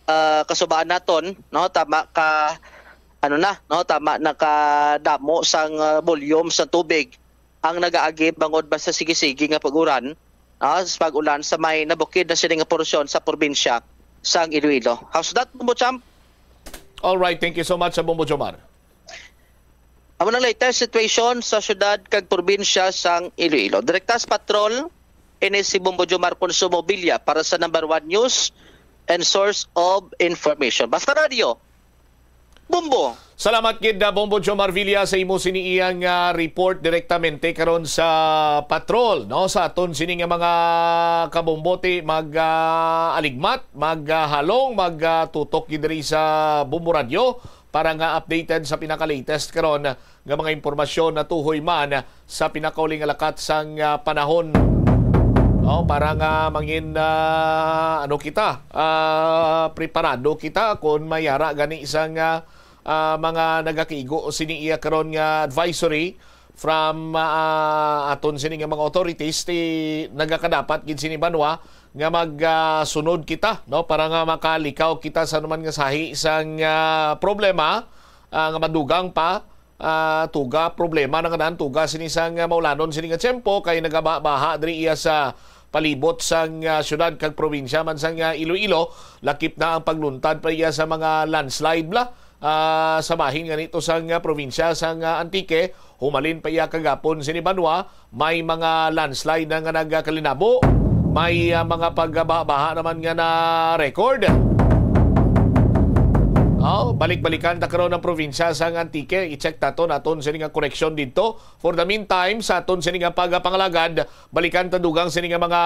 ah, kasubaan naton, no? Tama ka, ano na, no? Tama na ka damo sang, ah, volume sa tubig ang nagaagi bangod ba sa sige-sige nga pag-uran, no? Sa pag-ulan sa may nabukid na sini nga porsyon sa probinsya sang Iloilo. How's that, Bombo Champ? All right, thank you so much, Bombo Jomar. Amo nang latest situation sa syudad kag probinsya sang Iloilo. Direkta sa patrol, ini si Bombo Jomar Consumo Villa para sa number one news and source of information. Basta Radio, Bombo. Salamat gid, uh, Bombo Jomar Villa, sa imo sini iyang, uh, report direktamente karon sa patrol, no? Sa aton sini nga mga kabombo ti mag, uh, aligmat, mag, uh, halong, mag, uh, tutok gid diri sa Bombo Radio para nga updated sa pinaka-latest karon nga mga impormasyon natuhoy man sa pinakauli nga lakat sang, ah, panahon. No, para nga mangin, ah, ano kita, ah, preparado kita kung may ara gani sang, ah, ah, mga nagakigo sini iya karon nga advisory from, ah, aton sini nga mga authorities, ti nagakadapat gid sini banwa nga mag, ah, sunod kita, no, para nga makalikaw kita sa anuman nga sahi sang, ah, problema, ah, nga madugang pa, ah, tuga problema na nga nan, tuga sini sang, ah, maulanon sini nga tiyempo kay nagabaha diri iya sa palibot sang, ah, syudad kag probinsya man sang, ah, Iloilo, lakip na ang pagluntad pa iya sa mga landslide bla, ah, sa bahin nga nito sang, ah, probinsya sang, ah, Antique, humalin pa iya kagapon sini banwa, may mga landslide na nga nagakalinabo. May, ah, mga pagbaha-baha naman nga na-record. Oh, balik-balikan ta karon ang probinsya sang Antique. I-check ta to naton sini nga koreksyon didto. For the meantime, sa aton sini nga pagapangalagad, balikan ta dugang sini nga mga,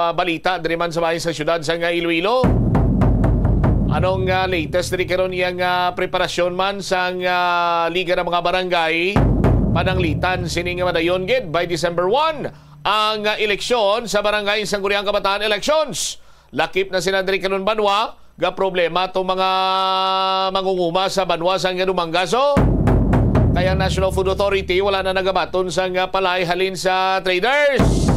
ah, balita diri man sa bahin sa syudad sang Iloilo. Anong, ah, latest diri karon iyang, ah, preparasyon man sang, ah, Liga ng mga Barangay? Pananglitan sini nga madayon gid by December one ang, ah, eleksyon sa Barangay Sangguniang Kabataan Elections. Lakip na sila diri karon banwa, ga problema tong mga mangunguma sa banwa sang Dumangaso. Kay ang National Food Authority wala na nagabaton sang, ah, palay halin sa traders.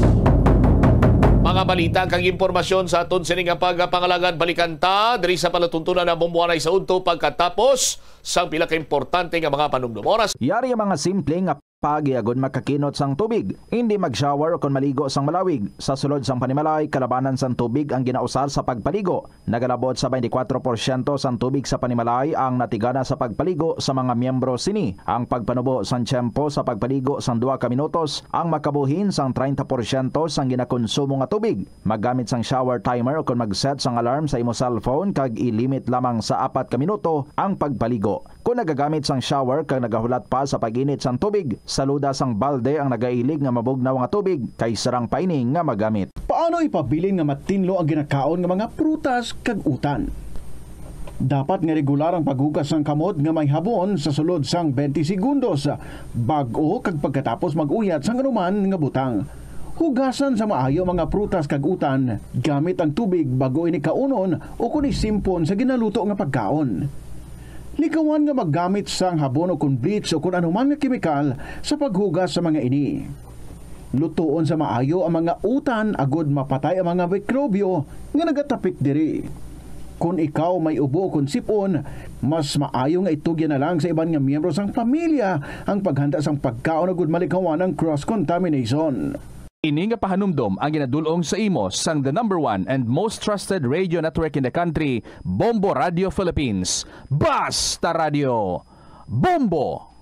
Mga balita kag impormasyon sa aton sini nga pagpangalagad, balikan ta diri sa palatuntunan na Bombo Anay sa Udto pagkatapos sang pila ka importante nga mga panumdom. Oras. Yari ang mga simple nga pagi agud makakinot sang tubig. Hindi mag-shower o kon maligo sang malawig. Sa sulod sang panimalay, kalabanan sang tubig ang ginausar sa pagpaligo. Nagalabot sa twenty-four porsyento sang tubig sa panimalay ang natigana sa pagpaligo sa mga miyembro sini. Ang pagpanubo sang tiyempo sa pagpaligo sang duha ka minutos ang makabuhin sang treinta porsyento sang ginakonsumo nga tubig. Maggamit sang shower timer o kon mag-set sang alarm sa imo cellphone kag i-limit lamang sa apat ka minuto ang pagpaligo. Kon nagagamit sang shower kag nagahulat pa sa pag-init sang tubig, saluda sang balde ang nagailig nga mabugnaw nga tubig kay sarang pa ini nga magamit. Paano ipabilin nga matinlo ang ginakaon nga mga prutas kag utan? Dapat nga regular ang paghugas sang kamot nga may habon sa sulod sang twenty segundos bag-o kag pagkatapos mag-uyat sang anuman nga butang. Hugasan sa maayo mga prutas kag utan gamit ang tubig bag-o ini kaunon o kon isimpon sa ginaluto nga pagkaon. Likawan nga maggamit sang habon o kon bleach o kon anuman nga kemikal sa paghugas sa mga ini. Lutoon sa maayo ang mga utan agod mapatay ang mga mikrobyo nga nagatapik diri. Kon ikaw may ubo o kon sipon, mas maayo nga itugyan na lang sa iban nga miyembro sang pamilya ang paghanda sang pagkaon agud malikawan ang cross-contamination. Ini nga pahanumdom ang ginadul-ong sa imo sang the number one and most trusted radio network in the country, Bombo Radio Philippines. Basta Radio Bombo!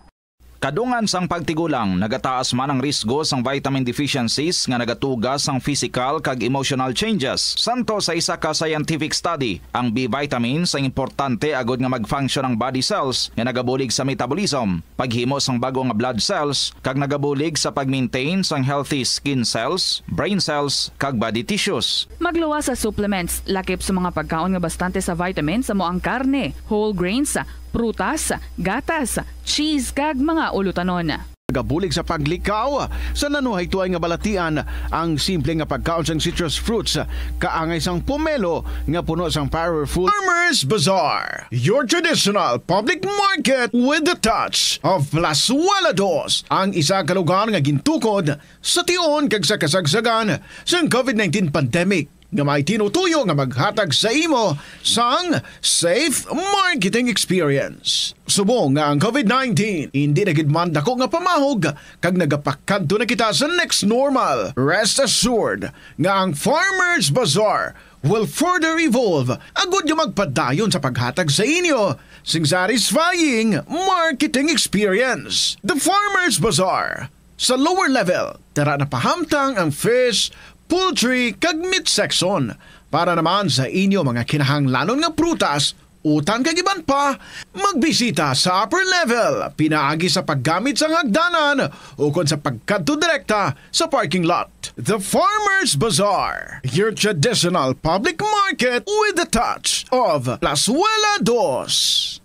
Kadungan sang pagtigulang, nagataas man ang risgo sang vitamin deficiencies nga nagatuga sang physical kag emotional changes. Santo sa isa ka scientific study, ang B vitamins ang importante agud nga mag-function ang body cells nga nagabulig sa metabolism, paghimo sang bag-o nga blood cells, kag nagabulig sa pag-maintain sang healthy skin cells, brain cells, kag body tissues. Magluwas sa supplements, lakip sa mga pagkaon nga bastante sa vitamins, amo ang karne, whole grains, prutas, gatas, cheese, kag mga ulutanon. Nagabulig sa paglikaw sa nanuhaytoay nga balatian ang simple nga pagkaon sang citrus fruits, kaangay sang pomelo nga puno sang powerful Farmers Bazaar, your traditional public market with the touch of Plazuela Dos, ang isa ka lugar nga gintukod sa tion kag sa kasagsagan sang covid nineteen pandemic, nga may tinutuyo nga maghatag sa imo sang safe marketing experience. Subong nga ang covid nineteen indi na gid man dako nga pamahog kag nagapakadto na kita sa next normal, rest assured nga ang Farmers Bazaar will further evolve agud nga magpadayon sa paghatag sa inyo sing satisfying marketing experience. The Farmers Bazaar. Sa lower level, tara na pahamtang ang fish, poultry, kag meat section. Para naman sa inyo mga kinahanglanon nga prutas, utan kag iban pa, magbisita sa upper level pinaagi sa paggamit sang hagdanan ukon sa pagkadto direkta sa parking lot. The Farmers Bazaar, your traditional public market with the touch of Plazuela Dos.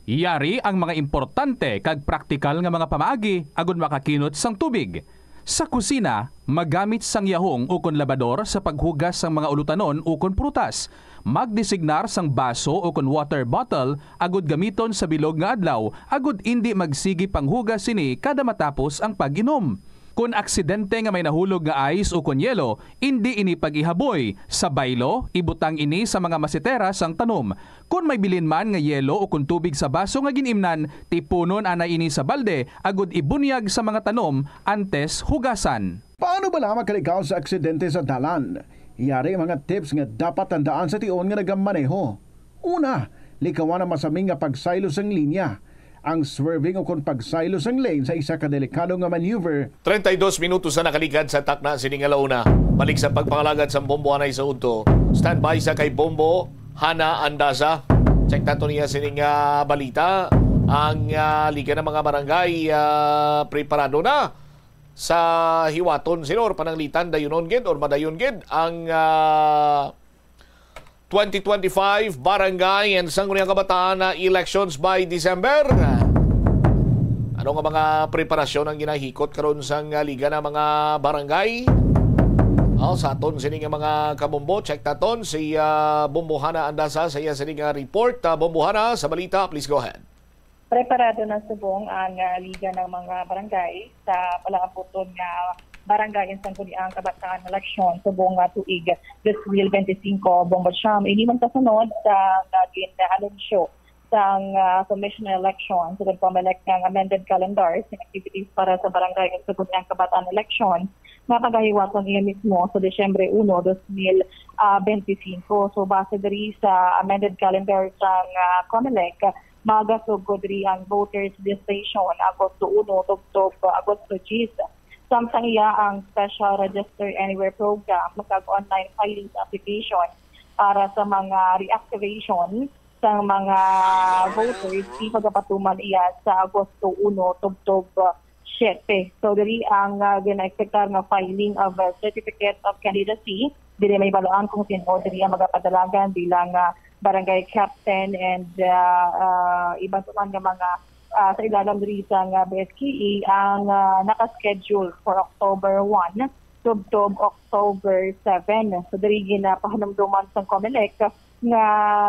Yari ang mga importante kag praktikal nga mga pamaagi agud makakinot sang tubig. Sa kusina, magamit sang yahong ukon labador sa paghugas sang mga ulutanon ukon prutas. Magdesignar sang baso ukon water bottle agud gamiton sa bilog nga adlaw agud indi magsigi panghugas sini kada matapos ang pag-inom. Kon aksidente nga may nahulog nga ice ukon yelo, indi ini pag-ihaboy. Sa baylo, ibutang ini sa mga masetera sang tanom. Kon may bilin man nga yelo ukon tubig sa baso nga gin-imnan, tipunon anay ini sa balde agud ibunyag sa mga tanom antes hugasan. Paano bala makalikaw sa aksidente sa dalan? Yari ang mga tips nga dapat tandaan sa tion nga nagamaneho. Una, likawan ang masami nga pagsaylo sang linya. Ang swerving ukon pagsaylo sang lane sa isa ka delikado nga maneuver. Treinta y dos minutos na nakaligad sa takna sini nga launa. Balik sa pagpangalagad sa Bombo Anay sa Udto. Standby sa kay Bombo Hana Andasa. Check nato niya sini nga balita. Ang, ah, Liga ng mga Barangay, ah, preparado na sa hiwaton, sino, or pananglitan, dayunon gid or madayon gid ang, ah, twenty twenty-five Barangay and Sangguniang Kabataan na elections by December. Ano nga mga preparasyon ang ginahikot karon sang, ah, Liga ng mga Barangay? Oh, sa aton sini nga mga kabombo, check naton si, ah, Bombo Hana Andasa sa iya sini nga report. Ah, Bombo Hana, sa balita, please go ahead. Preparado na subong ang, ah, Liga ng mga Barangay sa palaabuton nga Barangay and Sangguniang Kabataan Election subong nga tuig dos mil benti singko, Bongbong Trump. Ini man kasunod sa nga gin-anunsyo sang, ah, Commission on Election sa COMELEC nga amended calendar sa activities para sa Barangay and Sangguniang Kabataan Election nga pagahiwaton iya mismo sa Disyembre uno, dos mil benti singko. So, base diri sa amended calendar sang, ah, COMELEC, magasugod diri ang voters registration Agosto uno tubtob Agosto diyes. Samtang iya ang Special Register Anywhere Program kag online filing application para sa mga reactivation sang mga voters, di magapatuman iya sa Agosto uno tubtob siyete. So, diri ang, ah, gina-expectar nga filing of, ah, certificate of candidacy. Diri may balaan kung sino diri ang magapadalagan bilang, ah, barangay captain and, ah, ah, iban pa man nga mga, ah, sa ilalam diri sa nga B S K E ang, ah, naka-schedule for October one tubtob October seven. So, diri ginapahanumduman sang COMELEC nga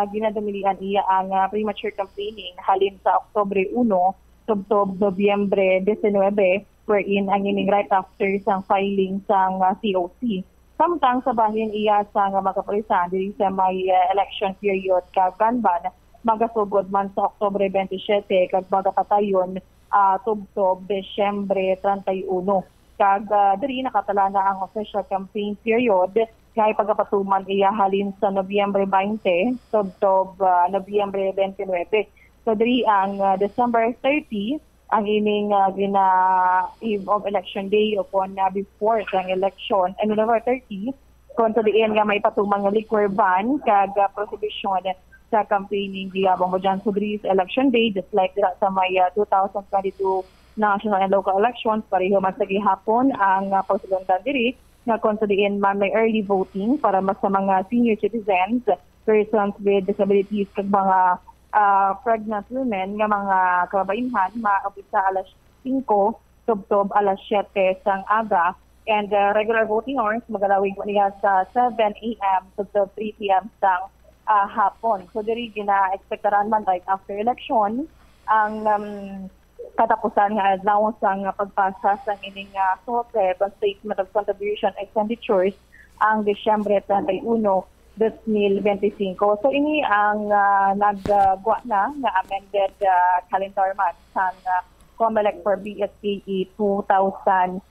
ginadumilian iya ang, ah, premature campaigning halin sa October uno tubtob Nobyembre diecinuebe, wherein ang ining right after sang filing sang, ah, C O C. Samtang sa bahin iya sang, ah, mga kapulisan diri sa may, ah, election period kag gun ban, magasugod man sa October twenty-seven kag magapatayon, ah, tubtob Disyembre treinta y uno. Kag, ah, diri nakatala na ang official campaign period nga ipagapatuman iya halin sa Nobyembre twenty tubtob, ah, Nobyembre twenty-nine. So, diri ang, ah, December thirty, ang ining, ah, gina-, eve of election day o kon, ah, before sang election, and November thirty, kon sa diin nga may patuman nga liquor ban kag, ah, prohibition sa campaigning giyabang mo dyan. So, diri sa election day, just like dira sa may, ah, two thousand twenty-two national and local elections, pareho man sa gihapon ang, ah, pagsulundan diri nga kon sa diin man may early voting para mas sa mga senior citizens, persons with disabilities, kag mga, ah, pregnant women nga mga kababainhan, maumpisa alas singko tubtob alas siyete sang aga, and, ah, regular voting hours magalawig man niya sa seven a m tubtob three p m sang, ah, hapon. So, diri gina-expectaran man right after election ang, um, katapusan nga adlaw sang pagpasa sang ining, ah, SOSEP, ang Statement of Contribution Expenditures, ang Disyembre treinta y uno, dos mil benti singko. So, ini ang, ah, naggwa na nga amended, ah, calendar month sang, ah, COMELEC for B S K E two thousand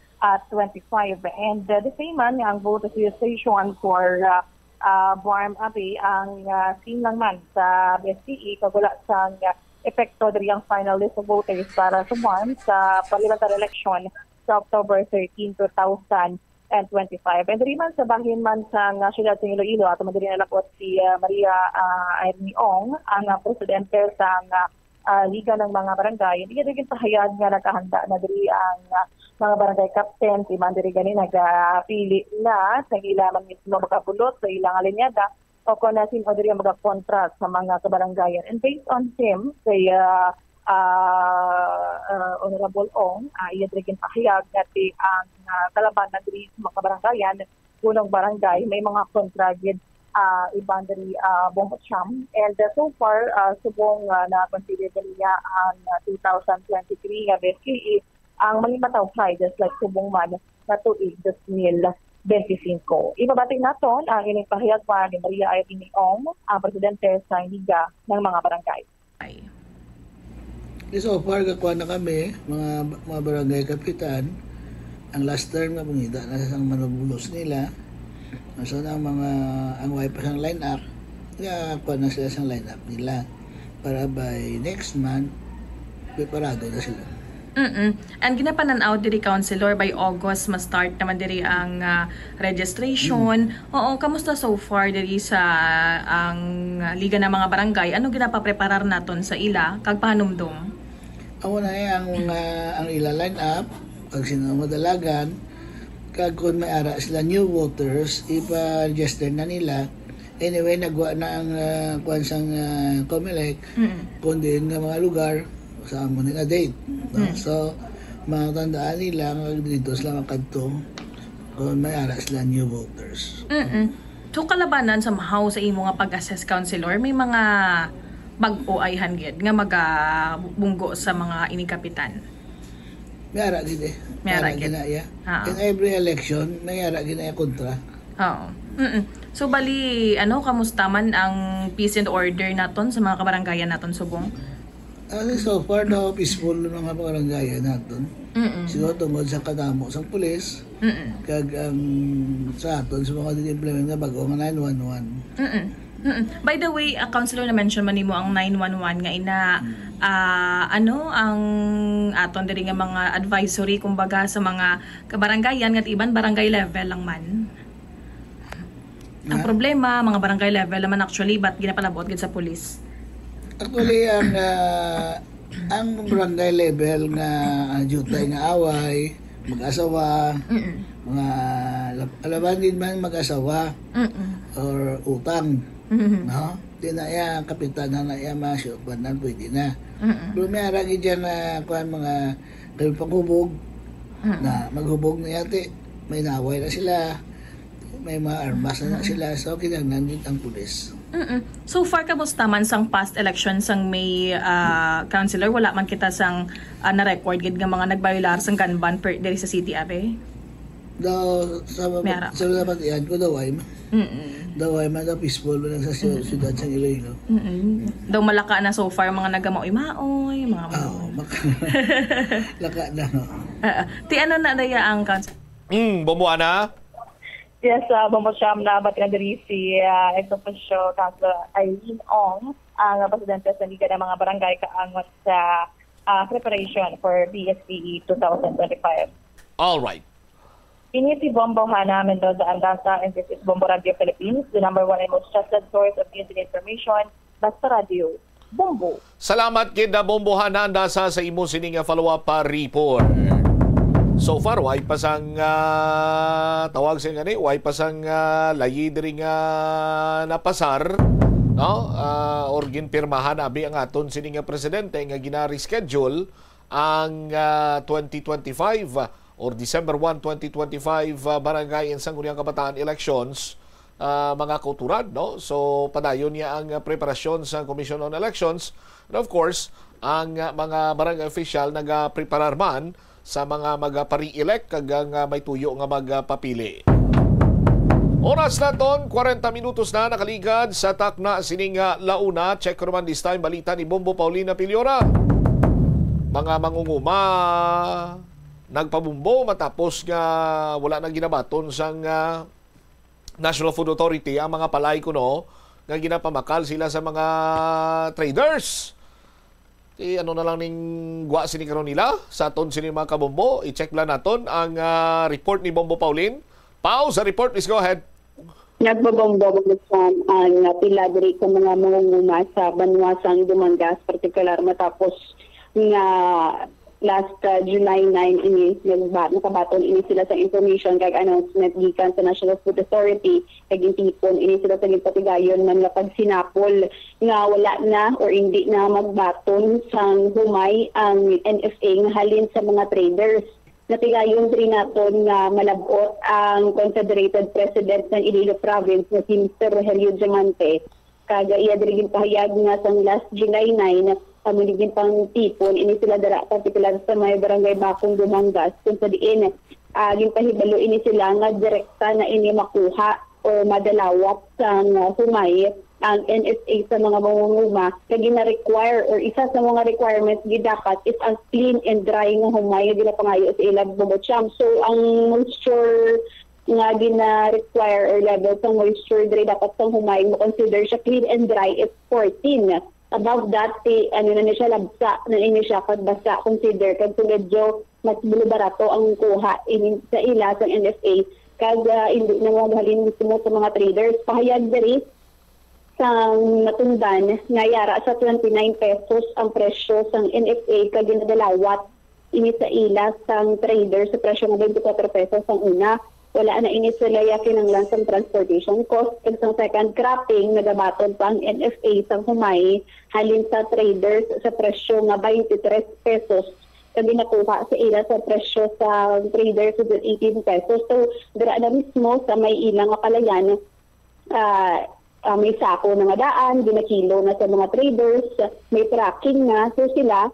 twenty-five. And, ah, the same man nga ang vote registration for, ah, ah, BARMM abi ang, ah, same lang man sa B S K E, kag wala sang, ah, epekto diri ang final list of voters para sa BARMM sa parliamentary election sa October thirteen, two thousand twenty-five. And diri man sa bahin man sang, ah, siyudad sa Iloilo, ato man diri nalapot si, ah, Maria, ah, Irene Ong, ang, ah, presidente sang, ah, ah, Liga ng mga Barangay. Iya diri ginpahayag nga nakahanda na diri ang, ah, mga barangay captain, si man diri gani nagapili na sa ila man mismo makabulot sa ilang linyada o kon na sin-o diri ang magakontra sa mga kabarangayan. And based on him, kay, ah, ah, ah, Honorable Ong, ah, iya diri ginpahayag nga ti ang, ah, kalabanan diri sa mga kabarangayan, punong barangay, may mga kontra gid, ah, iban diri, ah, Bongbong Trump. And, ah, so far, ah, subong, ah, na-consider ba niya ang, ah, two thousand twenty-three nga B S K E ang mangimatawhay, just like subong man na tuig dos mil benti singko. Ibabati naton ang ining pahayag pa ni Maria Irene Ong, ang presidente sa Liga ng mga Barangay. Ay. So far, gakuha na kami, mga, mga barangay kapitan. Ang last term nga pangita na sa manabulos nila. So, na ang mga, ang wife sang line up, gakuha na sila sang line up nila. Para by next month, preparado na sila. Mm-mm. And ginapanan-aw diri, Councilor, by August, ma-start naman diri ang, ah, registration. Mm. Oo, kamusta so far diri sa, ang Liga ng mga Barangay? Ano ginapapreparar naton sa ila? Kag pahanumdom? Amo na, eh, ang mga, ang ila line up, kag sino ang madalagan, kag kung may ara sila new voters, ipa-register na nila. Anyway, nagwa na ang, ah, kwan sang, ah, COMELEC, Mm. kung diin nga mga lugar, sa amo na date, no? Mm. So, matandaan nila nga dito sila makadto kung may ara sila new voters. Mm-mm. So, kalabanan sa mahaw sa imo nga pag-assess, Councilor, may mga bag-o ayhan gid nga magabunggo sa mga ining kapitan? May ara gid eh. May ara May ara gid. gid na iya. Ah. In every election, may ara gid na iya kontra. Oo. Mm-mm. So, bali, ano, kamusta man ang peace and order naton sa mga kabarangayan naton subong? Ah, so far daw, peaceful ang mga barangay naton. Mm-mm. Siguro tungod sa kadamo sang pulis, Mm-mm. kag ang sa aton sa mga implement nga bago nga nine one one. Mm-mm. Mm-mm. By the way, uh, Councilor, na-mention man nimo ang nine one one nga ina, ah, ano ang aton diri nga mga advisory, kumbaga, sa mga kabarangayan nga iban barangay level lang man? Ang Nga? Problema, mga barangay level naman actually, but ginapalabot gid sa pulis. Actually, ang ah, ang barangay level nga ah, jutay nga away, mag-asawa, Mm-mm. mga lab- alaban din man mag-asawa Mm-mm. or utang, Mm-mm. no? Di na iya kapitan na iya mga siupanan, pwede na. Mm-mm. Pero may ara gid dyan na kuan mga kay panghubog Mm-mm. na maghubog na yati, may naway na sila, may mga armas na, na sila, so kinahanglan gid ang pulis. Mm-mm. So far, kamusta man sang past election sang may ah, councilor? Wala man kita sang ah, na-record gid nga mga nagbayular sang gun ban per diri sa city, abi? Daw sa May ara. sa nabatian ko daw ay Mm-mm. daw ay man daw peaceful lang sa sy- syudad sa Iloilo. Mm-mm. Daw malaka na so far mga nagamaoy-maoy, mga Ah, mak laka na no. Ah, ah. Ti ano na daya ang council? Mm, Bombo Ana? Yes, uh, Bombo Cham, nabati na diri si uh, Ex Officio Councilor Irene Ong, ang presidente sa Liga ng mga Barangay kaangot sa uh, preparation for B S B E twenty twenty-five. All right. Ini si Bombo Hana Mendoza Andaza, and this is Bombo Radio Philippines, the number one and most trusted source of news and information. Basta Radio, Bombo. Salamat gid na Bombo Hana Andaza sa imo sini nga follow-up pa report. So far, way pa sang ah, tawag sa gani, way pa sang ah, layi diri nga napasar, no? Ah, or ginpirmahan abi ang aton sini nga presidente nga gina-reschedule ang ah, twenty twenty-five or December one, twenty twenty-five ah, barangay and sangguniang kabataan elections, ah, mga kauturan, no? So, padayon niya ang ah, preparasyon sa Commission on Elections. And of course, ang ah, mga barangay official nagapreparar man sa mga magapari-elect kag ang ah, may tuyo nga magapapili. Oras naton, kwarenta minutos na nakaligad sa takna sining ah, launa. Check ko naman this time balita ni Bombo Paulina Piliora. Mga mangunguma nagpabumbo matapos nga wala na ginabaton sang ah, National Food Authority ang mga palay kuno nga ginapamakal sila sa mga traders. Ti ano na lang ning gwa sini karon nila sa aton sini mga kabombo. I-check lang naton ang ah, report ni Bombo Pauline. Pau, sa report, please go ahead. Nagbabombo ang ah, pila diri sa mga mangunguma sa banwa sang Dumangas, partikular matapos nga last ah, July nine ini nagba- nakabaton ini sila sa information kag announcement gikan sa National Food Authority, kag gintipon ini sila sa ginpatigayon man nga pagsinapol nga wala na or hindi na magbaton sang humay ang N F A nga halin sa mga traders. Natigayon diri naton nga malab-ot ang Confederated President ng Iloilo Province nga si Mister Rogelio Diamante, kag iya diri ginpahayag nga sang last July nine, amo ni ginpangtipon ini sila dira, partikular sa may barangay Bakong, Dumangas, kung sa diin ah, ginpahibalo ini sila nga direkta na ini makuha o madalawat sang ah, humay ang N F A sa mga mangunguma nga gina-require or isa sa mga requirements gidapat is ang clean and dry nga humay nga ginapangayo sa ila, Bombo Cham. So ang moisture nga gina-require or level sa moisture diri dapat sa humay mo-consider siya clean and dry is fourteen. Above that, ti, ano na ni siya, labsa na ini siya, kag basa consider, kag so medyo mas barato ang kuha ini sa ila sa N F A, kag ah, hindi na maghalin mismo sa mga traders. Pahayag diri sang natundan nga yara sa twenty-nine pesos ang presyo sang N F A kag ginadalawat ini sa ila sang trader sa presyo nga twenty-four pesos ang una. Wala na ini sila ya kinanglan sang transportation cost, kag sang second cropping nagabaton pa ang N F A sang humay halin sa traders sa presyo nga twenty-three pesos, kag ginakuha sa ila sa presyo sa traders sa eighteen pesos. So dira na mismo sa may ila nga palayan, ah, ah, may sako na nga daan, ginakilo na sa mga traders, may tracking na. So sila,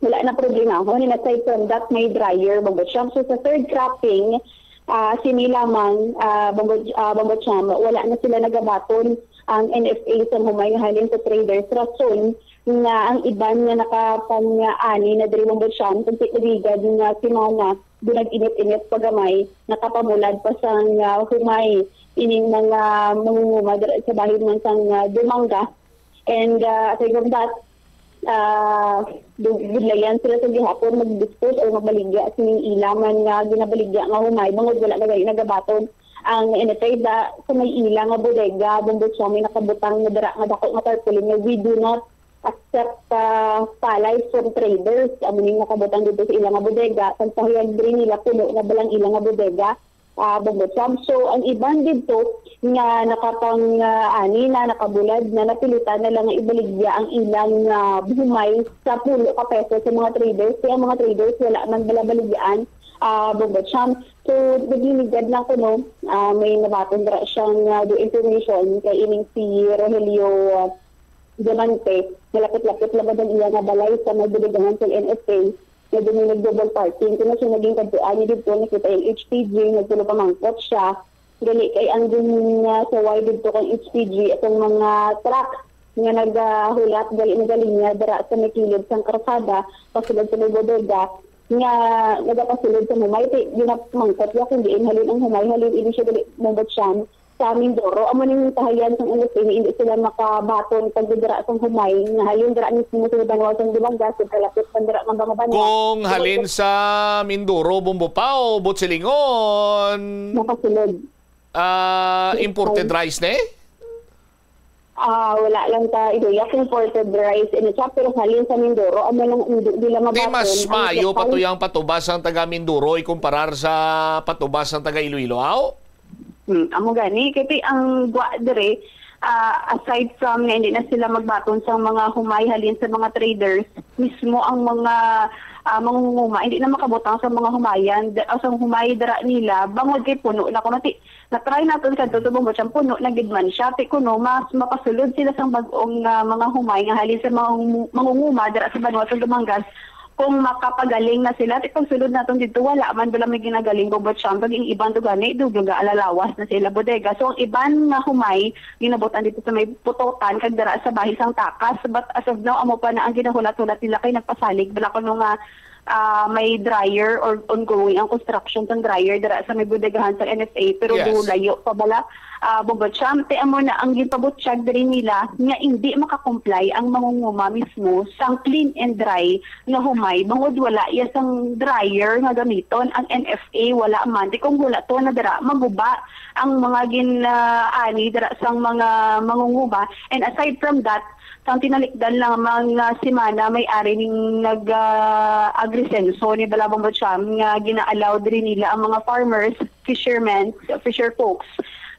wala na problemahon. And aside from that, may dryer, Bombo Cham. So sa third cropping, ah, sini lamang, ah, Bombo, ah, Bombo Cham, wala na sila nagabaton ang N F A sa humay nga halin sa traders. Rason nga ang iban nga nakapang-ani na diri, Bombo Cham, kung nagligad nga semana, dunag init-init pa gamay, nakapamulad pa sang, ah, humay ining mga mangunguma dira sa bahin man sang, ah, Dumangas. And, ah, aside from that, ah, du-, budlayan sila sa gihapon mag-dispose or magbaligya sining ila man nga ginabaligya nga humay, bangod wala na gani nagabaton ang N F A da, sa may ila nga bodega, Bombo Cham, may nakabutang nga dira nga dako nga tarpaulin nga, "We do not accept, ah, palay from traders." Amo ning nakabutang dito sa ila nga bodega. Kag pahayag diri nila, puno na bala ang ila nga bodega, ah, Bombo Cham. So, ang iban dito nga nakapang, ah, ani na, nakabulad na, napilitan na lang nga ibaligya ang ilang, ah, humay sa pulo ka pesos sa mga traders. Kaya ang mga traders, wala man bala baligyaan, ah, Bombo Cham. So, naglinigad lang kuno, ah, may nabaton dira siyang, ah, do information kay ining si Rogelio, ah, Diamante, malapit-lapit lang ang iya nga balay sa may bodegahan sa N F A, nga dumi nag-double parking. Kung siya naging kadtuan niya dito, nakita yung H P G, nagpulo pamangkot siya. Gali kay ang din nga saway dito kang H P G, itong mga truck nga nagahulat, gali na gali niya, dara sa may kilid sang karsada, pasulod sa may bodega, nga nagapasulod sa humay, ti, ginapamangkot niya kung diin halin ang humay, halin ini siya gali, mabot siya sa Mindoro. Amo ning tahayan sang N F A nga hindi sila makabaton pag dira sang humay, nga halin dira mismo sa banwa sang Dumangas, ug kalapit man dira nga mga banwa. Kung halin sa Mindoro, Bombo Pao, Butsilinggon, Makasulod. Ah, imported rice ni? Ah, wala lang ta idea kung imported rice ini siya, pero halin sa Mindoro, amo lang hindi nila Di mabaton mas ang maayo pa lokal. To yang patubas ang taga Mindoro ikumparar sa patubas ang taga Iloilo, aw? Hmm, amo gani, kay ang gwa dire, ah, aside from nga hindi na sila magbaton sa mga humay halin sa mga traders, mismo ang mga, ah, mangunguma, hindi na makabutang sa mga humayan, da-, sa humay dira nila, bangod kay puno na kuno ti, na-try naton kadto sa Bombo Cham, puno na gid man siya. Ti kuno, mas mapasulod sila sang bag-ong, ah, mga humay nga halin sa mga ngu-, mangunguma dira sa banwa sa Dumangas. Kung makapagaling na sila, ti pagsulod naton dito, wala man bala may ginagaling, Bombo Cham. Kag ang iban to gani, do, nagaalalawas na sila bodega. So, ang iban nga humay, ginabutan dito sa may Putotan, kag dira sa bahin sang Takas. But as of now, amo pa na ang ginahulat-hulat nila kay nagpasalig bala kuno nga, ah, may dryer or ongoing ang construction sang dryer dira sa may bodegahan sang N F A, pero Yes. do layo pa bala, ah, Bombo Cham. Ti amo na ang ginpabutyag diri nila nga hindi makakomply ang mangunguma mismo sang clean and dry nga humay, bangod wala iya sang dryer nga gamiton ang N F A, wala man. Ti kung wala to na dira, maguba ang mga gin-, ah, ani dira sang mga mangunguma. And aside from that, sang tinalikdan lang mga semana, may ari ning nag, ah, agrisenso ni Balabang Butcham nga gina-allow diri nila ang mga farmers, fishermen, fisher folks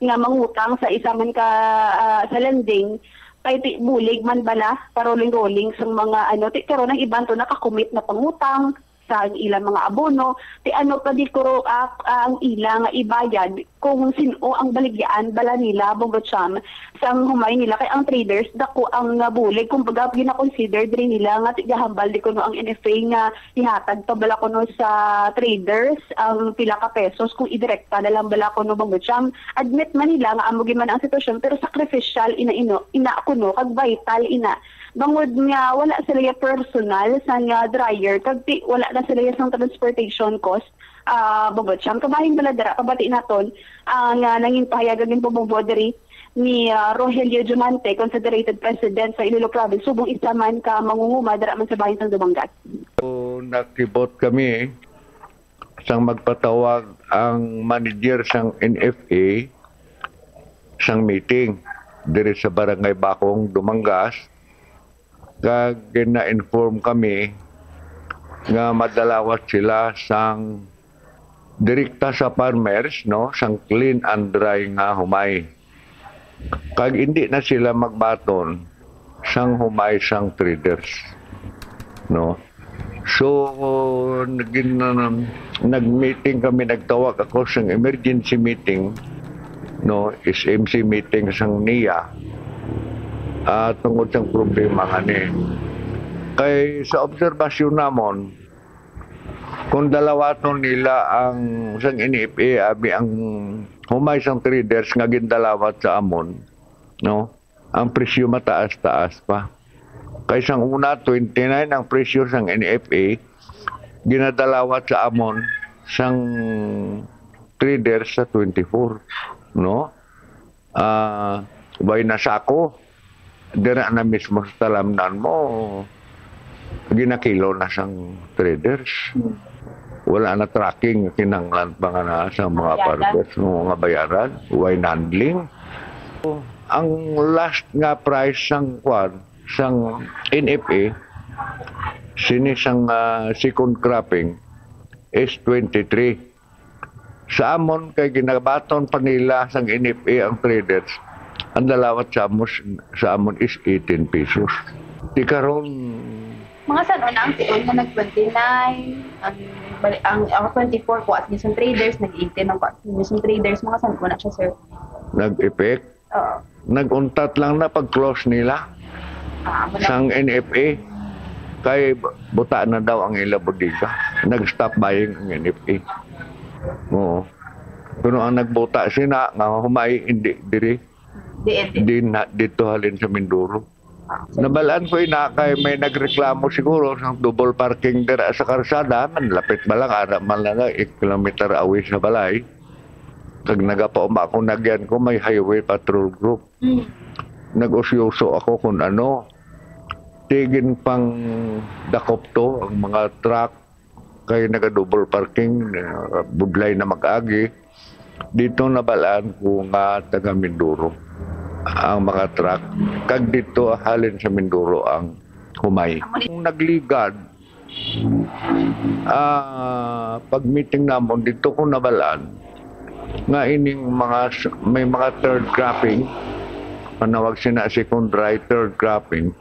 nga mangutang sa isa man ka, ah, sa lending, kay ti-, bulig man bala, paroling-roling sang mga ano, ti-, karon ang iban to nakakumit na pangutang sa ilang mga abono, ti ano pa di kuro, ah, ang ila nga ibayad kung sin-o ang baligyaan bala nila, Bombo Cham, sang humay nila, kay ang traders dako ang, ah, bulig, kumbaga gina-consider diri nila nga tigahambal di kuno ang N F A nga ihatag pa bala kuno sa traders ang pila ka pesos kung idirekta na lang bala kuno, Bombo Cham. Admit man nila nga amo gid man ang sitwasyon, pero sacrificial ina, ino, ina kuno kag vital ina. Bangod nga wala sila ya personal sa nga dryer, kag ti-, wala na sila ya sang transportation cost. Ah, Bombo Cham, kabahin bala dira, pabati naton, ah, nga nangin pahayag ang ginpamumbo diri ni, ah, Rogelio Diamante, Confederated President sa Iloilo Province, subong isa man ka mangunguma dira man sa bahin sang Dumangas. So, nakibot kami sang magpatawag ang manager sang N F A sang meeting diri sa Barangay Bakong, Dumangas, kag gina-inform kami nga madalawas sila sang direkta sa farmers, no, sang clean and dry nga humay. Kag hindi na sila magbaton sang humay sang traders, no. So, nagin-, um, nag-meeting kami, nagtawag ako sang emergency meeting, no, S M C meeting sang niya, ah, tungod sang problema nga ni. Kay sa obserbasyon namon, kung dalawaton nila ang sang N F A, abi ang humay sang traders nga gindalawat sa amon, no? Ang presyo mataas-taas pa. Kay sang una, twenty-nine ang presyo sang N F A, ginadalawat sa amon sang traders sa twenty-four, no? Ah, way na sako, dira na mismo sa talamnan mo, ginakilo na sang traders. Hmm. Wala na tracking nga kinahanglan pa nga na sa mga Bayaran. Parcels, mga bayaran, wine handling. Ang last nga price sang kwan, sang N F A, sini sang, ah, second cropping is twenty-three. Sa amon, kay ginabaton pa nila sang N F A ang traders, ang dalawat sa amos-, sa amon is eighteen pesos. Di karon, Mga san-o na ang tuon nga nag twenty-nine, ang, bali-, ang, ang twenty-four kuha sa inyong traders, nag eighteen ang kuha sa inyong traders, mga san-o na siya, sir? Nag-effect? Oo. Nag-untat lang na pag-close nila Ah, amo na. Sang N F A. Kay bu-, buta na daw ang ila bodega. Nag-stop buying ang N F A. Oo. Kuno ang nagbuta sina nga humay, hindi diri. Di, di. Di na, dito halin sa Mindoro. Ah, so, nabalaan ko ina kay may nagreklamo siguro sa double parking dira sa karsada, man lapit ba lang, ara man lang, eight kilometer away sa balay. Kag nagapauma ko, nagyan ko may highway patrol group. Mm. Nag-usyoso ako kung ano. Tigin pang dakop to ang mga truck kay naga-double parking, uh, budlay na mag-agi. Dito nabalaan ko nga taga Mindoro ang mga truck. Kag dito halin sa Mindoro ang humay. Ang nagligad, ah, pag-meeting namon, dito ko nabalaan nga ining mga s-, may mga third cropping, panawag sina second dry, third cropping,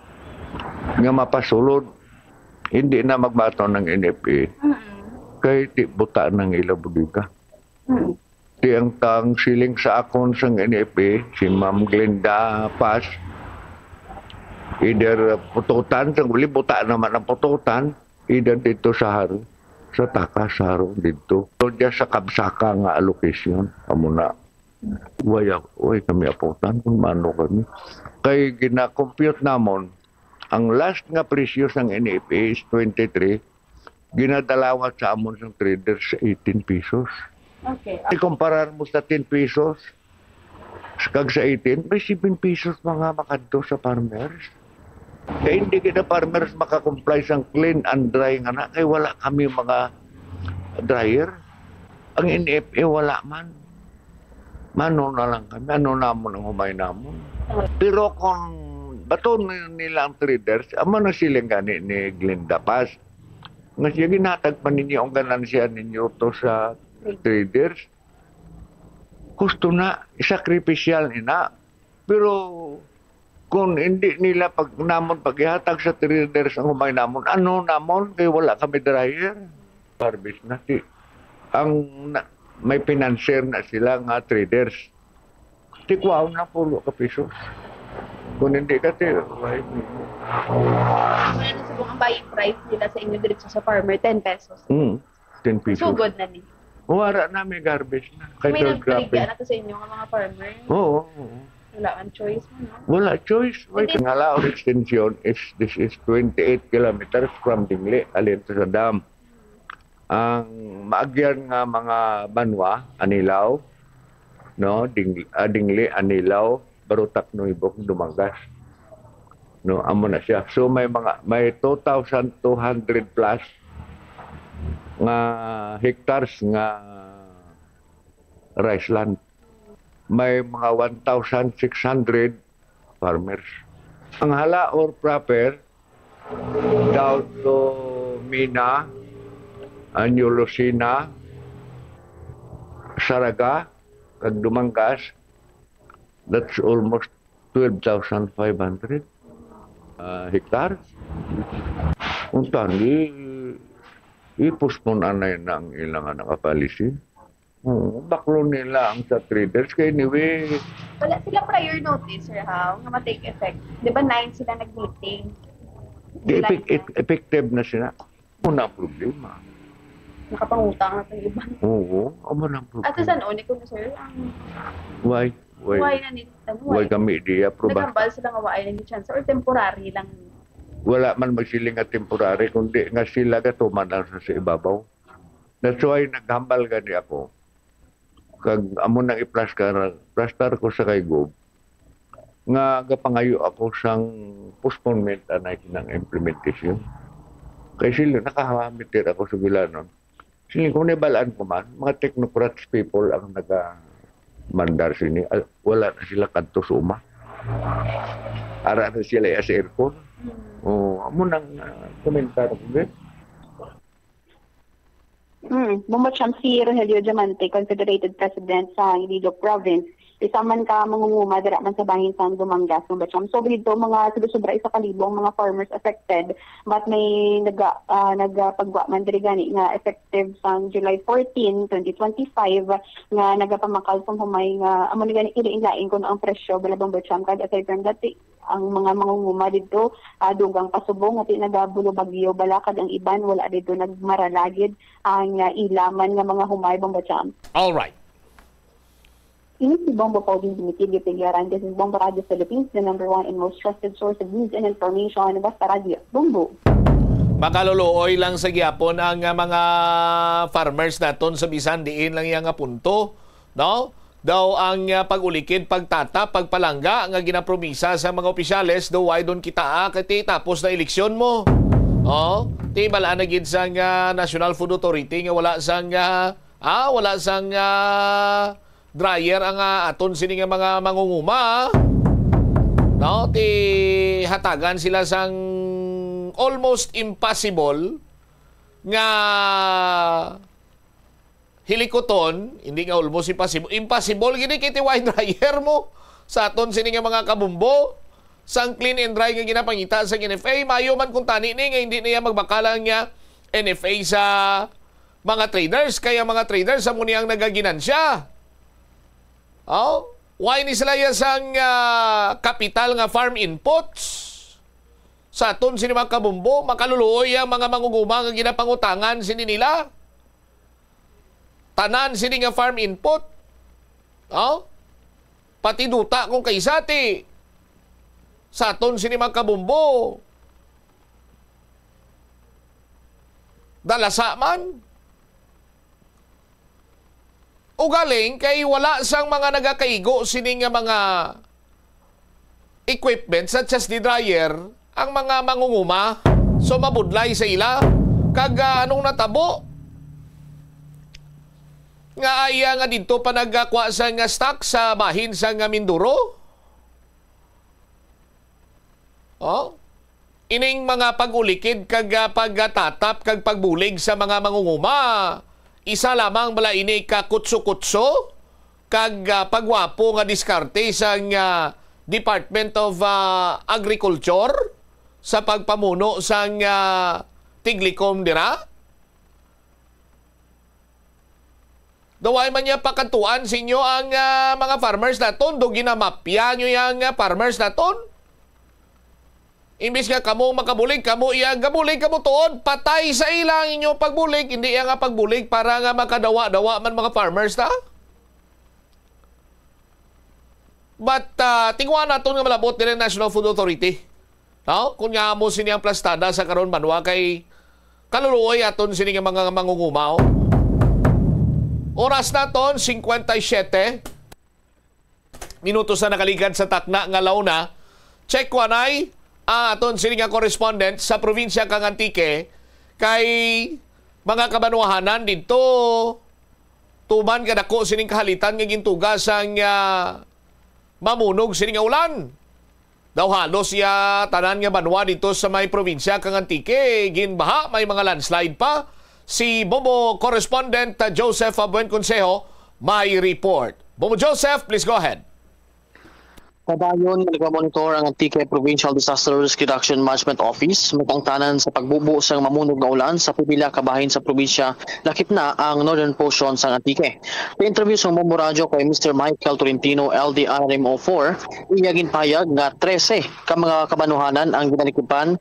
nga mapasulod, hindi na magbaton ng N F A. Mm-mm. Kay ti buta ng ila bodega. Mm. Ti ang tang siling sa akon sang N F A, si Ma'am Glenda Paz, either pututan, sang uli buta naman ang pututan, either dito sa Haro, sa Takas, Haro, dito. So, diya sa Kabsaka nga allocation, amo na. Way, way kami aputan kung mano kami. Kay gina-compute namon, ang last nga presyo sang N F A is twenty-three, ginadalawat sa amon sang trader sa eighteen pesos. Okay. Ikumparar mo sa ten pesos, kag sa eighteen, may seven pesos mga makadto sa farmers. Kay hindi kita farmers makakomply sang clean and dry nga na, kay wala kami mga dryer. Ang N F A wala man. Mano na lang kami, ano namon ang humay namon. Pero kung baton nila ang traders, amo na siling gani ni Glenda Paz. Nga siya, ginhatag pa ninyo ang ganansya ninyo to sa traders. Gusto na, sakripisyal ina. Pero kung hindi nila pag namon paghihatag sa traders ang humay namon, ano namon kay wala kami dryer. Harvest na ti ang na, may financier na sila nga traders. Ti kuhaon na pulo ka piso. Kung hindi ka ti, why? Ano sa mga buying price nila sa inyo diretso sa farmer, ten pesos? Mm, ten pesos. Sugod na ni. Wala na, may garbage na. Kay may third nagbaligya grabe na to sa inyo nga mga farmer? Oo, oo. Wala ang choice mo, no? Wala choice. Wait, hindi. Ang Halaor Extension is, this is twenty-eight kilometers from Dingle, alin to sa dam. Ang maagyan nga mga banwa, Anilao, no? Ding-, ah, Dingle, Anilao, Barotac Nuevo, Dumangas. No, amo na siya. So may mga, may two thousand two hundred plus nga hectares nga rice land. May mga one thousand six hundred farmers. Ang Halaor proper, down to Mina, Anyo Lucena, Saraga, kag Dumangas, that's almost twelve thousand five hundred, ah, hectares. Unta, i-, i-postpone anay na ang ilang nakapolicy. Oo, baklo nila ang sa traders. Kay anyway, wala sila prior notice, sir, ha, nga ma-take effect. Di ba, nine sila nag-meeting? Di July effect-, na. Effective na sila. Muna ang problema. Nakapangutang na sa iba. Oo, amo na ang problema. At sa San One, kung sir, ang Why? Why? Why na ni-, ano, Why why? Kami di apruba? Naghambal sila nga why na ni chance or temporary lang. Wala man magsiling nga temporary, kundi nga sila gatuman lang sa, sa ibabaw. That's why naghambal gani ako. Kag amo nang iplastar, plastar ko sa kay Gob nga gapangayo ako sang postponement anay kinang implementation. Kay sila, nakahamitir ako sa Bilanon. Sila, kung nabalaan ko man, mga technocrats people ang nagamandar sini. Al-, wala na sila kadto sa uma. Ara na sila sa aircon. O, amo nang, ah, komentar ko, gid. Mm, Bombo Champ, si Rogelio Diamante, Confederated President sa Iloilo Province. Isa man ka mangunguma dira man sa bahin sa Dumangas, Bombo Champ. So, dito, mga sobra-sobra isa ka libo ang mga farmers affected. But may naga-, ah, nagapagwa man diri gani nga effective sang July fourteen, twenty twenty-five, nga nagapamakal sang humay nga amo ni gani ilain-lain kuno ang presyo, bala, Bombo Champ. Kag aside from that, ang mga mangunguma didto, ah, dugang pasubong nga ti nagabulubagyo bala, kag ang iban wala didto nagmaralagid ang, ah, ilaman nga mga humay, Bombo Champ. All right. Ini si Bombo Pauline Dimitilio Pigliaran. This is Bombo Radio Philippines, the number one and most trusted source of news and information. Basta Radio, Bombo. Makaluluoy lang sa gihapon ang, ah, mga farmers naton sa bisan diin lang iya nga punto, no? Daw ang, ah, pag-ulikid, pagtatap, pagpalangga nga ginapromisa sa mga opisyales, daw why don kita, ah, kay ti tapos na eleksyon mo. Oh, ti bala na gid sang, ah, National Food Authority nga wala sang, ah, ah, wala sang, ah, dryer ang, ah, aton sini nga mga mangunguma. No, ti hatagan sila sang almost impossible nga hilikuton, hindi nga almost impossible, impossible gini kay ti why dryer mo sa aton sini nga mga kabumbo, sang clean and dry nga ginapangita sa N F A. Mayo man kung tani ni nga hindi niya magbakala nga N F A sa mga traders, kay ang mga traders amo ni ang nagaginansya. Oh, why ni sila ya sang, ah, kapital nga farm inputs sa aton sini mga kabumbo? Makaluluoy ang mga mangunguma nga ginapangutangan sini nila. Tanan sini nga farm input. Oh? Pati duta kung kaisa ti sa aton sini mga kabumbo. Dalasa man. Ugaling kay wala sang mga nagakaigo sini nga mga equipment such as the dryer, ang mga mangunguma. So, mabudlay sa ila. Kag, ah, anong natabo? Nga iya nga didto pa nagakwa sa nga stock sa bahin sa nga Mindoro? Oh? Ining mga pag-ulikid kag, ah, pagtatap kag pagbulig sa mga mangunguma, isa lamang bala ini ka kutso-kutso kag, ah, pagwapo nga diskarte sang, ah, Department of, ah, Agriculture sa pagpamuno sang, ah, tiglikom dira? Daw wala man niya pakadtuan sa inyo ang, ah, mga farmers naton, daw ginamapya nyo yang, ah, farmers naton. Imbis nga kamo makabulig, kamo iya gabulig, kamo tuod, patay sa ila ang inyo pagbulig, hindi iya nga pagbulig para nga makadawa-dawa man mga farmers ta. But, ah, tingwa naton nga malabot diri ang National Food Authority. No? Kung nga amo sini ang plastada sa karon, banwa, kay kaluluoy aton sini nga mga mangunguma, oh. Oras naton, cincuenta y siete minutos na nakaligad sa takna nga launa. Check ko anay ang aton sini nga correspondent sa probinsya kang Antique, kay mga kabanwahanan didto, tuman kadako sining kahalitan nga gintuga sang, ah, mamunog sini nga ulan. Daw halos iya tanan nga banwa didto sa may probinsya kang Antique ginbaha, may mga landslide pa. Si Bombo correspondent, ah, Joseph Buen Consejo may report. Bombo Joseph, please go ahead. Padayon nga nagamonitor ang Antique Provincial Disaster Risk Reduction Management Office, magkaangtanan sa pagbubo sang mamunog nga ulan sa pipila ka bahin sa probinsya, lakip na ang northern portion sang Antique. Sa interview sang Bombo Radyo kay Mister Michael Tolentino, L D R M O four, iya ginpahayag nga trese ka mga kabanuhanan ang ginalikipan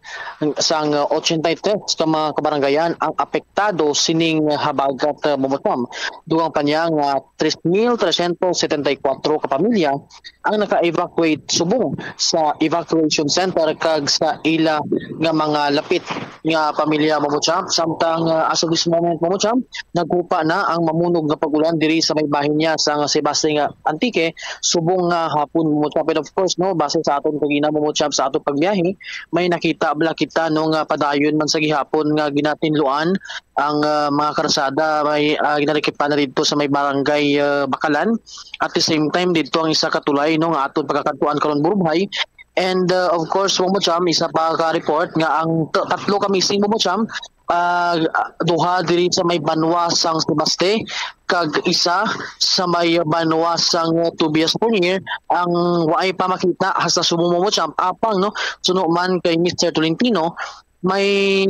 sang ochenta y tres ka mga kabarangayan ang apektado sining habagat, uh, Bombo Cham. Dugang pa niya nga tres mil trescientos setenta y cuatro ka pamilya ang naka-evacuate subong sa evacuation center kag sa ila nga mga lapit nga pamilya, Bombo Cham. Samtang, uh, as of this moment, Bombo Cham, naghupa na ang mamunog nga pag-ulan diri sa may bahin niya sa Sebaste nga Antique subong nga hapon, Bombo Cham. And of course, no, base sa aton kagina, Bombo Cham, sa aton pagbiyahe, may nakita bala kita, no, nga padayon man sa gihapon nga ginatinluan ang, ah, mga karsada, may, ah, ginalikipan na didto sa may barangay, ah, Bakalan. At the same time, didto ang isa ka tulay, no, nga aton pagkakadtuan karon, Burubhay. And, ah, of course, Bombo Cham, isa pa ka report nga ang t-, tatlo ka missing, Bombo Cham, ah, duha diri sa may banwa sang Sebaste, kag isa sa may banwa sang Tobias Punir, ang waay pa makita hasta subong, Bombo Cham. Apang, no, suno man kay Mister Tolentino, may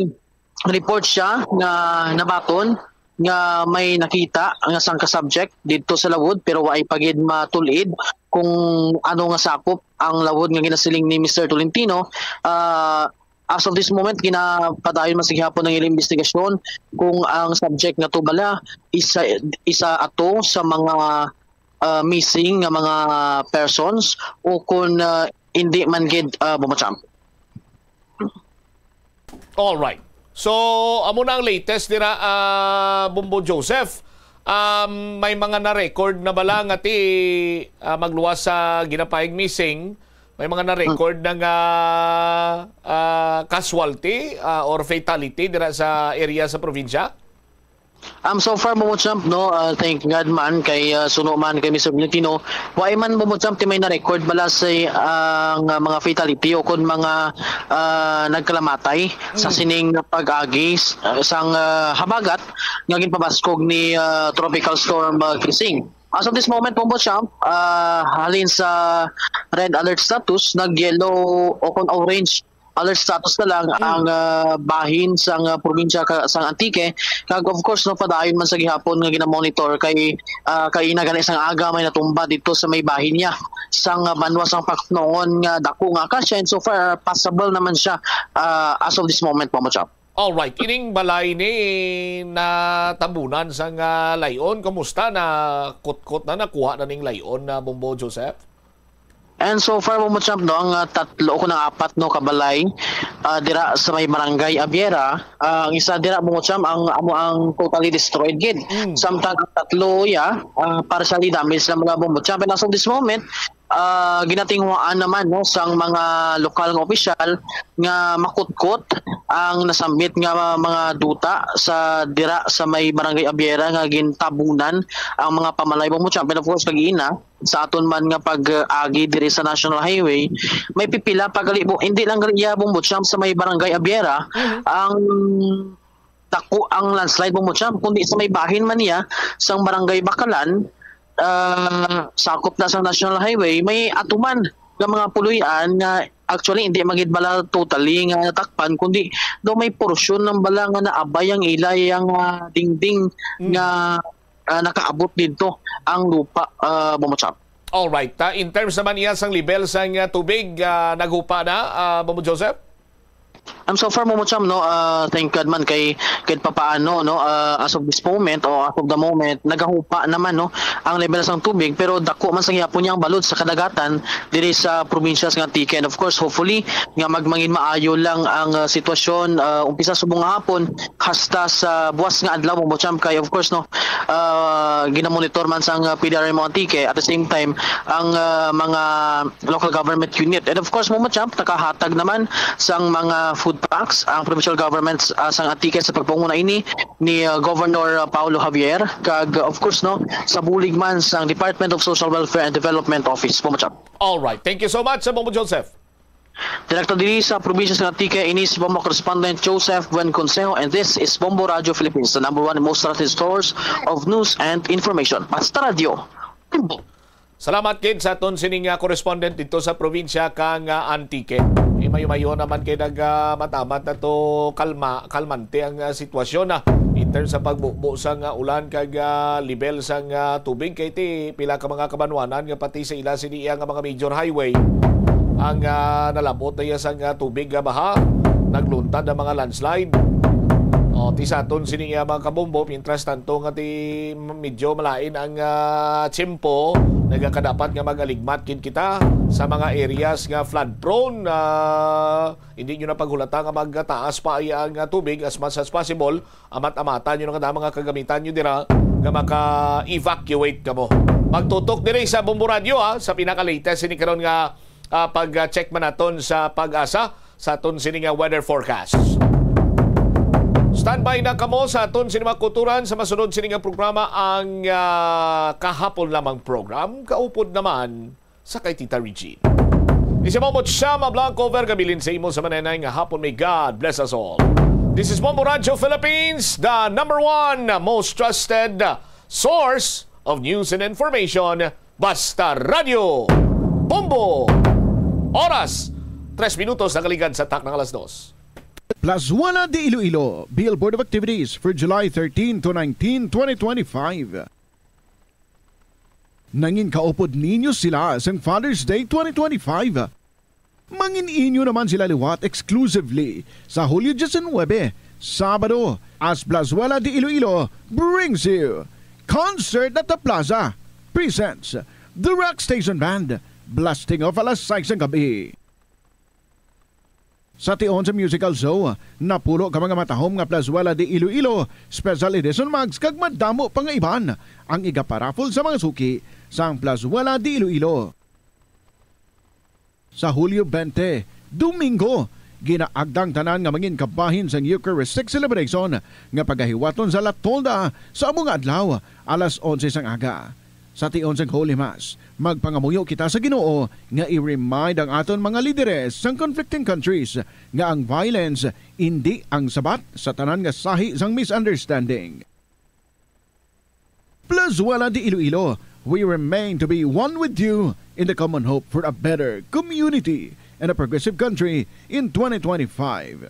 report siya nga nabaton nga may nakita nga sangka subject didto sa lawod, pero waay pa gid matul-id kung ano nga sakop ang lawod nga ginasiling ni Mister Tolentino. Ah, as of this moment, ginapadayon man sa gihapon ang ilang investigasyon kung ang subject nga to bala isa, isa ato sa mga, ah, missing nga mga persons o kung, ah, hindi man gid, ah, Bombo Cham. All right. So, amo na ang latest dira, ah, Bombo Joseph. Um, may mga na-record na bala nga ti, ah, magluwas sa ginapahayag missing? May mga na-record na nga, ah, casualty, ah, or fatality dira sa area sa probinsya? Um, so far, Momo Champ, no, uh, thank God man kay, uh, suno man kay Mister Valentino, wa man, Momo Champ, ti may na-record bala sa, uh, nga mga fatality o kon mga, uh, nagkalamatay sa Mm. sining pag-agi s-, uh, sang, uh, habagat nga ginpabaskog ni, uh, Tropical Storm, uh, Krising. As of this moment, Momo Champ, uh, halin sa red alert status, nag-yellow o kon orange alert status na lang Mm. ang, ah, bahin sang, ah, probinsya ka, sang Antique. Kag of course, no, padayon man sa gihapon nga ginamonitor kay, ah, kaina gani sang aga may natumba dito sa may bahin niya sang, ah, banwa sang Paknongon nga dako nga akasya. And so far, passable naman siya, ah, as of this moment, Momo Champ. Alright, ining balay ni natabunan sang, ah, layon, kumusta na kutkot na, nakuha na ning layon na, Bombo Joseph? And so far, Momo Champ, no, ang, ah, tatlo o kung ang apat, no, kabalay, ah, dira sa may barangay Abiera, ah, ang isa dira, Momo Champ, ang amo ang totally destroyed gid. Mm. Samtang ang tatlo, ya, ah, partially damaged lang mga, Momo Champ. And as of this moment, ah, ginatinguhaan naman, no, sang mga lokal nga opisyal nga makutkot ang nasambit nga mga duta sa dira sa may barangay Abiera nga gintabunan ang mga pamalay, Momo Champ. And of course, kag ina, sa aton man nga pag-agi diri sa National Highway, may pipila pa gali, hindi lang gali iya, Bombo Champ, sa may Barangay Abiera Mhm. ang dako ang landslide, Bombo Champ, kundi sa may bahin man niya sang Barangay Bakalan, ah, sakop na sang National Highway, may atuman nga mga puloy-an nga actually hindi man gid bala totally nga natakpan, kundi daw may porsyon ng bala nga naabay ang ilay ang, ah, dingding Mm. nga ah, nakaabot didto ang lupa, ah, Bombo Champ. Alright. Ta, in terms naman iya sang level sang, ah, tubig, ah, naghupa na, ah, Bombo Joseph? Um, so far, Momo Cham, no, ah, thank God man kay, kay papaano, no, ah, as of this moment o as of the moment, nagahupa naman, no, ang level sang tubig, pero dako man sa gihapon niya ang balod sa kadagatan diri sa probinsya sa Antique. And of course, hopefully, nga magmangin maayo lang ang, ah, sitwasyon, ah, umpisa subong nga hapon hasta sa buwas nga adlaw, Bombo Champ, kay of course, no, ah, ginamonitor man sang, ah, P D R M o Antique. At the same time, ang, ah, mga local government unit. And of course, Bombo Champ, nakahatag naman sang mga food packs ang provincial government, ah, sang Antique sa pagpanguna ini ni, ah, Governor, ah, Paulo Javier. Kag, of course, no, sa bulig man sang Department of Social Welfare and Development Office, Bombo Champ. Alright. Thank you so much, Bombo Joseph. Direkta diri sa probinsya sa Antique, ini si Bombo Correspondent Joseph Buen Consejo, and this is Bombo Radio Philippines, the number one most trusted source of news and information. Basta Radio, Bombo. Salamat gid sa aton sining, ah, correspondent didto sa probinsya kang, ah, Antique. Eh, mayo-mayo naman kay nag, ah, matamat na to, kalma, kalmante ang, ah, sitwasyon, ah, in terms sa pagbubo sang, ah, ulan kag, ah, level sang, ah, tubig kay ti pila ka mga kabanwanan nga pati sa ila sini iya nga mga major highway ang, ah, nalabot na iya sang, ah, tubig nga baha, nagluntad ang mga landslide. O, ti sa aton sini iya mga kabombo, mientras tanto nga ti medyo malain ang, ah, tiyempo, nagakadapat nga mag-aligmat gid kita sa mga areas nga flood prone. Ah, hindi nyo na paghulata nga magtaas pa iya ang, ah, tubig as much as possible. Amat-amatan nyo na nga mga kagamitan nyo dira nga maka-evacuate kamo. Magtutok diri sa Bombo Radio, ha, sa pinaka-latest ini karon nga, ah, pag-check man naton sa PAGASA sa aton sini nga weather forecast. Standby na kamo sa aton sini mga kuturan sa masunod sini nga programa, ang, ah, kahapon lamang program, kaupod naman sa kay Tita Regine. Ni si Momot Shama Blanco, Verga Bilin sa imo sa manenay nga hapon. May God bless us all. This is Bombo Radio Philippines, the number one most trusted source of news and information. Basta Radio Bombo. Oras, tres minutos nakaligad sa tak ng alas dos. Plazuela de Iloilo, Bill Board of Activities for July thirteen to nineteen, twenty twenty-five. Nangin kaupod ninyo sila sang Father's Day twenty twenty-five. Mangin inyo naman sila liwat exclusively sa Hulyo diecinuebe, Sabado, as Plazuela de Iloilo brings you Concert at the Plaza presents The Rock Station Band, blasting off alas sais ng gabi. Sa tion sa musical show, napulo ka mga matahom nga Plazuela de Iloilo Special Edition mugs kag madamo pa nga iban ang igaparaffle sa mga suki sang Plazuela de Iloilo. Sa Hulyo twenty, Domingo, ginaagda ang tanan nga mangin kabahin sang Eucharistic celebration nga pagahiwaton sa La Tolda sa amo nga adlaw, alas onse sang aga. Sa tion sang Holy Mass, magpangamuyo kita sa Ginoo nga i-remind ang aton mga lideres sang conflicting countries nga ang violence indi ang sabat sa tanan nga sahi sang misunderstanding. Plazuela de Iloilo, we remain to be one with you in the common hope for a better community and a progressive country in twenty twenty-five.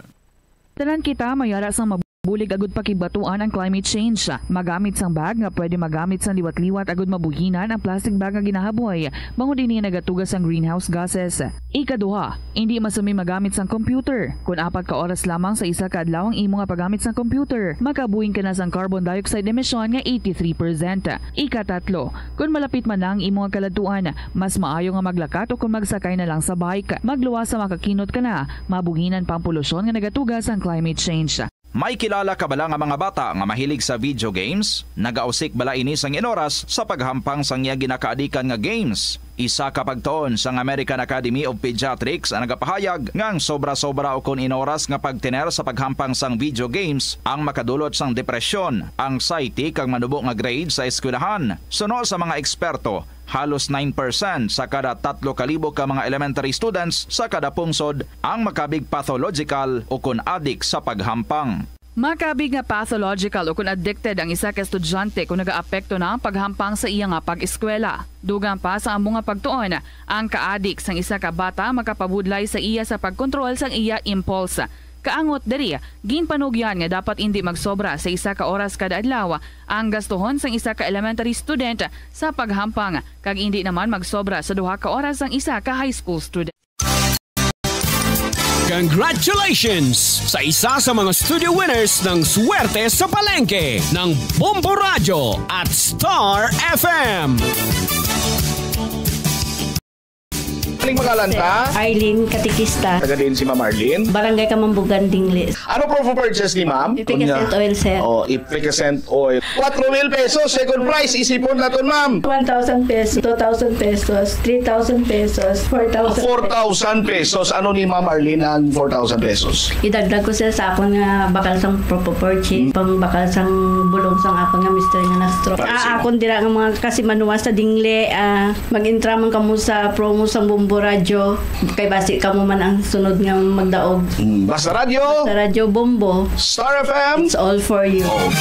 Tanan kita mayara sang mabulig agud pakigbatuan ang climate change. Magamit sang bag nga pwede magamit sang liwat-liwat agud mabuhinan ang plastic bag nga ginahaboy, bangod ini nagatuga sang greenhouse gases. Ikaduha, indi masumi magamit sang computer. Kon apat ka oras lamang sa isa ka adlaw ang imo nga paggamit sang computer, makabuhing ka na sang carbon dioxide emission nga eighty-three percent. Ikatatlo, kon malapit man na ang imo nga kaladtuan, mas maayo nga maglakat o kon magsakay na lang sa bike. Magluwas sa makakinot ka na, mabuhinan pa ang polusyon nga nagatuga sang climate change. May kilala ka bala nga mga bata nga mahilig sa video games? Nagausik bala ini sang inoras sa paghampang sang iya ginakaadikan nga games? Isa ka pagtuon sang American Academy of Pediatrics ang nagapahayag nga ang sobra-sobra ukon inoras nga pagtener sa paghampang sang video games ang makadulot sang depresyon, anxiety, kag manubo nga grade sa eskwelahan. Suno sa mga eksperto, halos nine percent sa kada tatlo ka libo ka mga elementary students sa kada pungsod ang makabig pathological ukon adik sa paghampang. Makabig nga pathological ukon addicted ang isa ka estudyante kon nagaapekto na ang paghampang sa iya nga pag-eskwela. Dugang pa sa amo nga pagtuon, ang kaadik sang isa ka bata makapabudlay sa iya sa pagkontrol sang iya impulse. Kaangot diri, ginpanugyan nga dapat indi magsobra sa isa ka oras kada adlaw ang gastuhon sang isa ka elementary student sa paghampang, kag indi naman magsobra sa duha ka oras ang isa ka high school student. Congratulations sa isa sa mga studio winners ng Swerte sa Palengke ng Bombo Radyo at Star F M. Aling pangalan ta? Arlene Katikista. Taga din si Ma'am Arlene? Barangay Kamambugan, Dingli. Ano proof of purchase ni ma'am? Ipicasent oil, sir. Oh, ipicasent oil. Kwatro mil pesos, second prize, isipon naton, ma'am. One thousand pesos, two thousand pesos, three thousand pesos, four thousand. Four thousand pesos. Ano ni Ma'am Arlene ang four thousand pesos? Idagdag ko, sir, sa akon nga bakal sang proof of purchase, pang bakal sang bulong sang akon nga mister nga na-stroke. Ah, akon dira nga mga kasimanwa sa Dingli, ah, mag-intra man kamo sa promo sang Bombo Radyo, kay basi kamo man ang sunod nga magdaog. Mm, Basta Radyo. Basta Radyo Bombo. Star F M. It's all for you. Oh.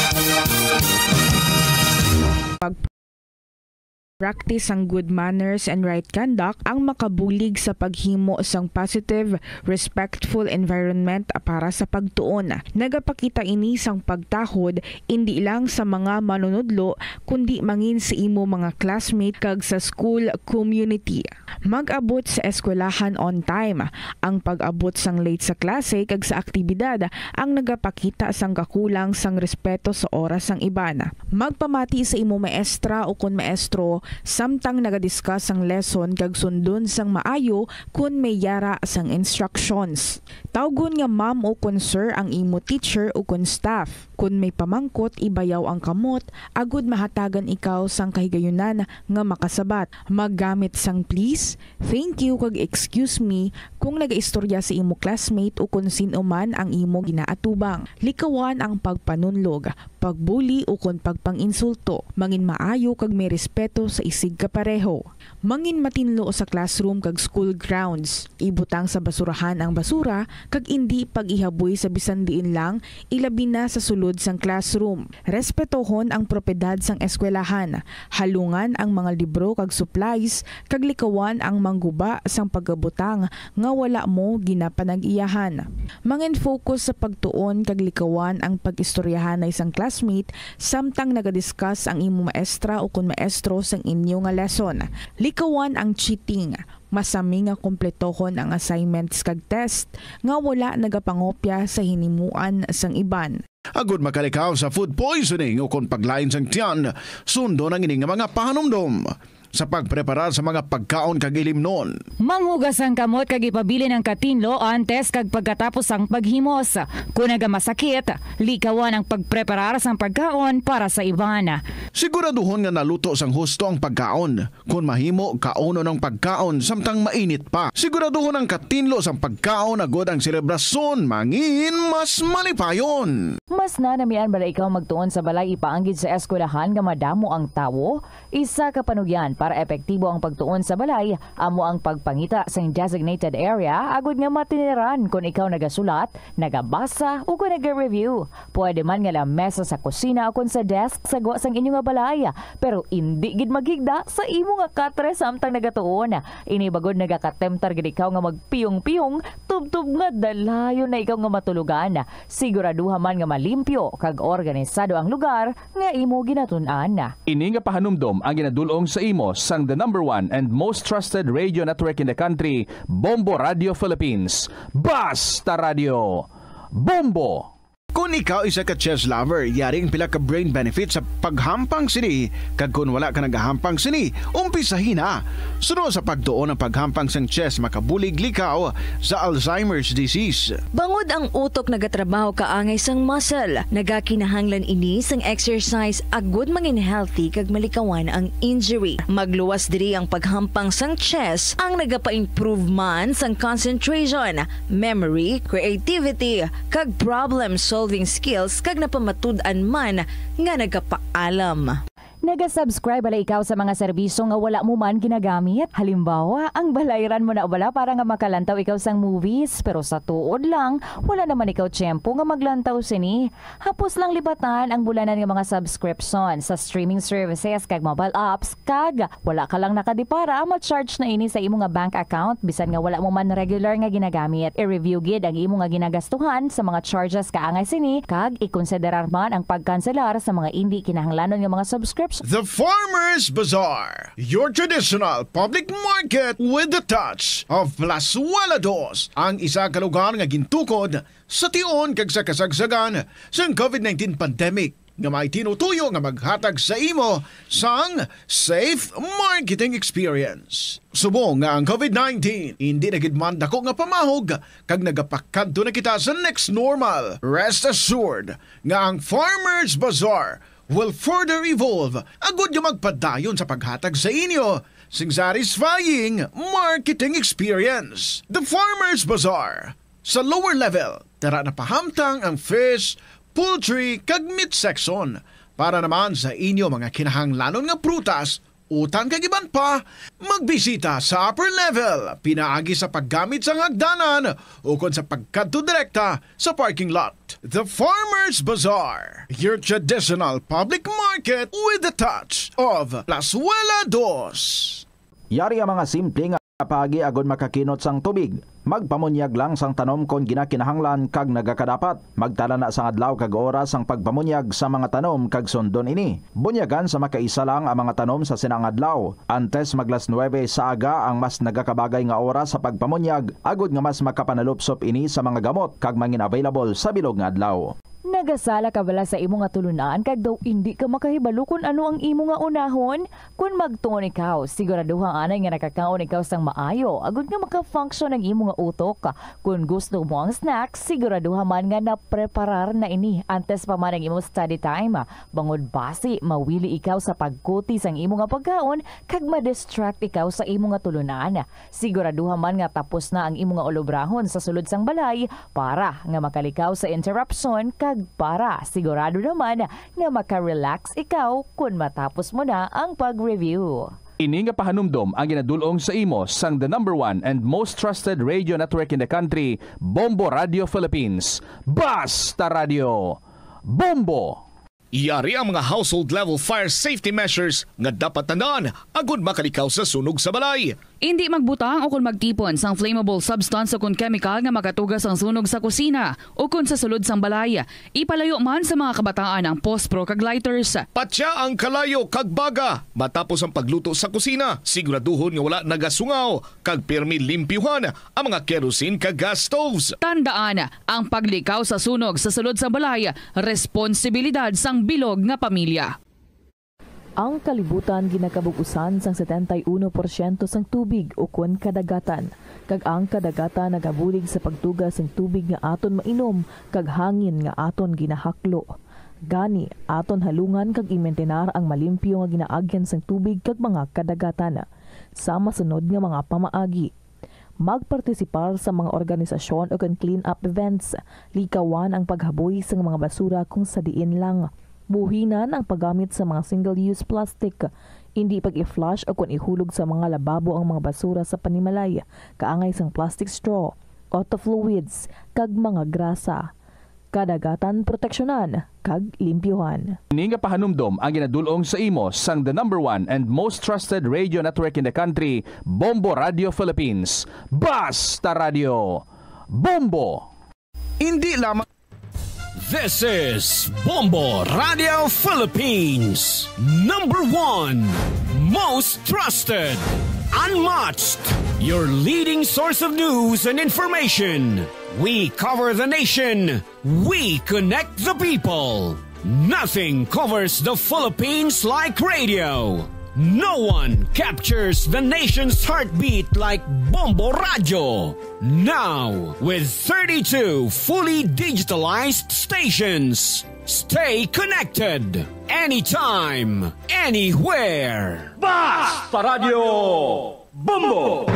Practice sang good manners and right conduct ang makabulig sa paghimo sang positive, respectful environment para sa pagtuon. Nagapakita ini sang pagtahod indi lang sa mga manunudlo, kundi mangin sa imo mga classmate kag sa school community. Mag-abot sa eskwelahan on time. Ang pag-abot sang late sa klase kag sa aktibidad ang nagapakita sang kakulang sang respeto sa oras sang iban. Magpamati sa imo maestra ukon maestro samtang nagadiscuss sang lesson kag sundon sang maayo kon may yara sang instructions. Tawgon nga ma'am ukon sir ang imo teacher ukon staff. Kon may pamangkot, ibayaw ang kamot agud mahatagan ikaw sang kahigayunan nga makasabat. Maggamit sang please, thank you, kag excuse me kung nagaistorya sa imo classmate ukon sin-o man ang imo ginaatubang. Likawan ang pagpanunlog, pagbuli, ukon pagpang-insulto. Mangin maayo kag may respeto sa isig kapareho. Mangin matinlo sa classroom kag school grounds. Ibutang sa basurahan ang basura kag indi pag-ihaboy sa bisan diin lang, ilabi na sa sulod sang classroom. Respetohon ang propiedad sang eskwelahan. Halungan ang mga libro kag supplies, kag likawan ang mangguba sang pagabutang nga wala mo ginapanag-iyahan. Mangin-focus sa pagtuon kag likawan ang pag-istoryahanay sang classmate samtang nagadiscuss ang imo maestra ukon maestro sang inyo nga lesson. Likawan ang cheating. Masami nga kompletohon ang assignments kag test nga wala nagapangopya sa hinimuan sang iban. Agud makalikaw sa food poisoning ukon paglain sang tiyan, sundon ang ini nga mga pahanumdom sa pagpreparar sa mga pagkaon kag ilimnon. Manghugas ang kamot kag ipabilin ang katinlo antes kag pagkatapos sang paghimos. Kon nagamasakit, likawan ang pagpreparar sang pagkaon para sa iban. Siguraduhon nga naluto sang husto ang pagkaon. Kon mahimo, kaunon ang pagkaon samtang mainit pa. Siguraduhon ang katinlo sang pagkaon agud ang selebrasyon mangin mas malipayon. Mas nanamian bala ikaw magtuon sa balay ipaanggid sa eskwelahan nga madamo ang tawo? Isa ka panugyan para epektibo ang pagtuon sa balay amo ang pagpangita sing designated area agud nga matiniran kon ikaw nagasulat, nagabasa, o kon naga-review. Pwede man nga lamesa sa kusina o kon sa desk sa gwa sang inyo nga balay, pero indi gid maghigda sa imo nga katre samtang nagatuon. Ini bagod nagakatemtar gid ikaw nga magpiyong-piyong tubtob nga dalayon na ikaw nga matulogan. Siguraduha man nga malimpyo kag organisado ang lugar nga imo ginatun-an. Ini nga pahanumdom ang ginadul-ong sa imo sang the number one and most trusted radio network in the country, Bombo Radio Philippines. Basta Radio, Bombo! Kon ikaw isa ka chess lover, yari ang pila ka brain benefits sa paghampang sini, kag kon wala ka nagahampang sini, umpisahi na. Suno sa pagtuon ang paghampang sang chess makabulig likaw sa Alzheimer's disease. Bangod ang utok nagatrabaho kaangay sang muscle, nagakinahanglan ini sang exercise agud mangin healthy kag malikawan ang injury. Magluwas diri ang paghampang sang chess ang nagapa-improve man sang concentration, memory, creativity, kag problem-solving skills kag napamatud-an man nga nagapaalam. Naga-subscribe bala ikaw sa mga serbisyo nga wala mo man ginagamit? Halimbawa, ang balayran mo na bala para nga makalantaw ikaw sang movies, pero sa tuod lang, wala naman ikaw tiyempo nga maglantaw sini. Hapos lang libatan ang bulanan nga mga subscription sa streaming services kag mobile apps, kag wala ka lang nakadipara, ma-charge na ini sa imo nga bank account bisan nga wala mo man regular nga ginagamit. I-review gid ang imo nga ginagastuhan sa mga charges kaangay sini, kag ikonsiderar man ang pagkanselar sa mga indi kinahanglanon nga mga subscription. The Farmers Bazaar, your traditional public market with the touch of Plazuela Dos, ang isa ka lugar nga gintukod sa tion kag sa kasagsagan sang covid nineteen pandemic, nga may tinutuyo nga maghatag sa imo sang safe marketing experience. Subong nga ang covid nineteen indi na gid man dako nga pamahog kag nagapakadto na kita sa next normal, rest assured nga ang Farmers Bazaar will further evolve agud nga magpadayon sa paghatag sa inyo sing satisfying marketing experience. The Farmers Bazaar. Sa lower level, tara na pahamtang ang fish, poultry, kag meat section. Para naman sa inyo mga kinahanglanon nga prutas, utang kag iban pa, magbisita sa upper level pinaagi sa paggamit sang hagdanan ukon sa pagkadto direkta sa parking lot. The Farmers Bazaar, your traditional public market with the touch of Plazuela Dos. Yari ang mga simple nga paagi agud makakinot sang tubig. Magpamunyag lang sang tanom kon ginakinahanglan kag nagakadapat. Magtala na sang adlaw kag oras sang pagpamunyag sa mga tanom kag sundon ini. Bunyagan sa makaisa lang ang mga tanom sa sina nga adlaw. Antes mag las nuebe sa aga ang mas nagakabagay nga oras sa pagpamunyag, agud nga mas makapanalupsop ini sa mga gamot kag mangin available sa bilog nga adlaw. Nagasala ka bala sa imo nga tulunan kag daw indi ka makahibalo kon ano ang imo nga unahon? Kon magtuon ikaw, siguraduha anay nga nakakaon ikaw sang maayo, agud nga maka-function ang imo nga utok. Kon gusto mo ang snack, siguraduha man nga napreparar na ini antes pa man ang imo study time, bangod basi mawili ikaw sa pagkuti sang imo nga pagkaon kag ma-distract ikaw sa imo nga tulunan. Siguraduha man nga tapos na ang imo nga ulobrahon sa sulod sang balay para nga makalikaw sa interruption kag para sigurado naman nga maka-relax ikaw kon matapos mo na ang pag-review. Ini nga pahanumdom ang ginadul-ong sa imo sang the number one and most trusted radio network in the country, Bombo Radio Philippines. Basta Radio, Bombo! Yari ang mga household level fire safety measures nga dapat tandaan agud makalikaw sa sunog sa balay. Indi magbutang o kon magtipon sang flammable substance o kon chemical nga makatuga sang sunog sa kusina o kon sa sulod sang balay. Ipalayo man sa mga kabataan ang pospro kag lighters. Patya ang kalayo kag baga matapos ang pagluto sa kusina. Siguraduhon nga wala nagasungaw kag pirmi limpyuhan ang mga kerosene kag gas stoves. Tandaan, ang paglikaw sa sunog sa sulod sang balay, responsibilidad sang bilog nga pamilya. Ang kalibutan ginakabug-usan sang setenta y uno porsyento sang tubig ukon kadagatan, kag ang kadagatan nagabulig sa pagtuga sing tubig nga aton mainom kag hangin nga aton ginahaklo. Gani, aton halungan kag imintinar ang malimpyo nga ginaagyan sang tubig kag mga kadagatan. Sa masunod nga mga pamaagi, magpartisipar sa mga organisasyon ukon clean-up events. Likawan ang paghaboy sang mga basura kung sa diin lang. Buhinan ang paggamit sa mga single-use plastic. Indi pag-i-flush ukon ihulog sa mga lababo ang mga basura sa panimalay, kaangay sang plastic straw, auto fluids, kag mga grasa. Kadagatan proteksyonan kag limpyuhan. Ini nga pahanumdom ang ginadul-ong sa imo sang the number one and most trusted radio network in the country, Bombo Radio Philippines. Basta Radio, Bombo! Hindi lamang This is Bombo Radio Philippines, number one, most trusted, unmatched, your leading source of news and information. We cover the nation. We connect the people. Nothing covers the Philippines like radio. No one captures the nation's heartbeat like Bombo Radio. Now, with thirty-two fully digitalized stations. Stay connected anytime, anywhere. Basta Radio Bombo!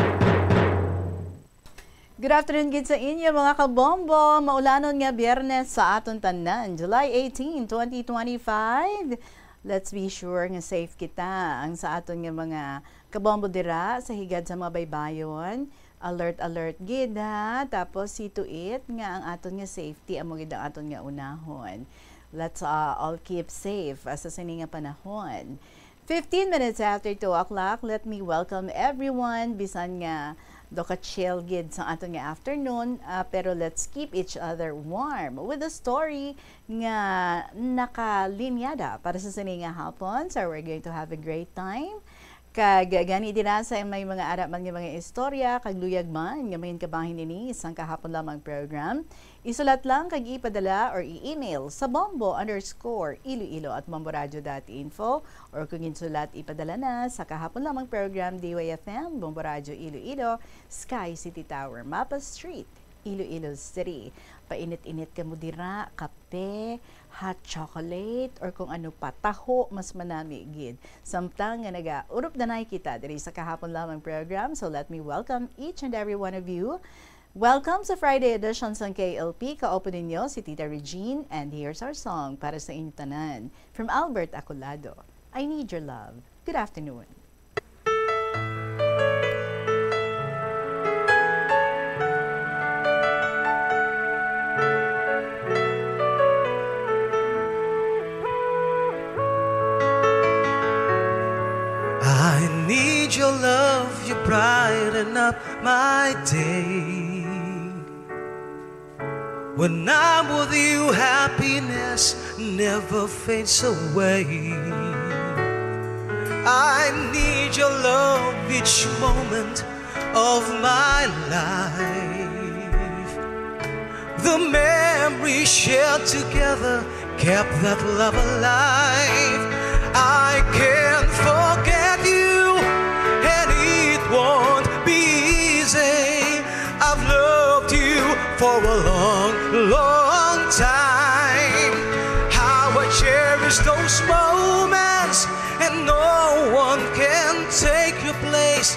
Good afternoon gid sa inyo, mga kabombo. Maulanon nga Biyernes sa aton tanan, July eighteen, twenty twenty-five. Let's be sure nga safe kita. Ang sa aton nga mga kabombo dira sa higad sa mga baybayon, alert, alert gid, ha. Tapos see to it nga ang aton nga safety amo gid ang aton nga unahon. Let's, uh, all keep safe, uh, sa sini nga panahon. Fifteen minutes after two o'clock, let me welcome everyone. Bisan nga do ka chill gid sa aton nga afternoon, ah, pero let's keep each other warm with a story nga nakalinyada para sa sini nga hapon. So we're going to have a great time. Kag gani dira sa may mga ara man nga mga istorya, kag luyag man nga mahinkabahin ini sang kahapon lamang program, isulat lang kag ipadala or i-email sa bombo underscore iloilo at bomboradio dot info, or kung insulat, ipadala na sa kahapon lamang program, D Y F M, Bombo Radyo Iloilo, Sky City Tower, Mapa Street, Iloilo City. Painit-init kamo dira, kape, hot chocolate, or kung ano pa, taho, mas manami gid. Samtang nga nagaurup-danay kita diri sa kahapon lamang program, so let me welcome each and every one of you. Welcome sa Friday edition sang K L P. Kaupo ninyo si Tita Regine, and here's our song para sa inyo tanan. From Albert Acolado, I Need Your Love. Good afternoon. up my day. When I'm with you, happiness never fades away. I need your love each moment of my life. The memories shared together kept that love alive. I can't forget you, and it won't be easy. I've loved you for a long, long time. How I cherish those moments, and no one can take your place.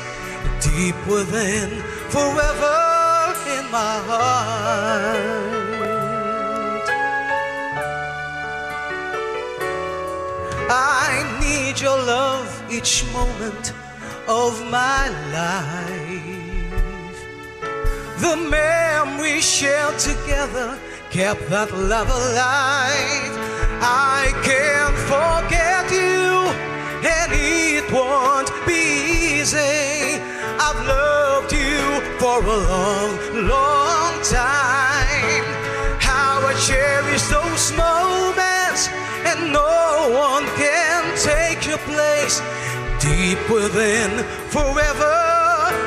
Deep within, forever in my heart. I need your love each moment of my life. The memories shared together kept that love alive. I can't forget you, and it won't be easy. I've loved you for a long, long time. How I cherish those moments, and no one can take your place. Deep within, forever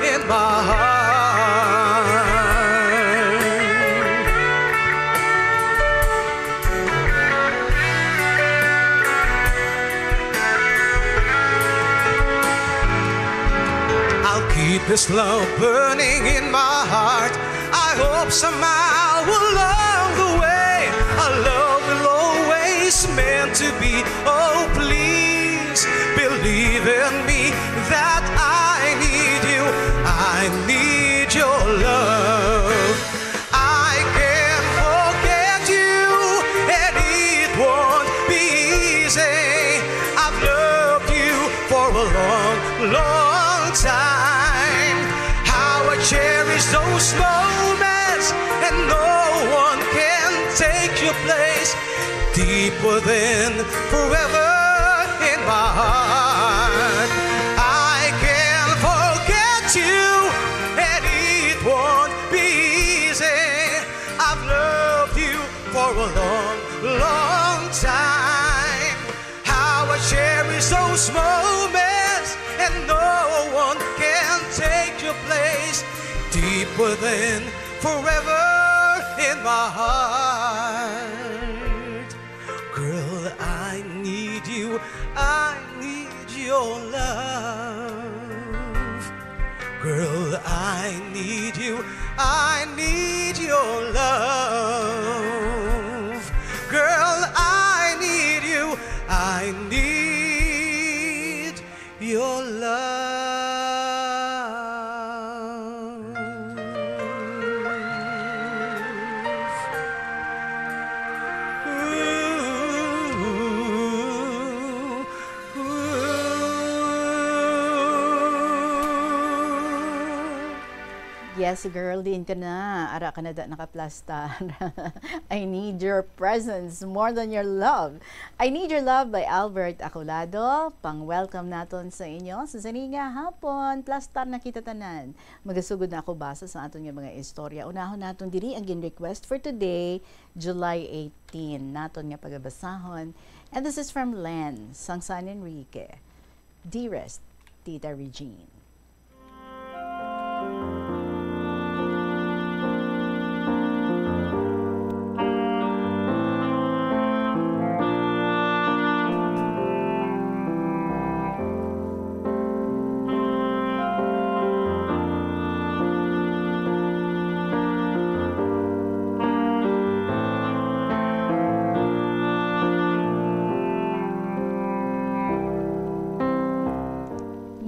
in my heart. I'll keep this love burning in my heart. I hope somehow along the way our love will always meant to be. Oh, please believe in me that I need you. I need your love. I can't forget you, and it won't be easy. I've loved you for a long, long time. How I cherish those moments, and no one can take your place. Deep within, forever in my heart. I can't forget you, and it won't be easy. I've loved you for a long, long time. How I cherish those moments, and no one can take your place. Deep within, forever in my heart. Girl, I need you, I need your love. Girl, I need you, I need your love. Girl, I need you, I need your love. Ooh, ooh. Yes, girl, diin ka na? Ara ka na da nakaplastar. I need your presence more than your love. I Need Your Love by Albert Acolado. Pang-welcome naton sa inyo sa sini nga hapon. Plastar na kita tanan. Magasugod na ako basa sa aton nga mga istorya. Unahon naton diri ang gin-request for today, July eighteen. Naton nga pagabasahon. And this is from Len, sang San Enrique. Dearest Tita Regine.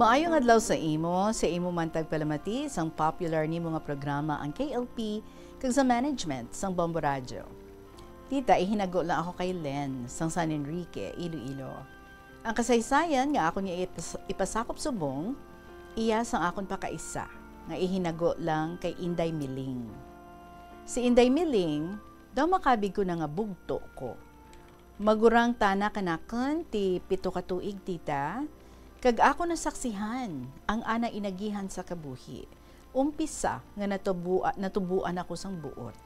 Maayong adlaw sa imo, sa imo man tagpalamati sang popular nimo nga programa, ang K L P, kag sa management sang Bombo Radyo. Tita, ihinago lang ako kay Len, sang San Enrique, Iloilo. Ang kasaysayan nga akon nga ipas-, ipasakop subong, iya sang akon pakaisa, nga ihinago lang kay Inday Miling. Si Inday Miling, daw makabig ko na nga bugto ko. Magurang tana kanakon ti pito ka tuig, tita, kag ako nasaksihan ang ana inagihan sa kabuhi. Umpisa nga natubua-, natubuan ako sang buot.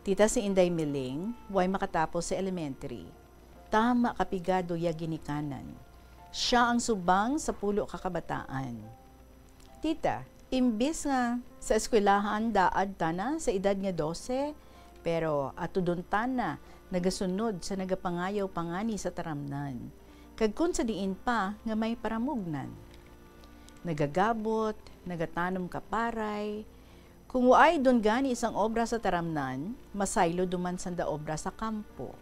Tita, si Inday Miling, way makatapos sa elementary. Tama ka pigado iya ginikanan. Sia ang subang sa pulo ka kabataan. Tita, imbis nga sa eskwelahan daad tana sa edad nga dose, pero ato dun tana nagasunod sa nagapangayaw pa ngani sa taramnan, kag kun sa diin pa nga may paramugnan. Nagagabot, nagatanom ka paray. Kung waay dun gani sang obra sa taramnan, masaylo duman sanda obra sa kampo.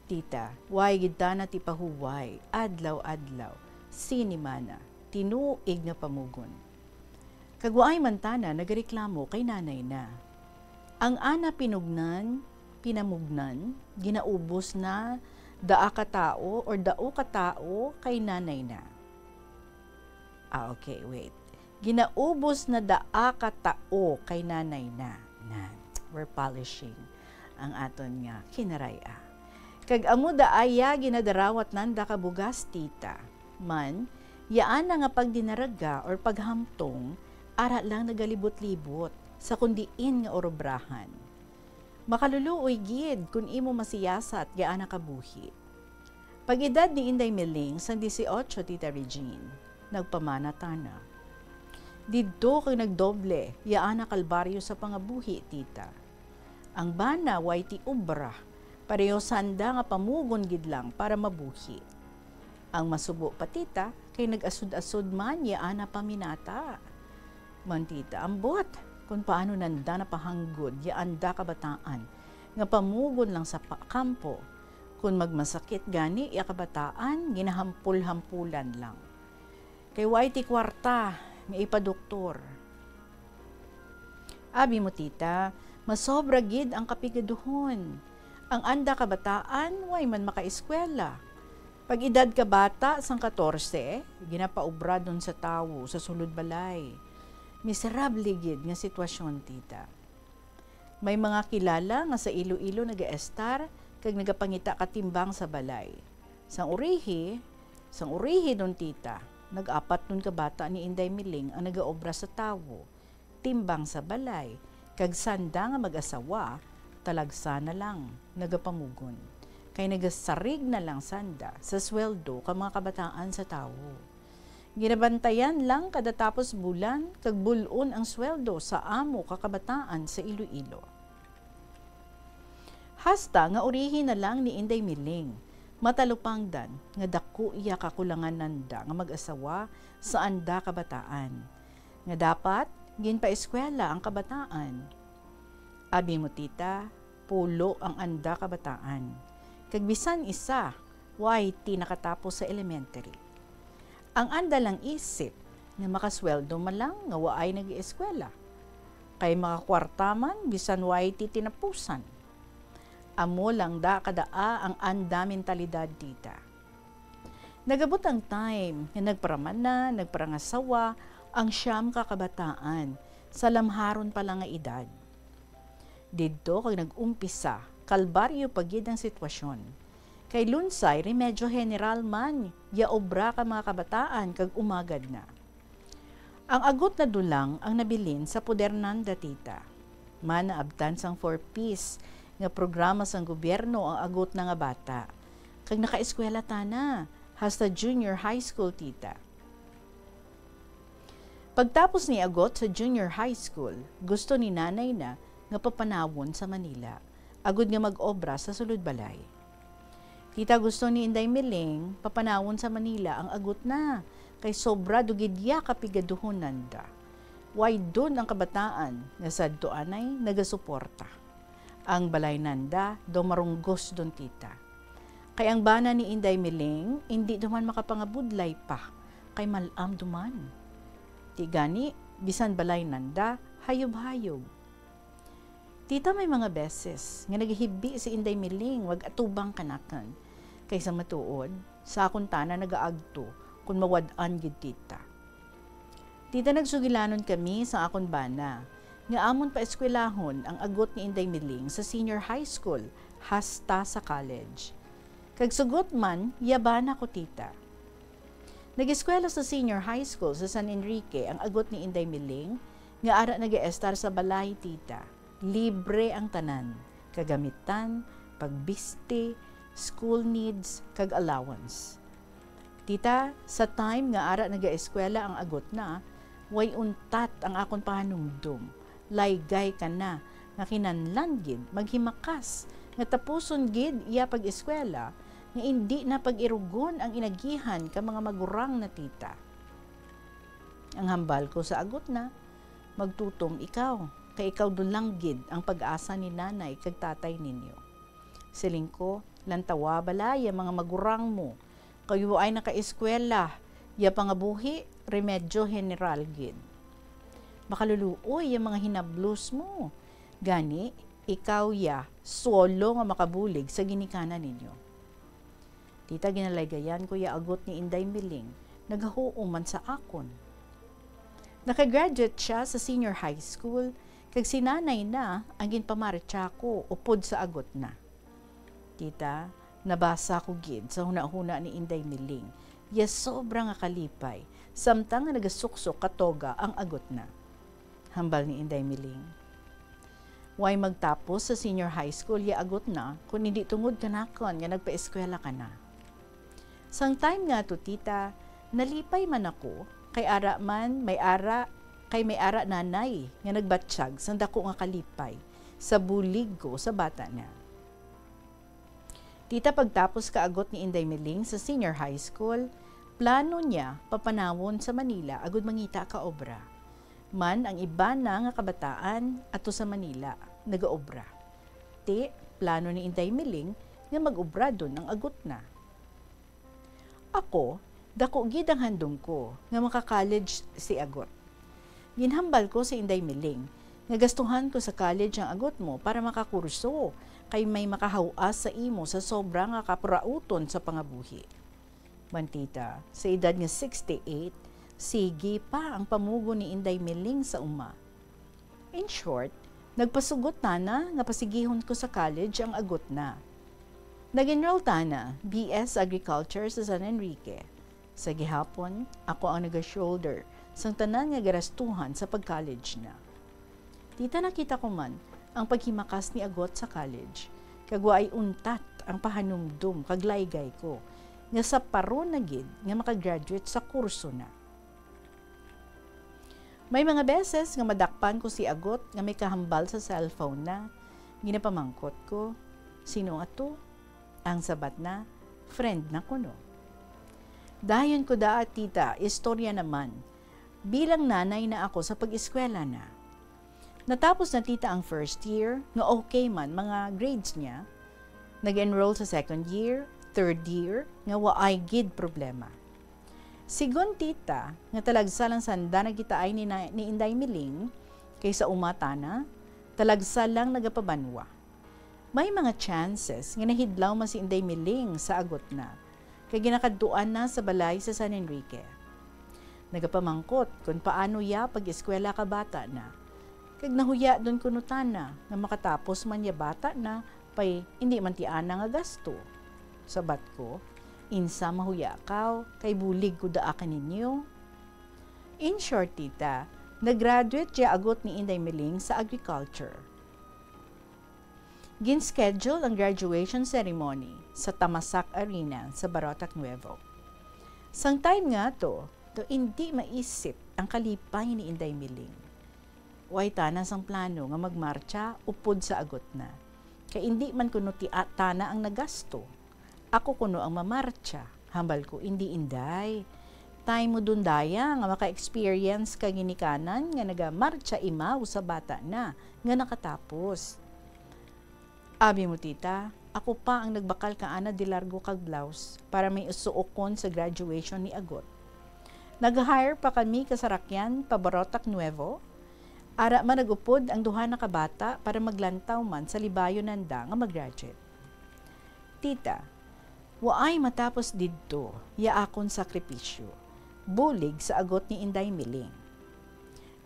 Tita, way gid tana ti pahuway, adlaw-adlaw, sinimana, tinuig nga pamugon. Kag waay man tana nagareklamo kay nanay na. Ang ana pinugnan, pinamugnan, ginaubos na daa ka tawo or dao ka tawo kay nanay na. Ah, okay, wait. Ginaubos na daa ka tawo kay nanay na. Na, we're polishing ang aton nga kinaray-a. Kag amo daaya ginadarawat nanda ka bugas, tita. Man, yaan na nga pagdinaraga or paghamtong, ara lang nagalibot-libot sa kun diin nga urobrahan. Makaluluoy gid kun imo masiyasat nga ana ka buhi. Pag-edad ni Inday Miling sang dieciocho, Tita Regine, nagpamana tana. Didto kag nagdoble ya ana kalbaryo sa pangabuhi, tita. Ang bana way ti obra, pareho sanda nga pamugon gid lang para mabuhi. Ang masubo pa, tita, kay nag-asod-asod man ya ana paminata. Man, tita, ambot kun paano nanda napahanggod ya anda kabataan nga pamugon lang sa pa-, kampo. Kun magmasakit gani ya kabataan, ginahampol-hampulan lang. Kay way ti kwarta nga ipadoktor. Abi mo, tita, masobra gid ang kapigaduhon. Ang anda kabataan, way man makaeskwela. Pag edad ka bata sang katorse, ginapaubra dun sa tawo sa sulod balay. Miserable gid nga sitwasyon, tita. May mga kilala nga sa Iloilo nagaestar kag nagapangita ka timbang sa balay. Sang urihi, sang urihi nun, tita, nag-apat nun ka bata ni Inday Miling ang nagaobra sa tawo, timbang sa balay, kag sanda nga mag-asawa, talagsa na lang nagapamugon, kay nagasarig na lang sanda sa sweldo ka mga kabataan sa tawo. Ginabantayan lang kada tapos bulan kag bul-on ang sweldo sa amo ka kabataan sa Iloilo. Hasta nga urihi na lang ni Inday Miling, matalupangdan nga daku iya kakulangan nanda nga mag-asawa sa anda kabataan, nga dapat ginpaeskwela ang kabataan. Abi mo, tita, pulo ang anda kabataan, kag bisan isa, way ti nakatapos sa elementary. Ang anda lang isip nga makasweldo man lang nga waay nag-eskwela, kay makakwarta man bisan way ti tinapusan. Amo lang da kadaa ang anda mentalidad, tita. Nagabot ang time nga nagparaman na, nagparangasawa ang siyam ka kabataan sa lamharon pa lang nga edad. Didto kag nag-umpisa, kalbaryo pa gid ang sitwasyon. Kay lunsay remedyo general man ya obra ka mga kabataan kag umagad na. Ang agot na dulang ang nabilin sa poder nanda, tita. Man naabtan sang four Ps nga programa sang gobyerno ang agot na nga bata. Kag nakaeskwela tana, hasta junior high school, tita. Pagtapos ni agot sa junior high school, gusto ni nanay na nga papanawon sa Manila, agud nga mag-obra sa sulod balay. Tita, gusto ni Inday Miling papanawon sa Manila ang agot na, kay sobra do gid ya kapigaduhon nanda. Way dun ang kabataan nga sadto anay nagasuporta. Ang balay nanda daw marunggos dun, tita. Kay ang bana ni Inday Miling, indi duman makapangabudlay pa, kay mal-am duman. Ti gani, bisan balay nanda, hayub-hayub. Tita, may mga beses nga nagahibi si Inday Miling mag-atubang kanakon, kay sa matuod, sa akon tana nagaagto kon mawad-an gid, tita. Tita, nagsugilanon kami sa akon bana nga amon paeskwelahon ang agot ni Inday Miling sa senior high school hasta sa college. Kag sugot man, ya bana ko, tita. Nag-eskwela sa senior high school sa San Enrique ang agot ni Inday Miling nga ara nagaestar sa balay, tita. Libre ang tanan, kagamitan, pagbisti, school needs, kag allowance. Tita, sa time nga ara nagaeskwela ang agot na, way untat ang akon pahanumdom. Laygay ka na nga kinahanglan gid maghimakas nga tapuson gid iya pag-eskwela, nga indi na pag-irugon ang inagihan ka mga magurang na, tita. Ang hambal ko sa agot na, magtutom ikaw, kay ikaw do lang gid ang pag-asa ni nanay kag tatay ninyo. Siling ko, lantawa bala ya mga magurang mo, kay waay nakaeskwela, ya pangabuhi, remedyo general gid. Makaluluoy ya mga hinablos mo. Gani, ikaw ya, solo nga makabulig sa ginikanan ninyo. Tita, ginalaygayan ko ya agot ni Inday Miling, nagahuom man sa akon. Nakagraduate siya sa senior high school, kag si nanay na ang ginpamartsa ko upod sa agot na. Tita, nabasa ko gid sa hunahuna ni Inday Miling, ya sobra nga kalipay, samtang nga nagasuksok ka toga ang agot na. Hambal ni Inday Miling, way magtapos sa senior high school ya agot na, kun indi tungod kanakon nga nagpaeskwela ka na. Sang time nga to, tita, nalipay man ako, kay ara man may ara, kay may ara nanay nga nagbatyag sang dako nga kalipay sa bulig ko sa bata na. Tita, pagtapos ka agot ni Inday Miling sa senior high school, plano niya papanawon sa Manila agud mangita ka obra. Man ang iban na nga kabataan ato sa Manila nagaobra. Ti, plano ni Inday Miling nga mag-obra dun ang agot na. Ako, dako gid ang handom ko nga maka-college si agot. Ginhambal ko si Inday Miling nga gastuhan ko sa college ang agot mo para makakurso, kay may makahaw-as sa imo sa sobra nga kapurauton sa pangabuhi. Man tita, sa edad nga sixty-eight, sige pa ang pamugo ni Inday Miling sa uma. In short, nagpasugot tana nga pasigihon ko sa college ang agot na. Nag-enroll tana, B S Agriculture sa San Enrique. Sa gihapon, ako ang naga-shoulder sang tanan nga garastuhan sa pag-college na. Tita, nakita ko man ang paghimakas ni agot sa college, kag waay untat ang pahanumdom kag laygay ko nga saparon na gid nga maka-graduate sa kurso na. May mga beses nga madakpan ko si agot nga may kahambal sa cellphone na. Ginapamangkot ko, "Sino ato?" Ang sabat na, "Friend na kuno." Dayon ko daa, tita, istorya naman. Bilang nanay na ako sa pag-eskwela na. Natapos na, tita, ang first year, nga okay man mga grades niya. Nag-enroll sa second year, third year, nga waay gid problema. Sigon, tita, nga talagsa lang sanda nagkitaay ni na-, ni Inday Miling, kay sa uma tana, talagsa lang nagapabanwa. May mga chances nga nahidlaw man si Inday Miling sa agot na, kay ginakadtuan na sa balay sa San Enrique. Nagapamangkot kon paano ya pag-eskwela ka bata na, kag nahuya dun kuno tana nga makatapos man ya bata na, pay indi man ti ana nga gasto. Sabat ko, "Insa mahuya kaw, kay bulig ko daa kaninyo." In short, tita, nag-graduate ya agot ni Inday Miling sa agriculture. Gin-schedule ang graduation ceremony sa Tamasak Arena sa Barotac Nuevo. Sang time nga to, to indi maisip ang kalipay ni Inday Miling. Way tana sang plano nga magmartsa upod sa agot na. Kay indi man kuno ti-, tana ang nagasto. Ako kuno ang mamartsa. Hambal ko, "Indi, Inday. Time mo dun daya nga maka-experience ka ginikanan nga nagamartsa imaw sa bata na nga nakatapos." Abi mo, tita, ako pa ang nagbakal ka ana di largo kag blouse para may suokon sa graduation ni agot. Nag-hire pa kami ka sarakyan pa Barotac Nuevo. Ara man nag-upod ang duha na ka bata para maglantaw man sa libayon nanda nga mag-graduate. Tita, waay matapos didto ya akon sakripisyo, bulig sa agot ni Inday Miling.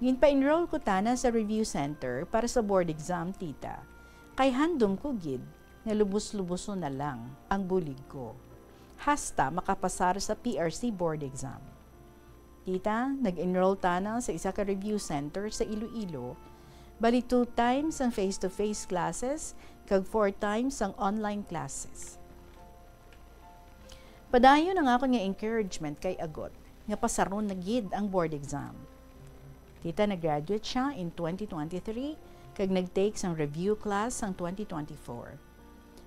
Ginpa-enroll ko tana sa review center para sa board exam, tita, kay handom ko gid nga lubos-luboson na lang ang bulig ko. hasta makapasar sa P R C board exam. Tita, nag-enroll tana sa isa ka review center sa Iloilo. Bali, two times ang face-to-face classes kag four times ang online classes. Padayon ang akon nga encouragement kay Agot nga pasaron na gid ang board exam. Tita, nag-graduate siya in twenty twenty-three kag nag-take sang review class sang twenty twenty-four.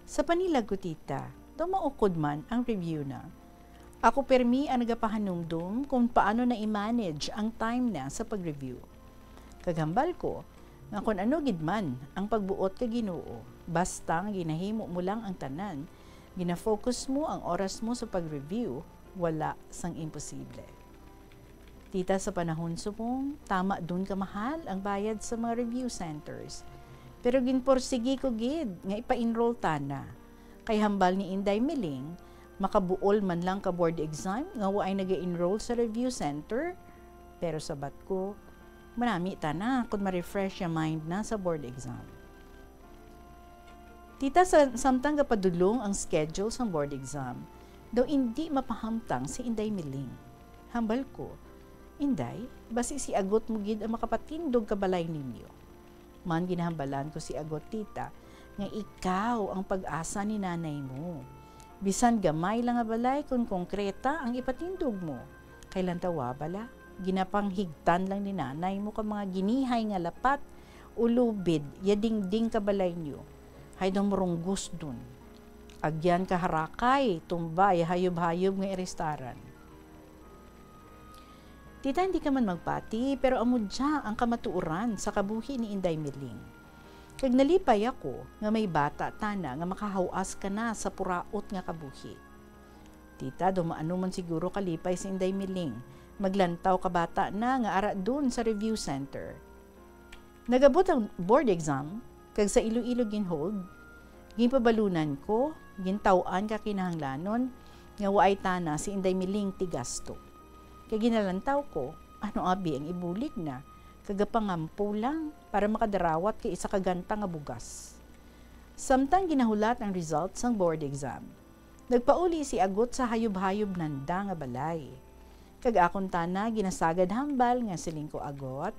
Sa panilag ko, tita, daw maukod man ang review na. Ako permi ang nagapahanumdom kung paano na i-manage ang time na sa pag-review. Kag hambal ko nga kon ano gid man ang pagbuot kay Ginoo, basta nga ginahimo mo lang ang tanan, gina-focus mo ang oras mo sa pag-review, wala sang imposible. Tita, sa panahon subong, tama dun kamahal ang bayad sa mga review centers. Pero ginporsigi ko gid nga ipa-enroll tana. Kay hambal ni Inday Miling, makabuol man lang ka board exam nga waay naga-enroll sa review center. Pero sabat ko, manami tana kon ma-refresh ya mind na sa board exam. Tita, sa, samtang gapadulong ang schedule sang board exam, daw indi mapahamtang si Inday Miling. Hambal ko, "Inday, basi si Agot mo gid ang makapatindog ka balay ninyo." Man ginahambalan ko si Agot, tita, nga ikaw ang pag-asa ni nanay mo. Bisan gamay lang nga balay kon konkreta ang ipatindog mo. Kay lantawa bala, ginapanghigtan lang ni nanay mo ka mga ginihay nga lapat o lubid ya dingding ka balay niyo. Hay daw marunggos dun. Agyan ka harakay, tumba ya hayub-hayub nga iristaran. Tita, hindi ka man magpati, pero amo dya ang kamatuoran sa kabuhi ni Inday Miling. Kag nalipay ako nga may bata tana nga makahawas ka na sa puraot nga kabuhi. Tita, daw maano man siguro kalipay si Inday Miling, maglantaw ka bata na nga ara dun sa review center. Nagabot ang board exam, kag sa Iloilo ginhold, ginpabalunan ko, gintaw-an ka kinahanglanon, nga waay tana si Inday Miling ti gasto. Kay ginalantaw ko, ano abi ang ibulig na, kagapangampo lang para makadarawat kay isa ka ganta nga bugas. Samtang ginahulat ang result sang board exam, nagpauli si Agot sa hayub-hayub nanda nga balay. Kag akon tana ginasagad hambal nga siling ko, "Agot,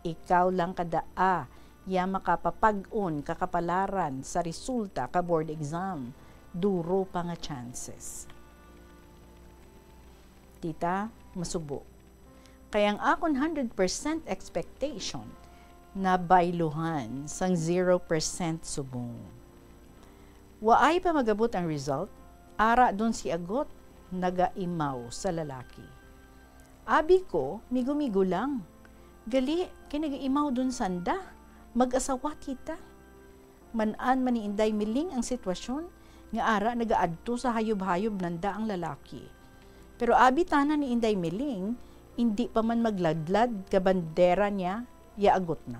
ikaw lang kada a ya makapapag-on ka kapalaran sa resulta ka board exam. Duro pa nga chances." Tita, masubo. Kay ang akon hundred percent expectation nabayluhan sang zero percent subong. Waay pa magabot ang result, ara dun si Agot nagaimaw sa lalaki. Abi ko, migo-migo lang. Gali, kay nagaimaw dun sanda. Mag-asawa kita. Man-an man ni Inday Miling ang sitwasyon, nga ara nagaadto sa hayub-hayub nanda ang lalaki. Pero abi tana ni Inday Miling, indi pa man magladlad ka bandera niya, ya Agot na.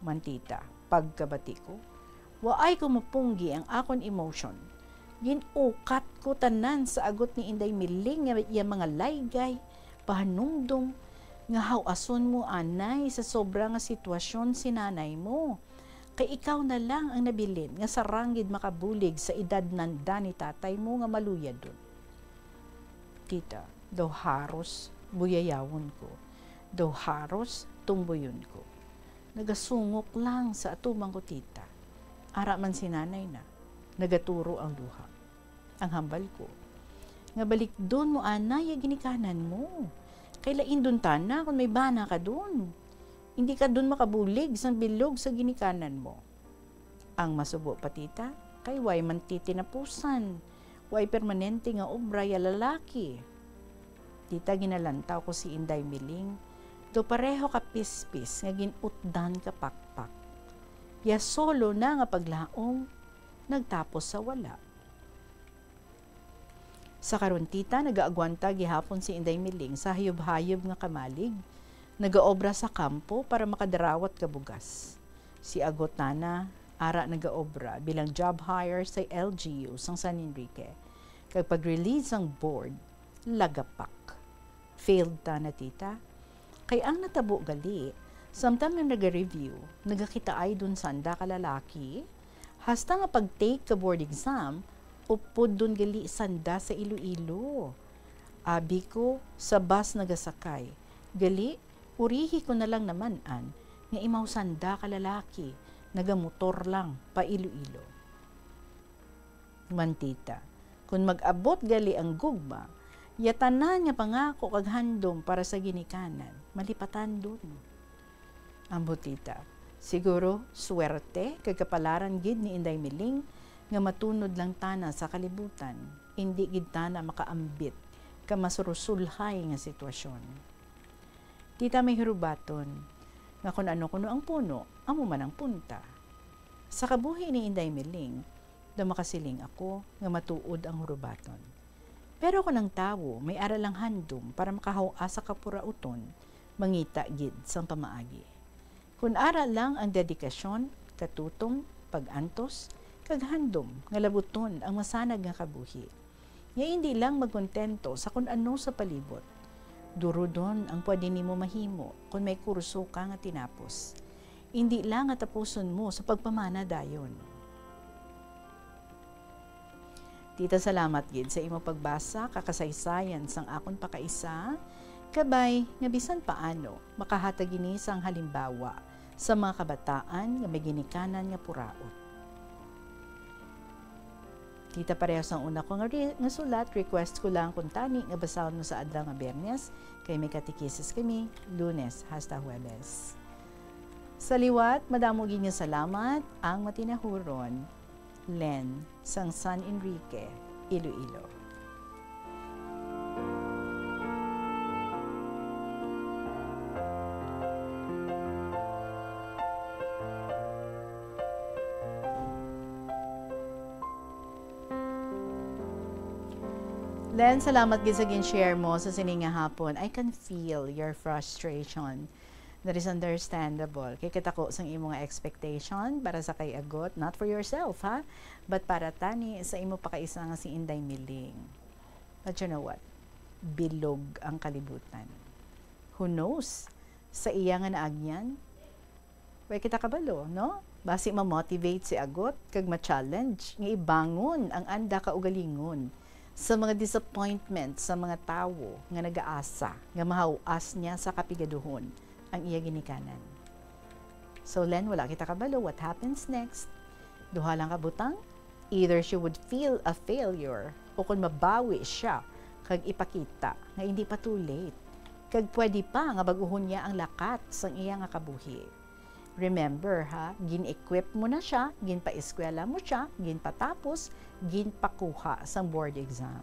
Man tita, pagkabati ko, waay ko mapunggi ang akon emotion. Gin-ukat ko tanan sa Agot ni Inday Miling nga iya mga laygay, pahanumdom, nga haw-ason mo anay sa sobra nga sitwasyon si nanay mo. Kay ikaw na lang ang nabilin nga sarang gid makabulig sa edad nanda ni tatay mo nga maluyadon. Tita, daw haros buyayawon ko, daw haros tumboyon ko. Nagasungok lang sa atuman ko, tita. Ara man si nanay na, nagaturo ang duha. Ang hambal ko, nga balikdon mo anay ya ginikanan mo. Kay lain dun tana kon may bana ka dun. Indi ka dun makabulig sang bilog sa ginikanan mo. Ang masubo pa, tita, kay way man ti tinapusan, way permanente nga obra ya lalaki. Tita, ginalantaw ko si Inday Miling, daw pareho ka pispis nga gin-utdan ka pakpak. Ya solo na nga paglaom, nagtapos sa wala. Sa karon, tita, nagaagwanta gihapon si Inday Miling sa hayub-hayub nga kamalig, nagaobra sa kampo para makadarawat ka bugas. Si Agot tana, ara nagaobra bilang job hire sa L G U sang San Enrique. Kag pag-release sang board, lagapak. Failed tana, tita. Kay ang natabo gali, samtang nga naga-review, nagakitaay dun sanda ka lalaki, hasta nga pag-take ka board exam, Upod don gali sanda sa Iloilo. Abi ko, sa bus nagasakay. Gali, urihi ko na lang naman-an nga imaw sanda ka lalaki, nagamotor lang pa Iloilo. Mantita, kon mag-abot gali ang gugma, ya tanan nga pangako kag handom para sa ginikanan, malipatan don. Ang butita, siguro, swerte kag kapalaran gid ni Inday Miling nga matunod lang tana sa kalibutan, indi gid tana makaambit ka masurusulhay nga sitwasyon. Kita may hurubaton nga kon ano kuno ang puno, amo man ang punta. Sa kabuhi ni Inday Miling, daw makasiling ako nga matuod ang hurubaton. Pero kon ang tawo may ara lang handom para makahaw-a sa kapurauton, mangita gid sang pamaagi. Kon ara lang ang dedikasyon, katutom, pag-antos, kag handom nga labuton ang masanag nga kabuhi, nga indi lang magkontento sa kon ano sa palibot. Durudon ang pwede nimo mahimo kon may kurso ka nga tinapos. Indi lang nga tapuson mo sa pagpamana dayon. Tita, salamat gid sa imo pagbasa, kakasaysayan sang akon pakaisa, kabay nga bisan paano makahatag ini sang halimbawa sa mga kabataan nga may ginikanan nga puraot. Tita, pareho sang una ko nga re-, nga sulat, request ko lang kuntani nga basahon mo sa adlaw nga Biyernes, kay may katekisis kami Lunes hasta Huwebes. Sa liwat, madamo gid nga salamat, ang matinahuron, Len, sang San Enrique, Iloilo. Len, salamat gid sa gin-share mo sa sini nga hapon. I can feel your frustration. That is understandable. Kay kita ko sang imo nga expectation para sa kay Agot, not for yourself, ha? But para tani sa imo pakaisa nga si Inday Miling. But you know what? Bilog ang kalibutan. Who knows? Sa iya nga naagyan, way kita kabalo, no? Basi ma-motivate si Agot kag ma-challenge nga ibangon ang anda kaugalingon sa mga disappointment sa mga tawo nga nagaasa nga mahaw-as niya sa kapigaduhon ang iya ginikanan. So, Len, wala kita kabalo what happens next. Duha lang ka butang, either she would feel a failure o kon mabawi siya kag ipakita nga hindi pa too late, kag pwede pa nga bag-uhon niya ang lakat sang iya nga kabuhi. Remember, ha, gin-equip mo na siya, ginpaeskwela mo siya, ginpatapos, ginpakuha sang board exam.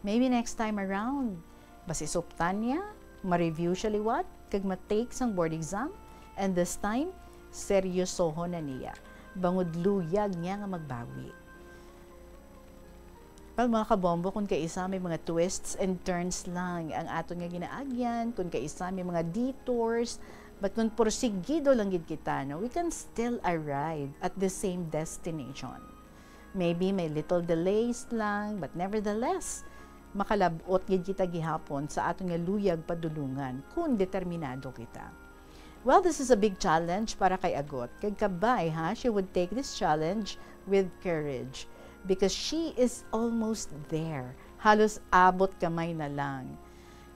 Maybe next time around, basi suptan niya, ma-review siya liwat, kag ma-take sang board exam, and this time, seryosohon na niya, bangod luyag niya nga magbawi. Well, mga kabombo, kung kaisa may mga twists and turns lang ang aton nga ginaagyan, kung kaisa may mga detours, but kung porsigido lang gid kita, no, we can still arrive at the same destination. Maybe may little delays lang, but nevertheless, makalab-ot gid kita gihapon sa aton nga luyag padulungan kung determinado kita. Well, this is a big challenge para kay Agot. Kag kabay, ha, she would take this challenge with courage because she is almost there. Halos abot kamay na lang.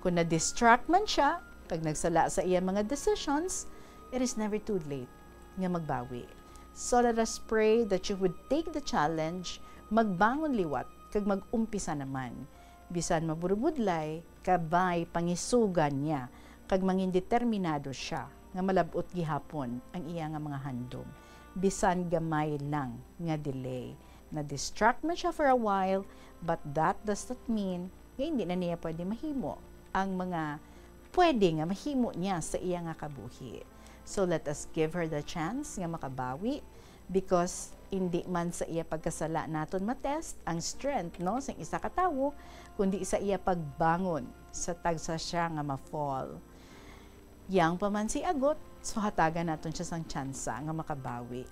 Kung na-distract man siya, kag nagsala sa iya mga decisions, it is never too late nga magbawi. So let us pray that you would take the challenge, magbangon liwat, kag mag-umpisa naman. Bisan maburubudlay, kabay pangisugan niya, kag mangin determinado siya nga malab-ot gihapon ang iya nga mga handom, bisan gamay lang nga delay. Na-distract man siya for a while, but that does not mean nga hindi na niya pwede mahimo ang mga pwede nga mahimo niya sa iya nga kabuhi. So let us give her the chance nga makabawi, because indi man sa iya pagkasala naton ma-test ang strength, no, sang isa ka tawo, kundi sa iya pagbangon sa tagsa siya nga ma-fall. Young pa man si Agot, so hatagan naton siya sang tsansa nga makabawi.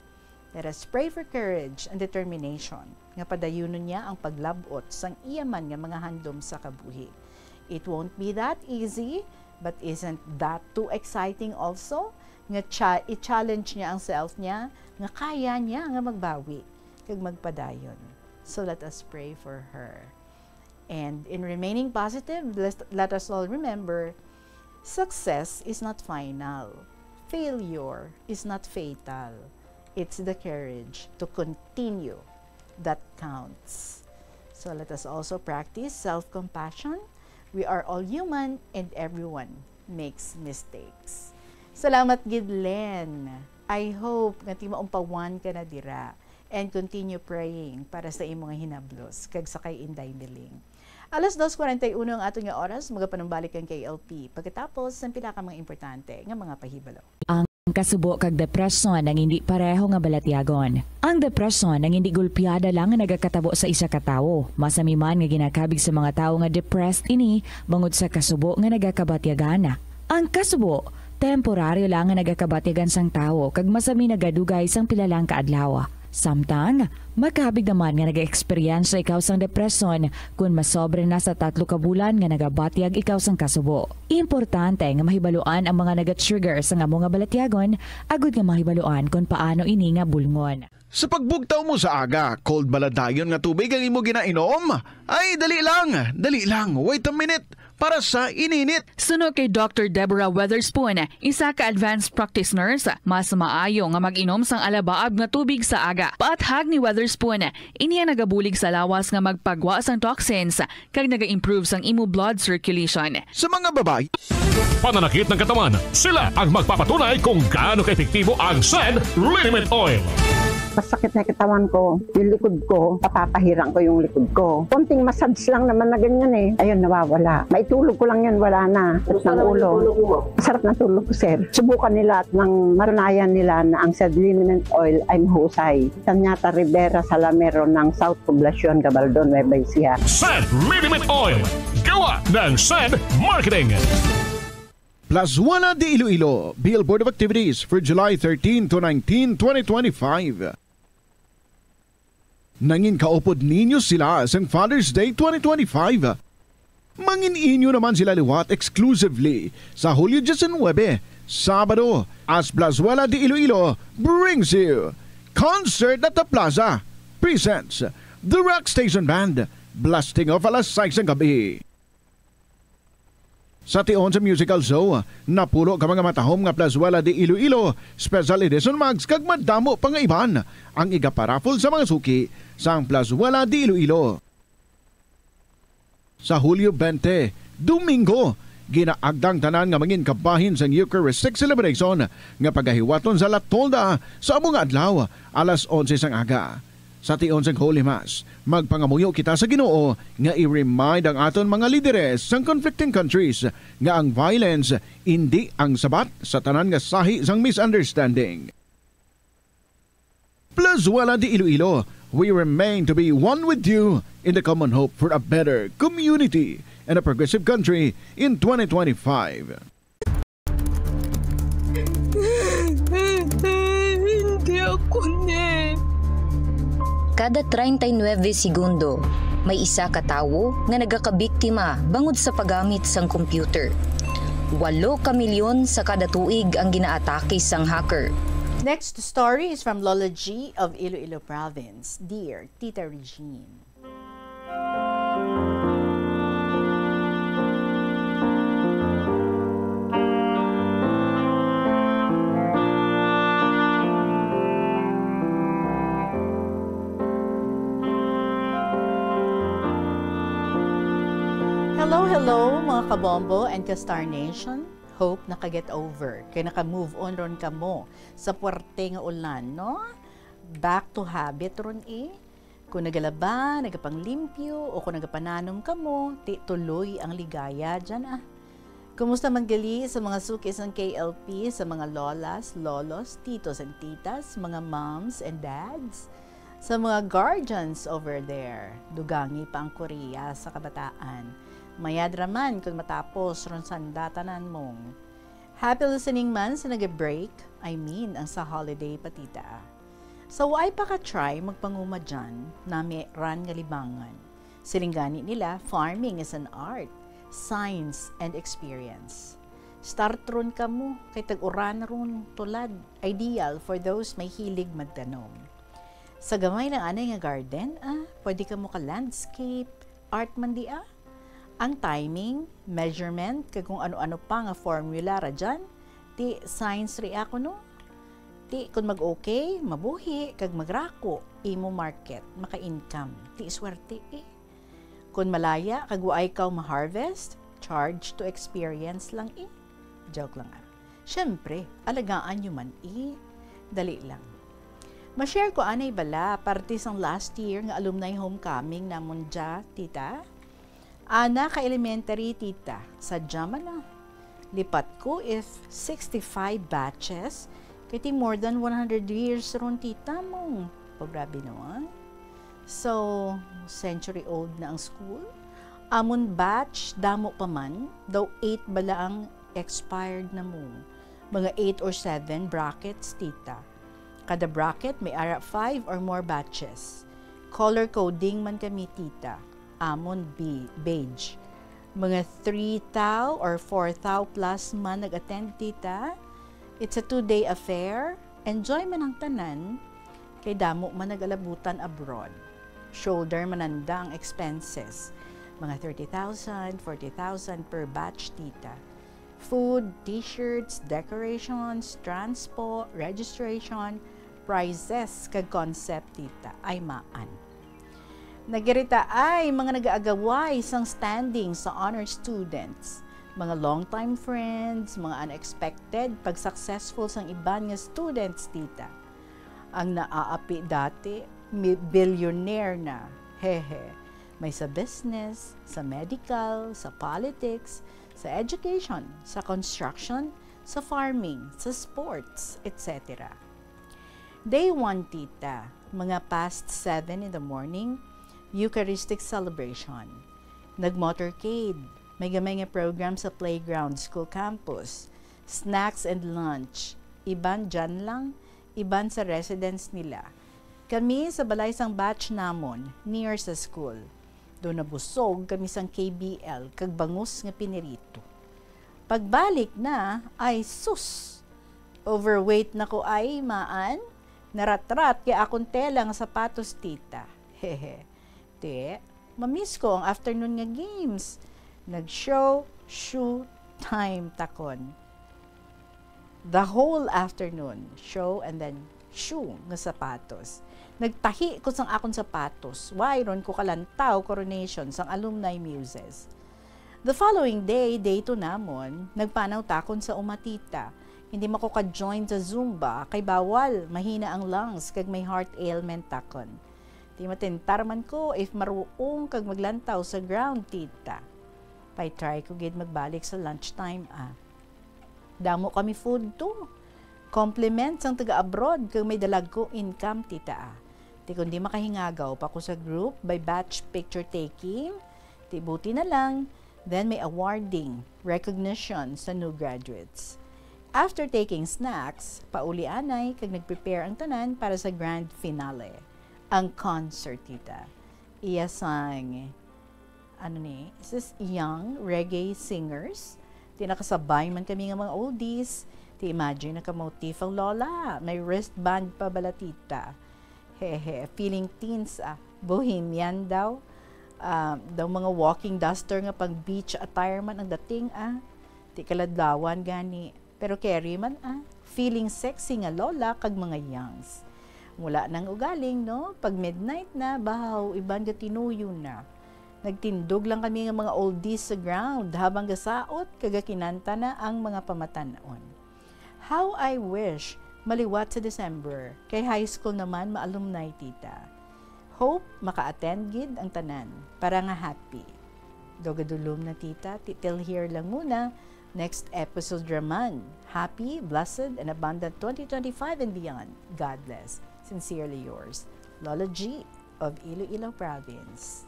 Let us pray for courage and determination nga padayunon niya ang paglab-ot sang iya man nga mga handom sa kabuhi. It won't be that easy, but isn't that too exciting also? Nga cha-, i-challenge niya ang self niya nga kaya niya nga magbawi kag magpadayon. So let us pray for her. And in remaining positive, let, let us all remember, success is not final. Failure is not fatal. It's the courage to continue that counts. So let us also practice self-compassion. We are all human and everyone makes mistakes. Salamat gid, Len. I hope nga timaumpawan ka na dira and continue praying para sa imo nga hinablos kag sa kay Inday Miling. Alas dos cuarenta y uno ang aton nga oras, magapanumbalik ang K L P pagkatapos sang pila ka mga importante nga mga pahibalo. Ang kasubo kag depresyon ang hindi pareho nga balatyagon. Ang depresyon ang hindi gulpiada lang nga nagakatabo sa isa ka tawo. Masami man nga ginakabig sa mga tawo nga depressed ini bangod sa kasubo nga nagakabatyagan. Ang kasubo, temporaryo lang nga nagakabatyagan sang tawo kag masami nagadugay sang pila lang ka adlaw. Samtang, makabig naman nga nag-eksperyensya ikaw sang depresyon kon masobra na sa tatlo ka bulan nga nagabatyag ikaw sang kasubo. Importante nga mahibaluan ang mga naga-trigger sang amo nga balatyagon agud nga mahibaluan kon paano ini nga bulngon. Sa pagbugtaw mo sa aga, cold bala dayon nga tubig ang imo ginainom? Ay, dali lang, dali lang, wait a minute. Para sa ininit. Suno kay Doctor Deborah Weatherspoon, isa ka advanced practice nurse, mas maayo nga mag-inom sang alabaab nga tubig sa aga. Paathag ni Weatherspoon, ini ang nagabulig sa lawas nga magpagwa sang toxins kag naga-improve sang imo blood circulation. Sa mga babayi, pananakit ng katawan, sila ang magpapatunay kung gaano kaepektibo ang Sed Liniment Oil. Masakit na katawan ko, yung likod ko, papapahirang ko yung likod ko. Konting massage lang naman na ganyan eh. Ayun, nawawala. Maitulog ko lang yun, wala na. Sakit ng ulo. Masarap na tulog ko, sir. Subukan nila at nang matunayan nila na ang Sed Liniment Oil ay mahusay. Tanyata Rivera Salamero ng South Poblacion, Gabaldon, Nueva Ecija. Sed Liniment Oil, gawa ng Sed Marketing. Plazuela de Iloilo, Bill Board of Activities for July thirteen to nineteen, twenty twenty-five. Nangin kaupod ninyo sila sang Father's Day twenty twenty-five. Mangin inyo naman sila liwat exclusively sa Hulyo diecinuebe, Sabado, as Plazuela de Iloilo brings you Concert at the Plaza presents The Rock Station Band, blasting off alas sais sang gabi. Sa tion sa musical show, napulo ka mga matahom nga Plazuela de Iloilo Special Edition mugs kag madamo pa nga iban ang igaparaffle sa mga suki sang Plazuela de Iloilo. Sa Hulyo twenty, Domingo, ginaagda ang tanan nga mangin kabahin sang Eucharistic Celebration nga pagahiwaton sa La Tolda sa amo nga adlaw, alas onse sang aga. Sa tion sang Holy Mass, magpangamuyo kita sa Ginoo nga i-remind ang aton mga lideres sang conflicting countries nga ang violence indi ang sabat sa tanan nga sahi sang misunderstanding. Plazuela de Iloilo, we remain to be one with you in the common hope for a better community and a progressive country in twenty twenty-five. Hindi ako ni. Kada treinta y nueve segundo, may isa ka tawo nga nagakabiktima bangod sa paggamit sang computer. Walo ka milyon sa kada tuig ang ginaatake sang hacker. Next story is from Lola G of Iloilo Province. Dear Tita Regine. Hello, hello, mga kabombo and ka-Star Nation. Hope naka-get over, kay naka-move on ron kamo sa puwerte nga ulan, no? Back to habit ron, eh. Kung nagalaba, nagapanglimpyo, o kung nagapananom kamo, ti tuloy ang ligaya dyan, ah. Kumusta man gali sa mga suki sang K L P, sa mga lolas, lolos, titos and titas, mga moms and dads, sa mga guardians over there? Dugangi pa ang Korea sa kabataan. Mayad ra man kung matapos ron sanda tanan mong. Happy listening man sa naga-break, I mean, ang sa holiday pa, tita. Sa waay pa ka-try magpanguma dyan, nami ran nga libangan. Siling gani nila, farming is an art, science, and experience. Start ron kamo, kay tag-uran ron tulad, ideal for those may hilig magtanom. Sa gamay lang anay nga garden, ah, pwede ka mo ka landscape art man di, ah. Ang timing, measurement, kag kung ano-ano pa nga formula ra dyan, ti science ri ako, no? Ti kun mag-okay, mabuhi, kag magrako, imo market, maka-income. Ti swerte, eh. Kun malaya kag waay kaw ma-harvest, charge to experience lang, eh. Joke lang, ah. Siyempre, alagaan nyo man, eh. Dali lang. Ma-share ko anay bala, parte sang last year nga alumni homecoming namon dya, tita. Ana ka elementary, tita, sa dya man, ah. Lipat ko if sixty-five batches, kay ti more than one hundred years ron, tita, mo. O, grabe, no, ah? So, century old na ang school. Amon batch, damo pa man, daw eight bala ang expired na mo. Mga eight or seven brackets, tita. Kada bracket may ara five or more batches. Color coding man kami, tita. Amon be-, beige. Mga three thou or four thou plus man nag-attend, tita. It's a two-day affair. Enjoy man ang tanan, kay damo man nag-alabutan abroad. Shoulder man nanda ang expenses. Mga thirty thousand, forty thousand per batch, tita. Food, t-shirts, decorations, transpo, registration, prizes, kag concept, tita, ay maan. Nagirita ay mga nagaagaway sang standing sa honor students, mga long-time friends, mga unexpected pag-successful sang iban nga students, tita. Ang naaapi dati, mi-, billionaire na. Hehe. May sa business, sa medical, sa politics, sa education, sa construction, sa farming, sa sports, et cetera. Day one, tita, mga past seven in the morning, Eucharistic celebration. Nag-motorcade, may gamay nga program sa playground, school campus, snacks and lunch. Iban dyan lang, iban sa residence nila. Kami sa balay sang batch namon, near sa school. Daw nabusog kami sang K B L kag bangus nga pinirito. Pagbalik na, ay sus! Overweight na ko ay, maan. Naratrat kay akon tela nga sapatos, tita. Hehe. Ti, mamiss ko ang afternoon nga games. Nag-show, shoe, time takon. The whole afternoon, show and then shoe nga sapatos. Nagtahi ko sang akon sapatos. Wayron ko kalantaw coronation sang alumni muses. The following day, day two namon, nagpanaw takon sa uma, tita. Hindi man ko ka-join sa Zumba, kay bawal, mahina ang lungs, kag may heart ailment takon. Ti matentar man ko if maruong kag maglantaw sa ground, tita. Pay try ko gid magbalik sa lunchtime, ah. Damo kami food too. Compliment sang taga-abroad kag may dalagko income, tita, ah. Ti kundi makahingagaw pa ko sa group by batch picture taking, ti buti na lang, then may awarding, recognition sa new graduates. After taking snacks, pauli anay kag nag-prepare ang tanan para sa grand finale, ang concert, tita. Iya sang, ano ni, is this young reggae singers? Ti nakasabay man kami nga mga oldies. Ti imagine naka-motif ang lola. May wristband pa bala, tita. Hehe, feeling teens, ah. Bohemian daw. Ah, daw mga walking duster nga pang beach attire man ang dating, ah. Ti kaladlawan gani. Pero carry man, ah. Feeling sexy nga lola kag mga youngs. Wala nang ugaling, no? Pag midnight na, bahaw, iban gatinuyo na. Nagtindog lang kami nga mga oldies sa ground habang gasaot kag gakinanta na ang mga pamatan-on. How I wish maliwat sa December, kay high school naman ma-alumni, tita. Hope maka-attend gid ang tanan para nga happy. Daw gadulom na, tita, ti till here lang muna. Next episode ra man. Happy, blessed, and abundant twenty twenty-five and beyond. God bless. Sincerely yours, Lola G of Iloilo Province.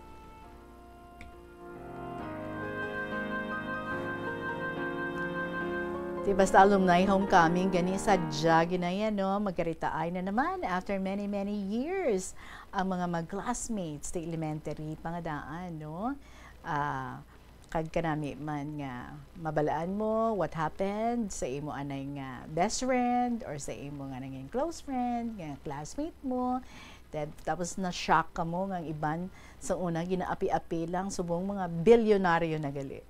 Ti basta alumni homecoming gani, sadya gid na yan, no? Magkaritaay na naman after many, many years ang mga mag-classmates ti elementary pa nga daan, no? Ah, kag kanami man nga mabalaan mo what happened sa imo anay nga best friend or sa imo nga nangin close friend, nga classmate mo, Ted. Tapos na-shock kamo nga ang iban sa una ginaapi-api lang, subong mga bilyonaryo na gali.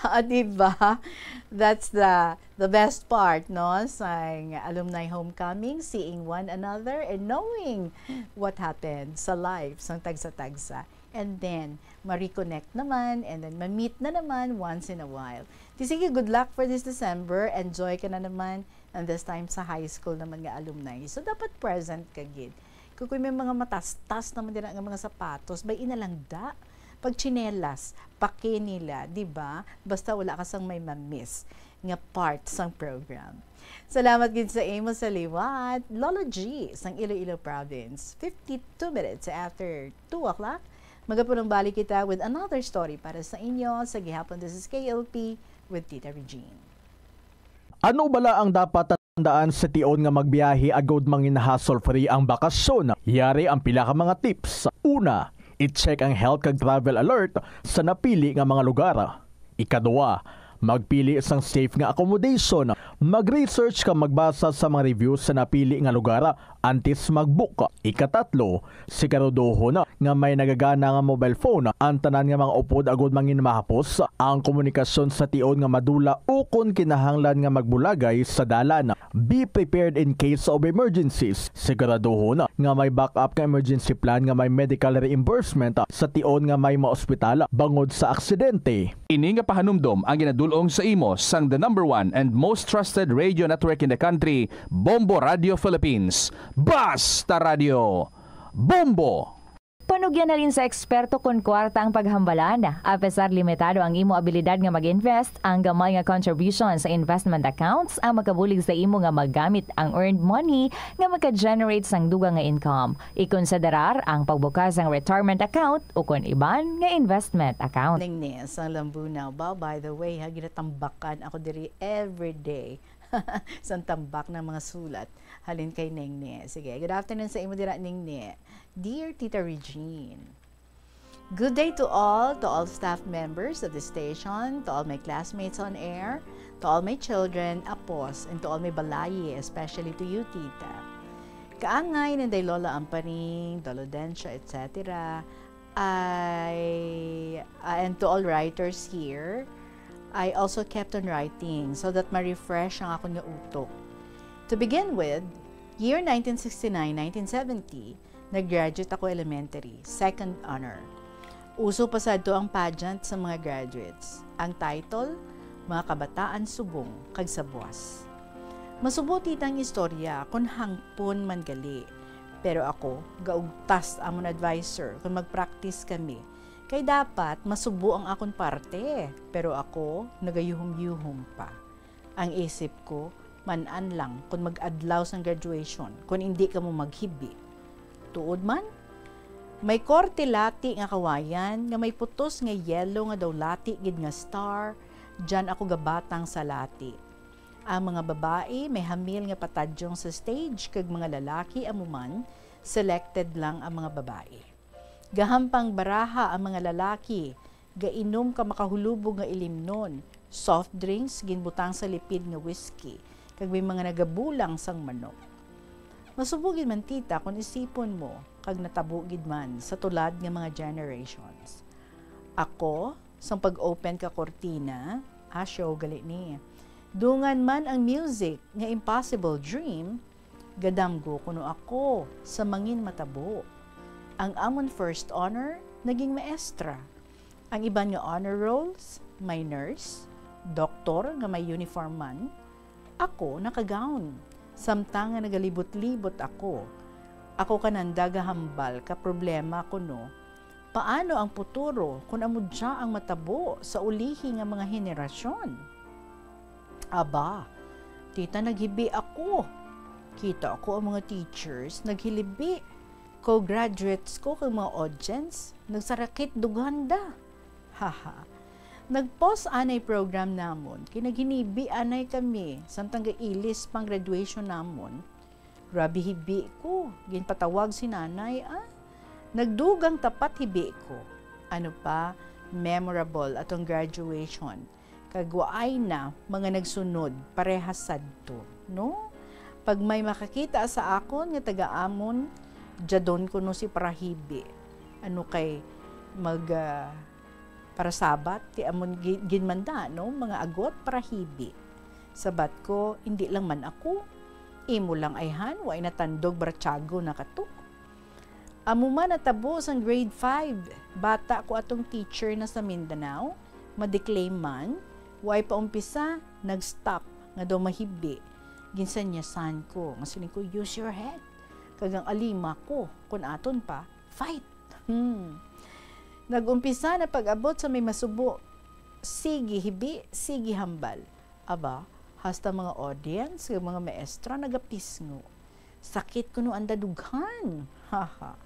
Ah, di ba? That's the the best part, no? Sang alumni homecoming, seeing one another and knowing what happened sa life sang tagsa-tagsa. And then, ma-reconnect naman, and then ma-meet na naman once in a while. Di sige, good luck for this December. Enjoy ka na naman. And this time sa high school naman nga alumni. So, dapat present ka gid. Kung, kung may mga matastas naman dira nga mga sapatos, bay, ina lang da. Pag tsinelas, pake nila, di ba? Basta wala ka sang may ma-miss nga part sang program. Salamat gid sa imo sa liwat, Lolo G, sang Iloilo Province. Fifty-two minutes after two o'clock, magapulang balik kita with another story para sa inyo sa gihapon. This is K L P with Tita Regine. Ano bala ang dapat tandaan sa tion nga magbiyahe agod mangin hassle-free ang bakasyon? Yari ang pila ka mga tips. Una, i-check ang health kag travel alert sa napili nga mga lugar. Ikaduha, magpili sang safe nga accommodation. Mag-research kag magbasa sa mga reviews sa napili nga lugar antes mag-book. Ikatatlo, siguraduhon nga may nagagana nga mobile phone ang tanan nga mga upod agod mangin mahapos ang komunikasyon sa tion nga madula ukon kinahanglan nga magbulagay sa dalan. Be prepared in case of emergencies. Siguraduhon nga may backup nga emergency plan nga may medical reimbursement sa tion nga may maospital bangod sa aksidente. Ini nga pahanumdom ang ginadul-ong sa imo sang the number one and most trusted radio network in the country, Bombo Radio Philippines. Basta Radio! Bombo! Panugyan halin sa eksperto kon kwarta ang paghambalan. Apesar limitado ang imo abilidad nga mag-invest, ang gamay nga contribution sa investment accounts ang makabulig sa imo nga magamit ang earned money nga maka-generate sang dugang nga income. Ikonsiderar ang pagbukas sang retirement account ukon iban nga investment account. Ning ni sang Lambunaw ba, by the way, ha, ginatambakan ako diri every day. Sang tambak ng mga sulat halin kay Ningni. Sige, good afternoon sa imo dira, Ningni. Dear Tita Regine, good day to all, to all staff members of the station, to all my classmates on air, to all my children, apos, and to all my balayi, especially to you, Tita. Kaangay nanday Lola Amparing, Dolo Dencio, et cetera. I, uh, and to all writers here, I also kept on writing so that ma-refresh ang akon nga utok. To begin with, year nineteen sixty-nine, nineteen seventy, nag-graduate ako elementary, second honor. Uso pa sadto ang pageant sa mga graduates. Ang title, Mga Kabataan Subong kag sa Buas. Masubo, Tita, ang istorya kon hangpon man gali. Pero ako, gaugtas amon adviser kon mag-practice kami. Kay dapat masubo ang akon parte, pero ako nagayuhom-yuhom pa. Ang isip ko, man-an lang kon mag-adlaw sang graduation, kon indi kamo maghibi. Tuod man, may korte lati nga kawayan nga may putos nga yelo nga daw lati gid nga star, diyan ako gabatang sa lati. Ang mga babayi may hamil nga patadyong sa stage, kag mga lalaki amo man, selected lang ang mga babayi. Gahampang baraha ang mga lalaki, gainom ka makahulubog nga ilimnon, soft drinks ginbutang sa lipid nga whisky, kag may mga nagabulang sang manok. Masubo gid man, Tita, kon isipon mo, kag natabo gid man sa tulad nga mga generations. Ako, sang pag-open ka kortina, ah, show gali ni. Dungan man ang music nga Impossible Dream, gadamgo kuno ako sa mangin matabo. Ang amon first honor naging maestra. Ang iban nga honor rolls, may nurse, doktor nga may uniform man. Ako naka-gown, samtang nga nagalibot-libot ako. Ako kananda gahambal ka problema kuno. Paano ang puturo kon amo dya ang matabo sa ulihi nga mga henerasyon? Aba, Tita, naghibi ako. Kita ko ang mga teachers naghilibi. Co-graduates ko kag mga audience, nagsarakit dughan da. Haha. Nag-pause anay program namon, kay naghinibi anay kami, samtang gailis pang graduation namon. Grabe hibi ko, ginpatawag si nanay, ah. Nagdugang tapat hibi ko. Ano pa, memorable atong graduation. Kag waay na mga nagsunod parehas sadto, no? Pag may makakita sa akon nga taga-amon, jadon ko no si parahibi. Ano kay mag, ah, parasabat, ti amon gi-, ginmanda, no? Mga agot, parahibi. Sabat ko, "Indi lang man ako. Imo lang ayhan, way natandog, baratyago na kato." Amo man natabo sang grade five. Bata ko atong teacher na sa Mindanao, ma-declaim man, way pa umpisa, nag-stop nga daw mahibi. Ginsanyasan ko, nga siling ko, "Use your head." Kag ang alima ko, kun aton pa, "Fight!" Hmm. Nag-umpisa na pag-abot sa may masubo, sige hibi, sige hambal. Aba, hasta mga audience, kag mga maestra nagapisngo. Sakit kuno ang dadughan. Haha.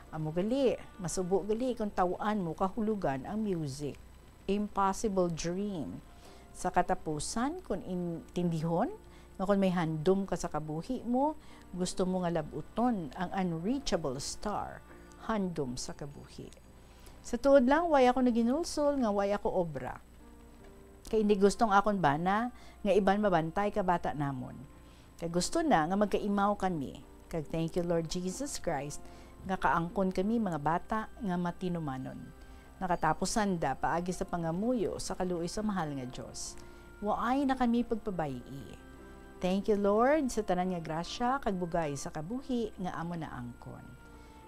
Amo gali, masubo gali kung taw-an mo kahulugan ang music. Impossible dream. Sa katapusan, kung intindihon nga kung may handom ka sa kabuhi mo, gusto mo nga lab-uton ang unreachable star, handom sa kabuhi. Sa tuod lang, way ako naginulsol nga way ako obra. Kay indi gusto ang akon bana nga iban mabantay ka bata namon. Kay gusto na nga magkaimaw kami. Kag thank you, Lord Jesus Christ, nga kaangkon kami mga bata nga matinumanon. Nakatapos sanda paagi sa pangamuyo sa kaluoy sa mahal nga Dios. Waay na kami pagpabayi. Thank you, Lord, sa tanan nga grasya kag bugay sa kabuhi nga amo naangkon.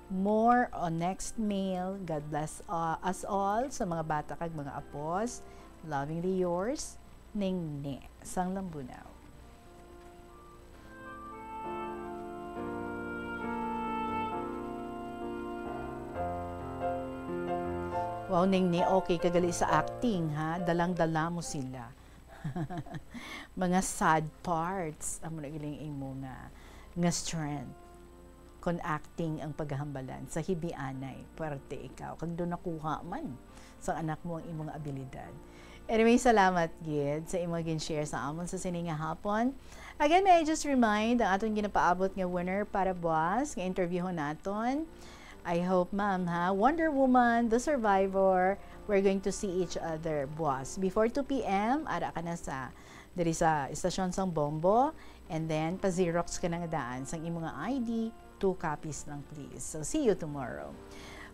More on next mail. God bless, uh, us all, sa mga bata kag mga apos. Lovingly yours, Ningni sang Lambunao. Wow, Ningni, okay ka gali sa acting, ha? Dalang-dala mo sila. Mga sad parts, amo na galing imo nga, nga strength. Kon acting ang paghambalan, sa hibianay, parte ikaw. Kag do nakuha man sang anak mo ang imong abilidad. Anyway, salamat gid sa imong gin-share sa amon sa sini nga hapon. Again, may I just remind ang aton ginapaabot nga winner para buwas nga interviewhon naton. I hope, ma'am, ha? Wonder Woman, The Survivor, we're going to see each other buwas. Before two p.m., ara ka na sa, diri sa istasyon sang Bombo, and then pa-xerox ka na nga daan sang imo nga I D, two copies lang, please. So, see you tomorrow.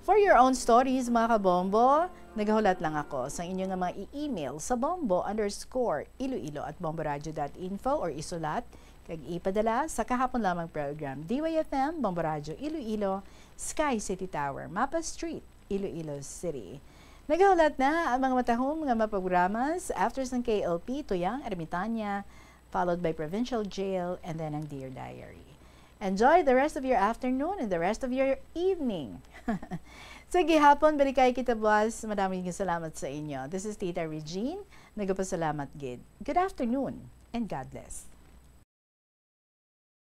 For your own stories, mga kabombo, nagahulat lang ako sa inyo nga mga i-email sa bombo underscore iloilo at bomboradio dot info or isulat kag ipadala sa kahapon lamang program, D Y F M, Bombo Radyo Iloilo, Sky City Tower, Mapa Street, Iloilo City. Nagahulat na ang mga matahom nga mga programas after sang K L P, Tuyang Ermitaña, followed by Provincial Jail, and then ang Dear Diary. Enjoy the rest of your afternoon and the rest of your evening. Sa gihapon, balikay kita buwas. Madaming salamat sa inyo. This is Tita Regine. Nagapasalamat gid. Good afternoon and God bless.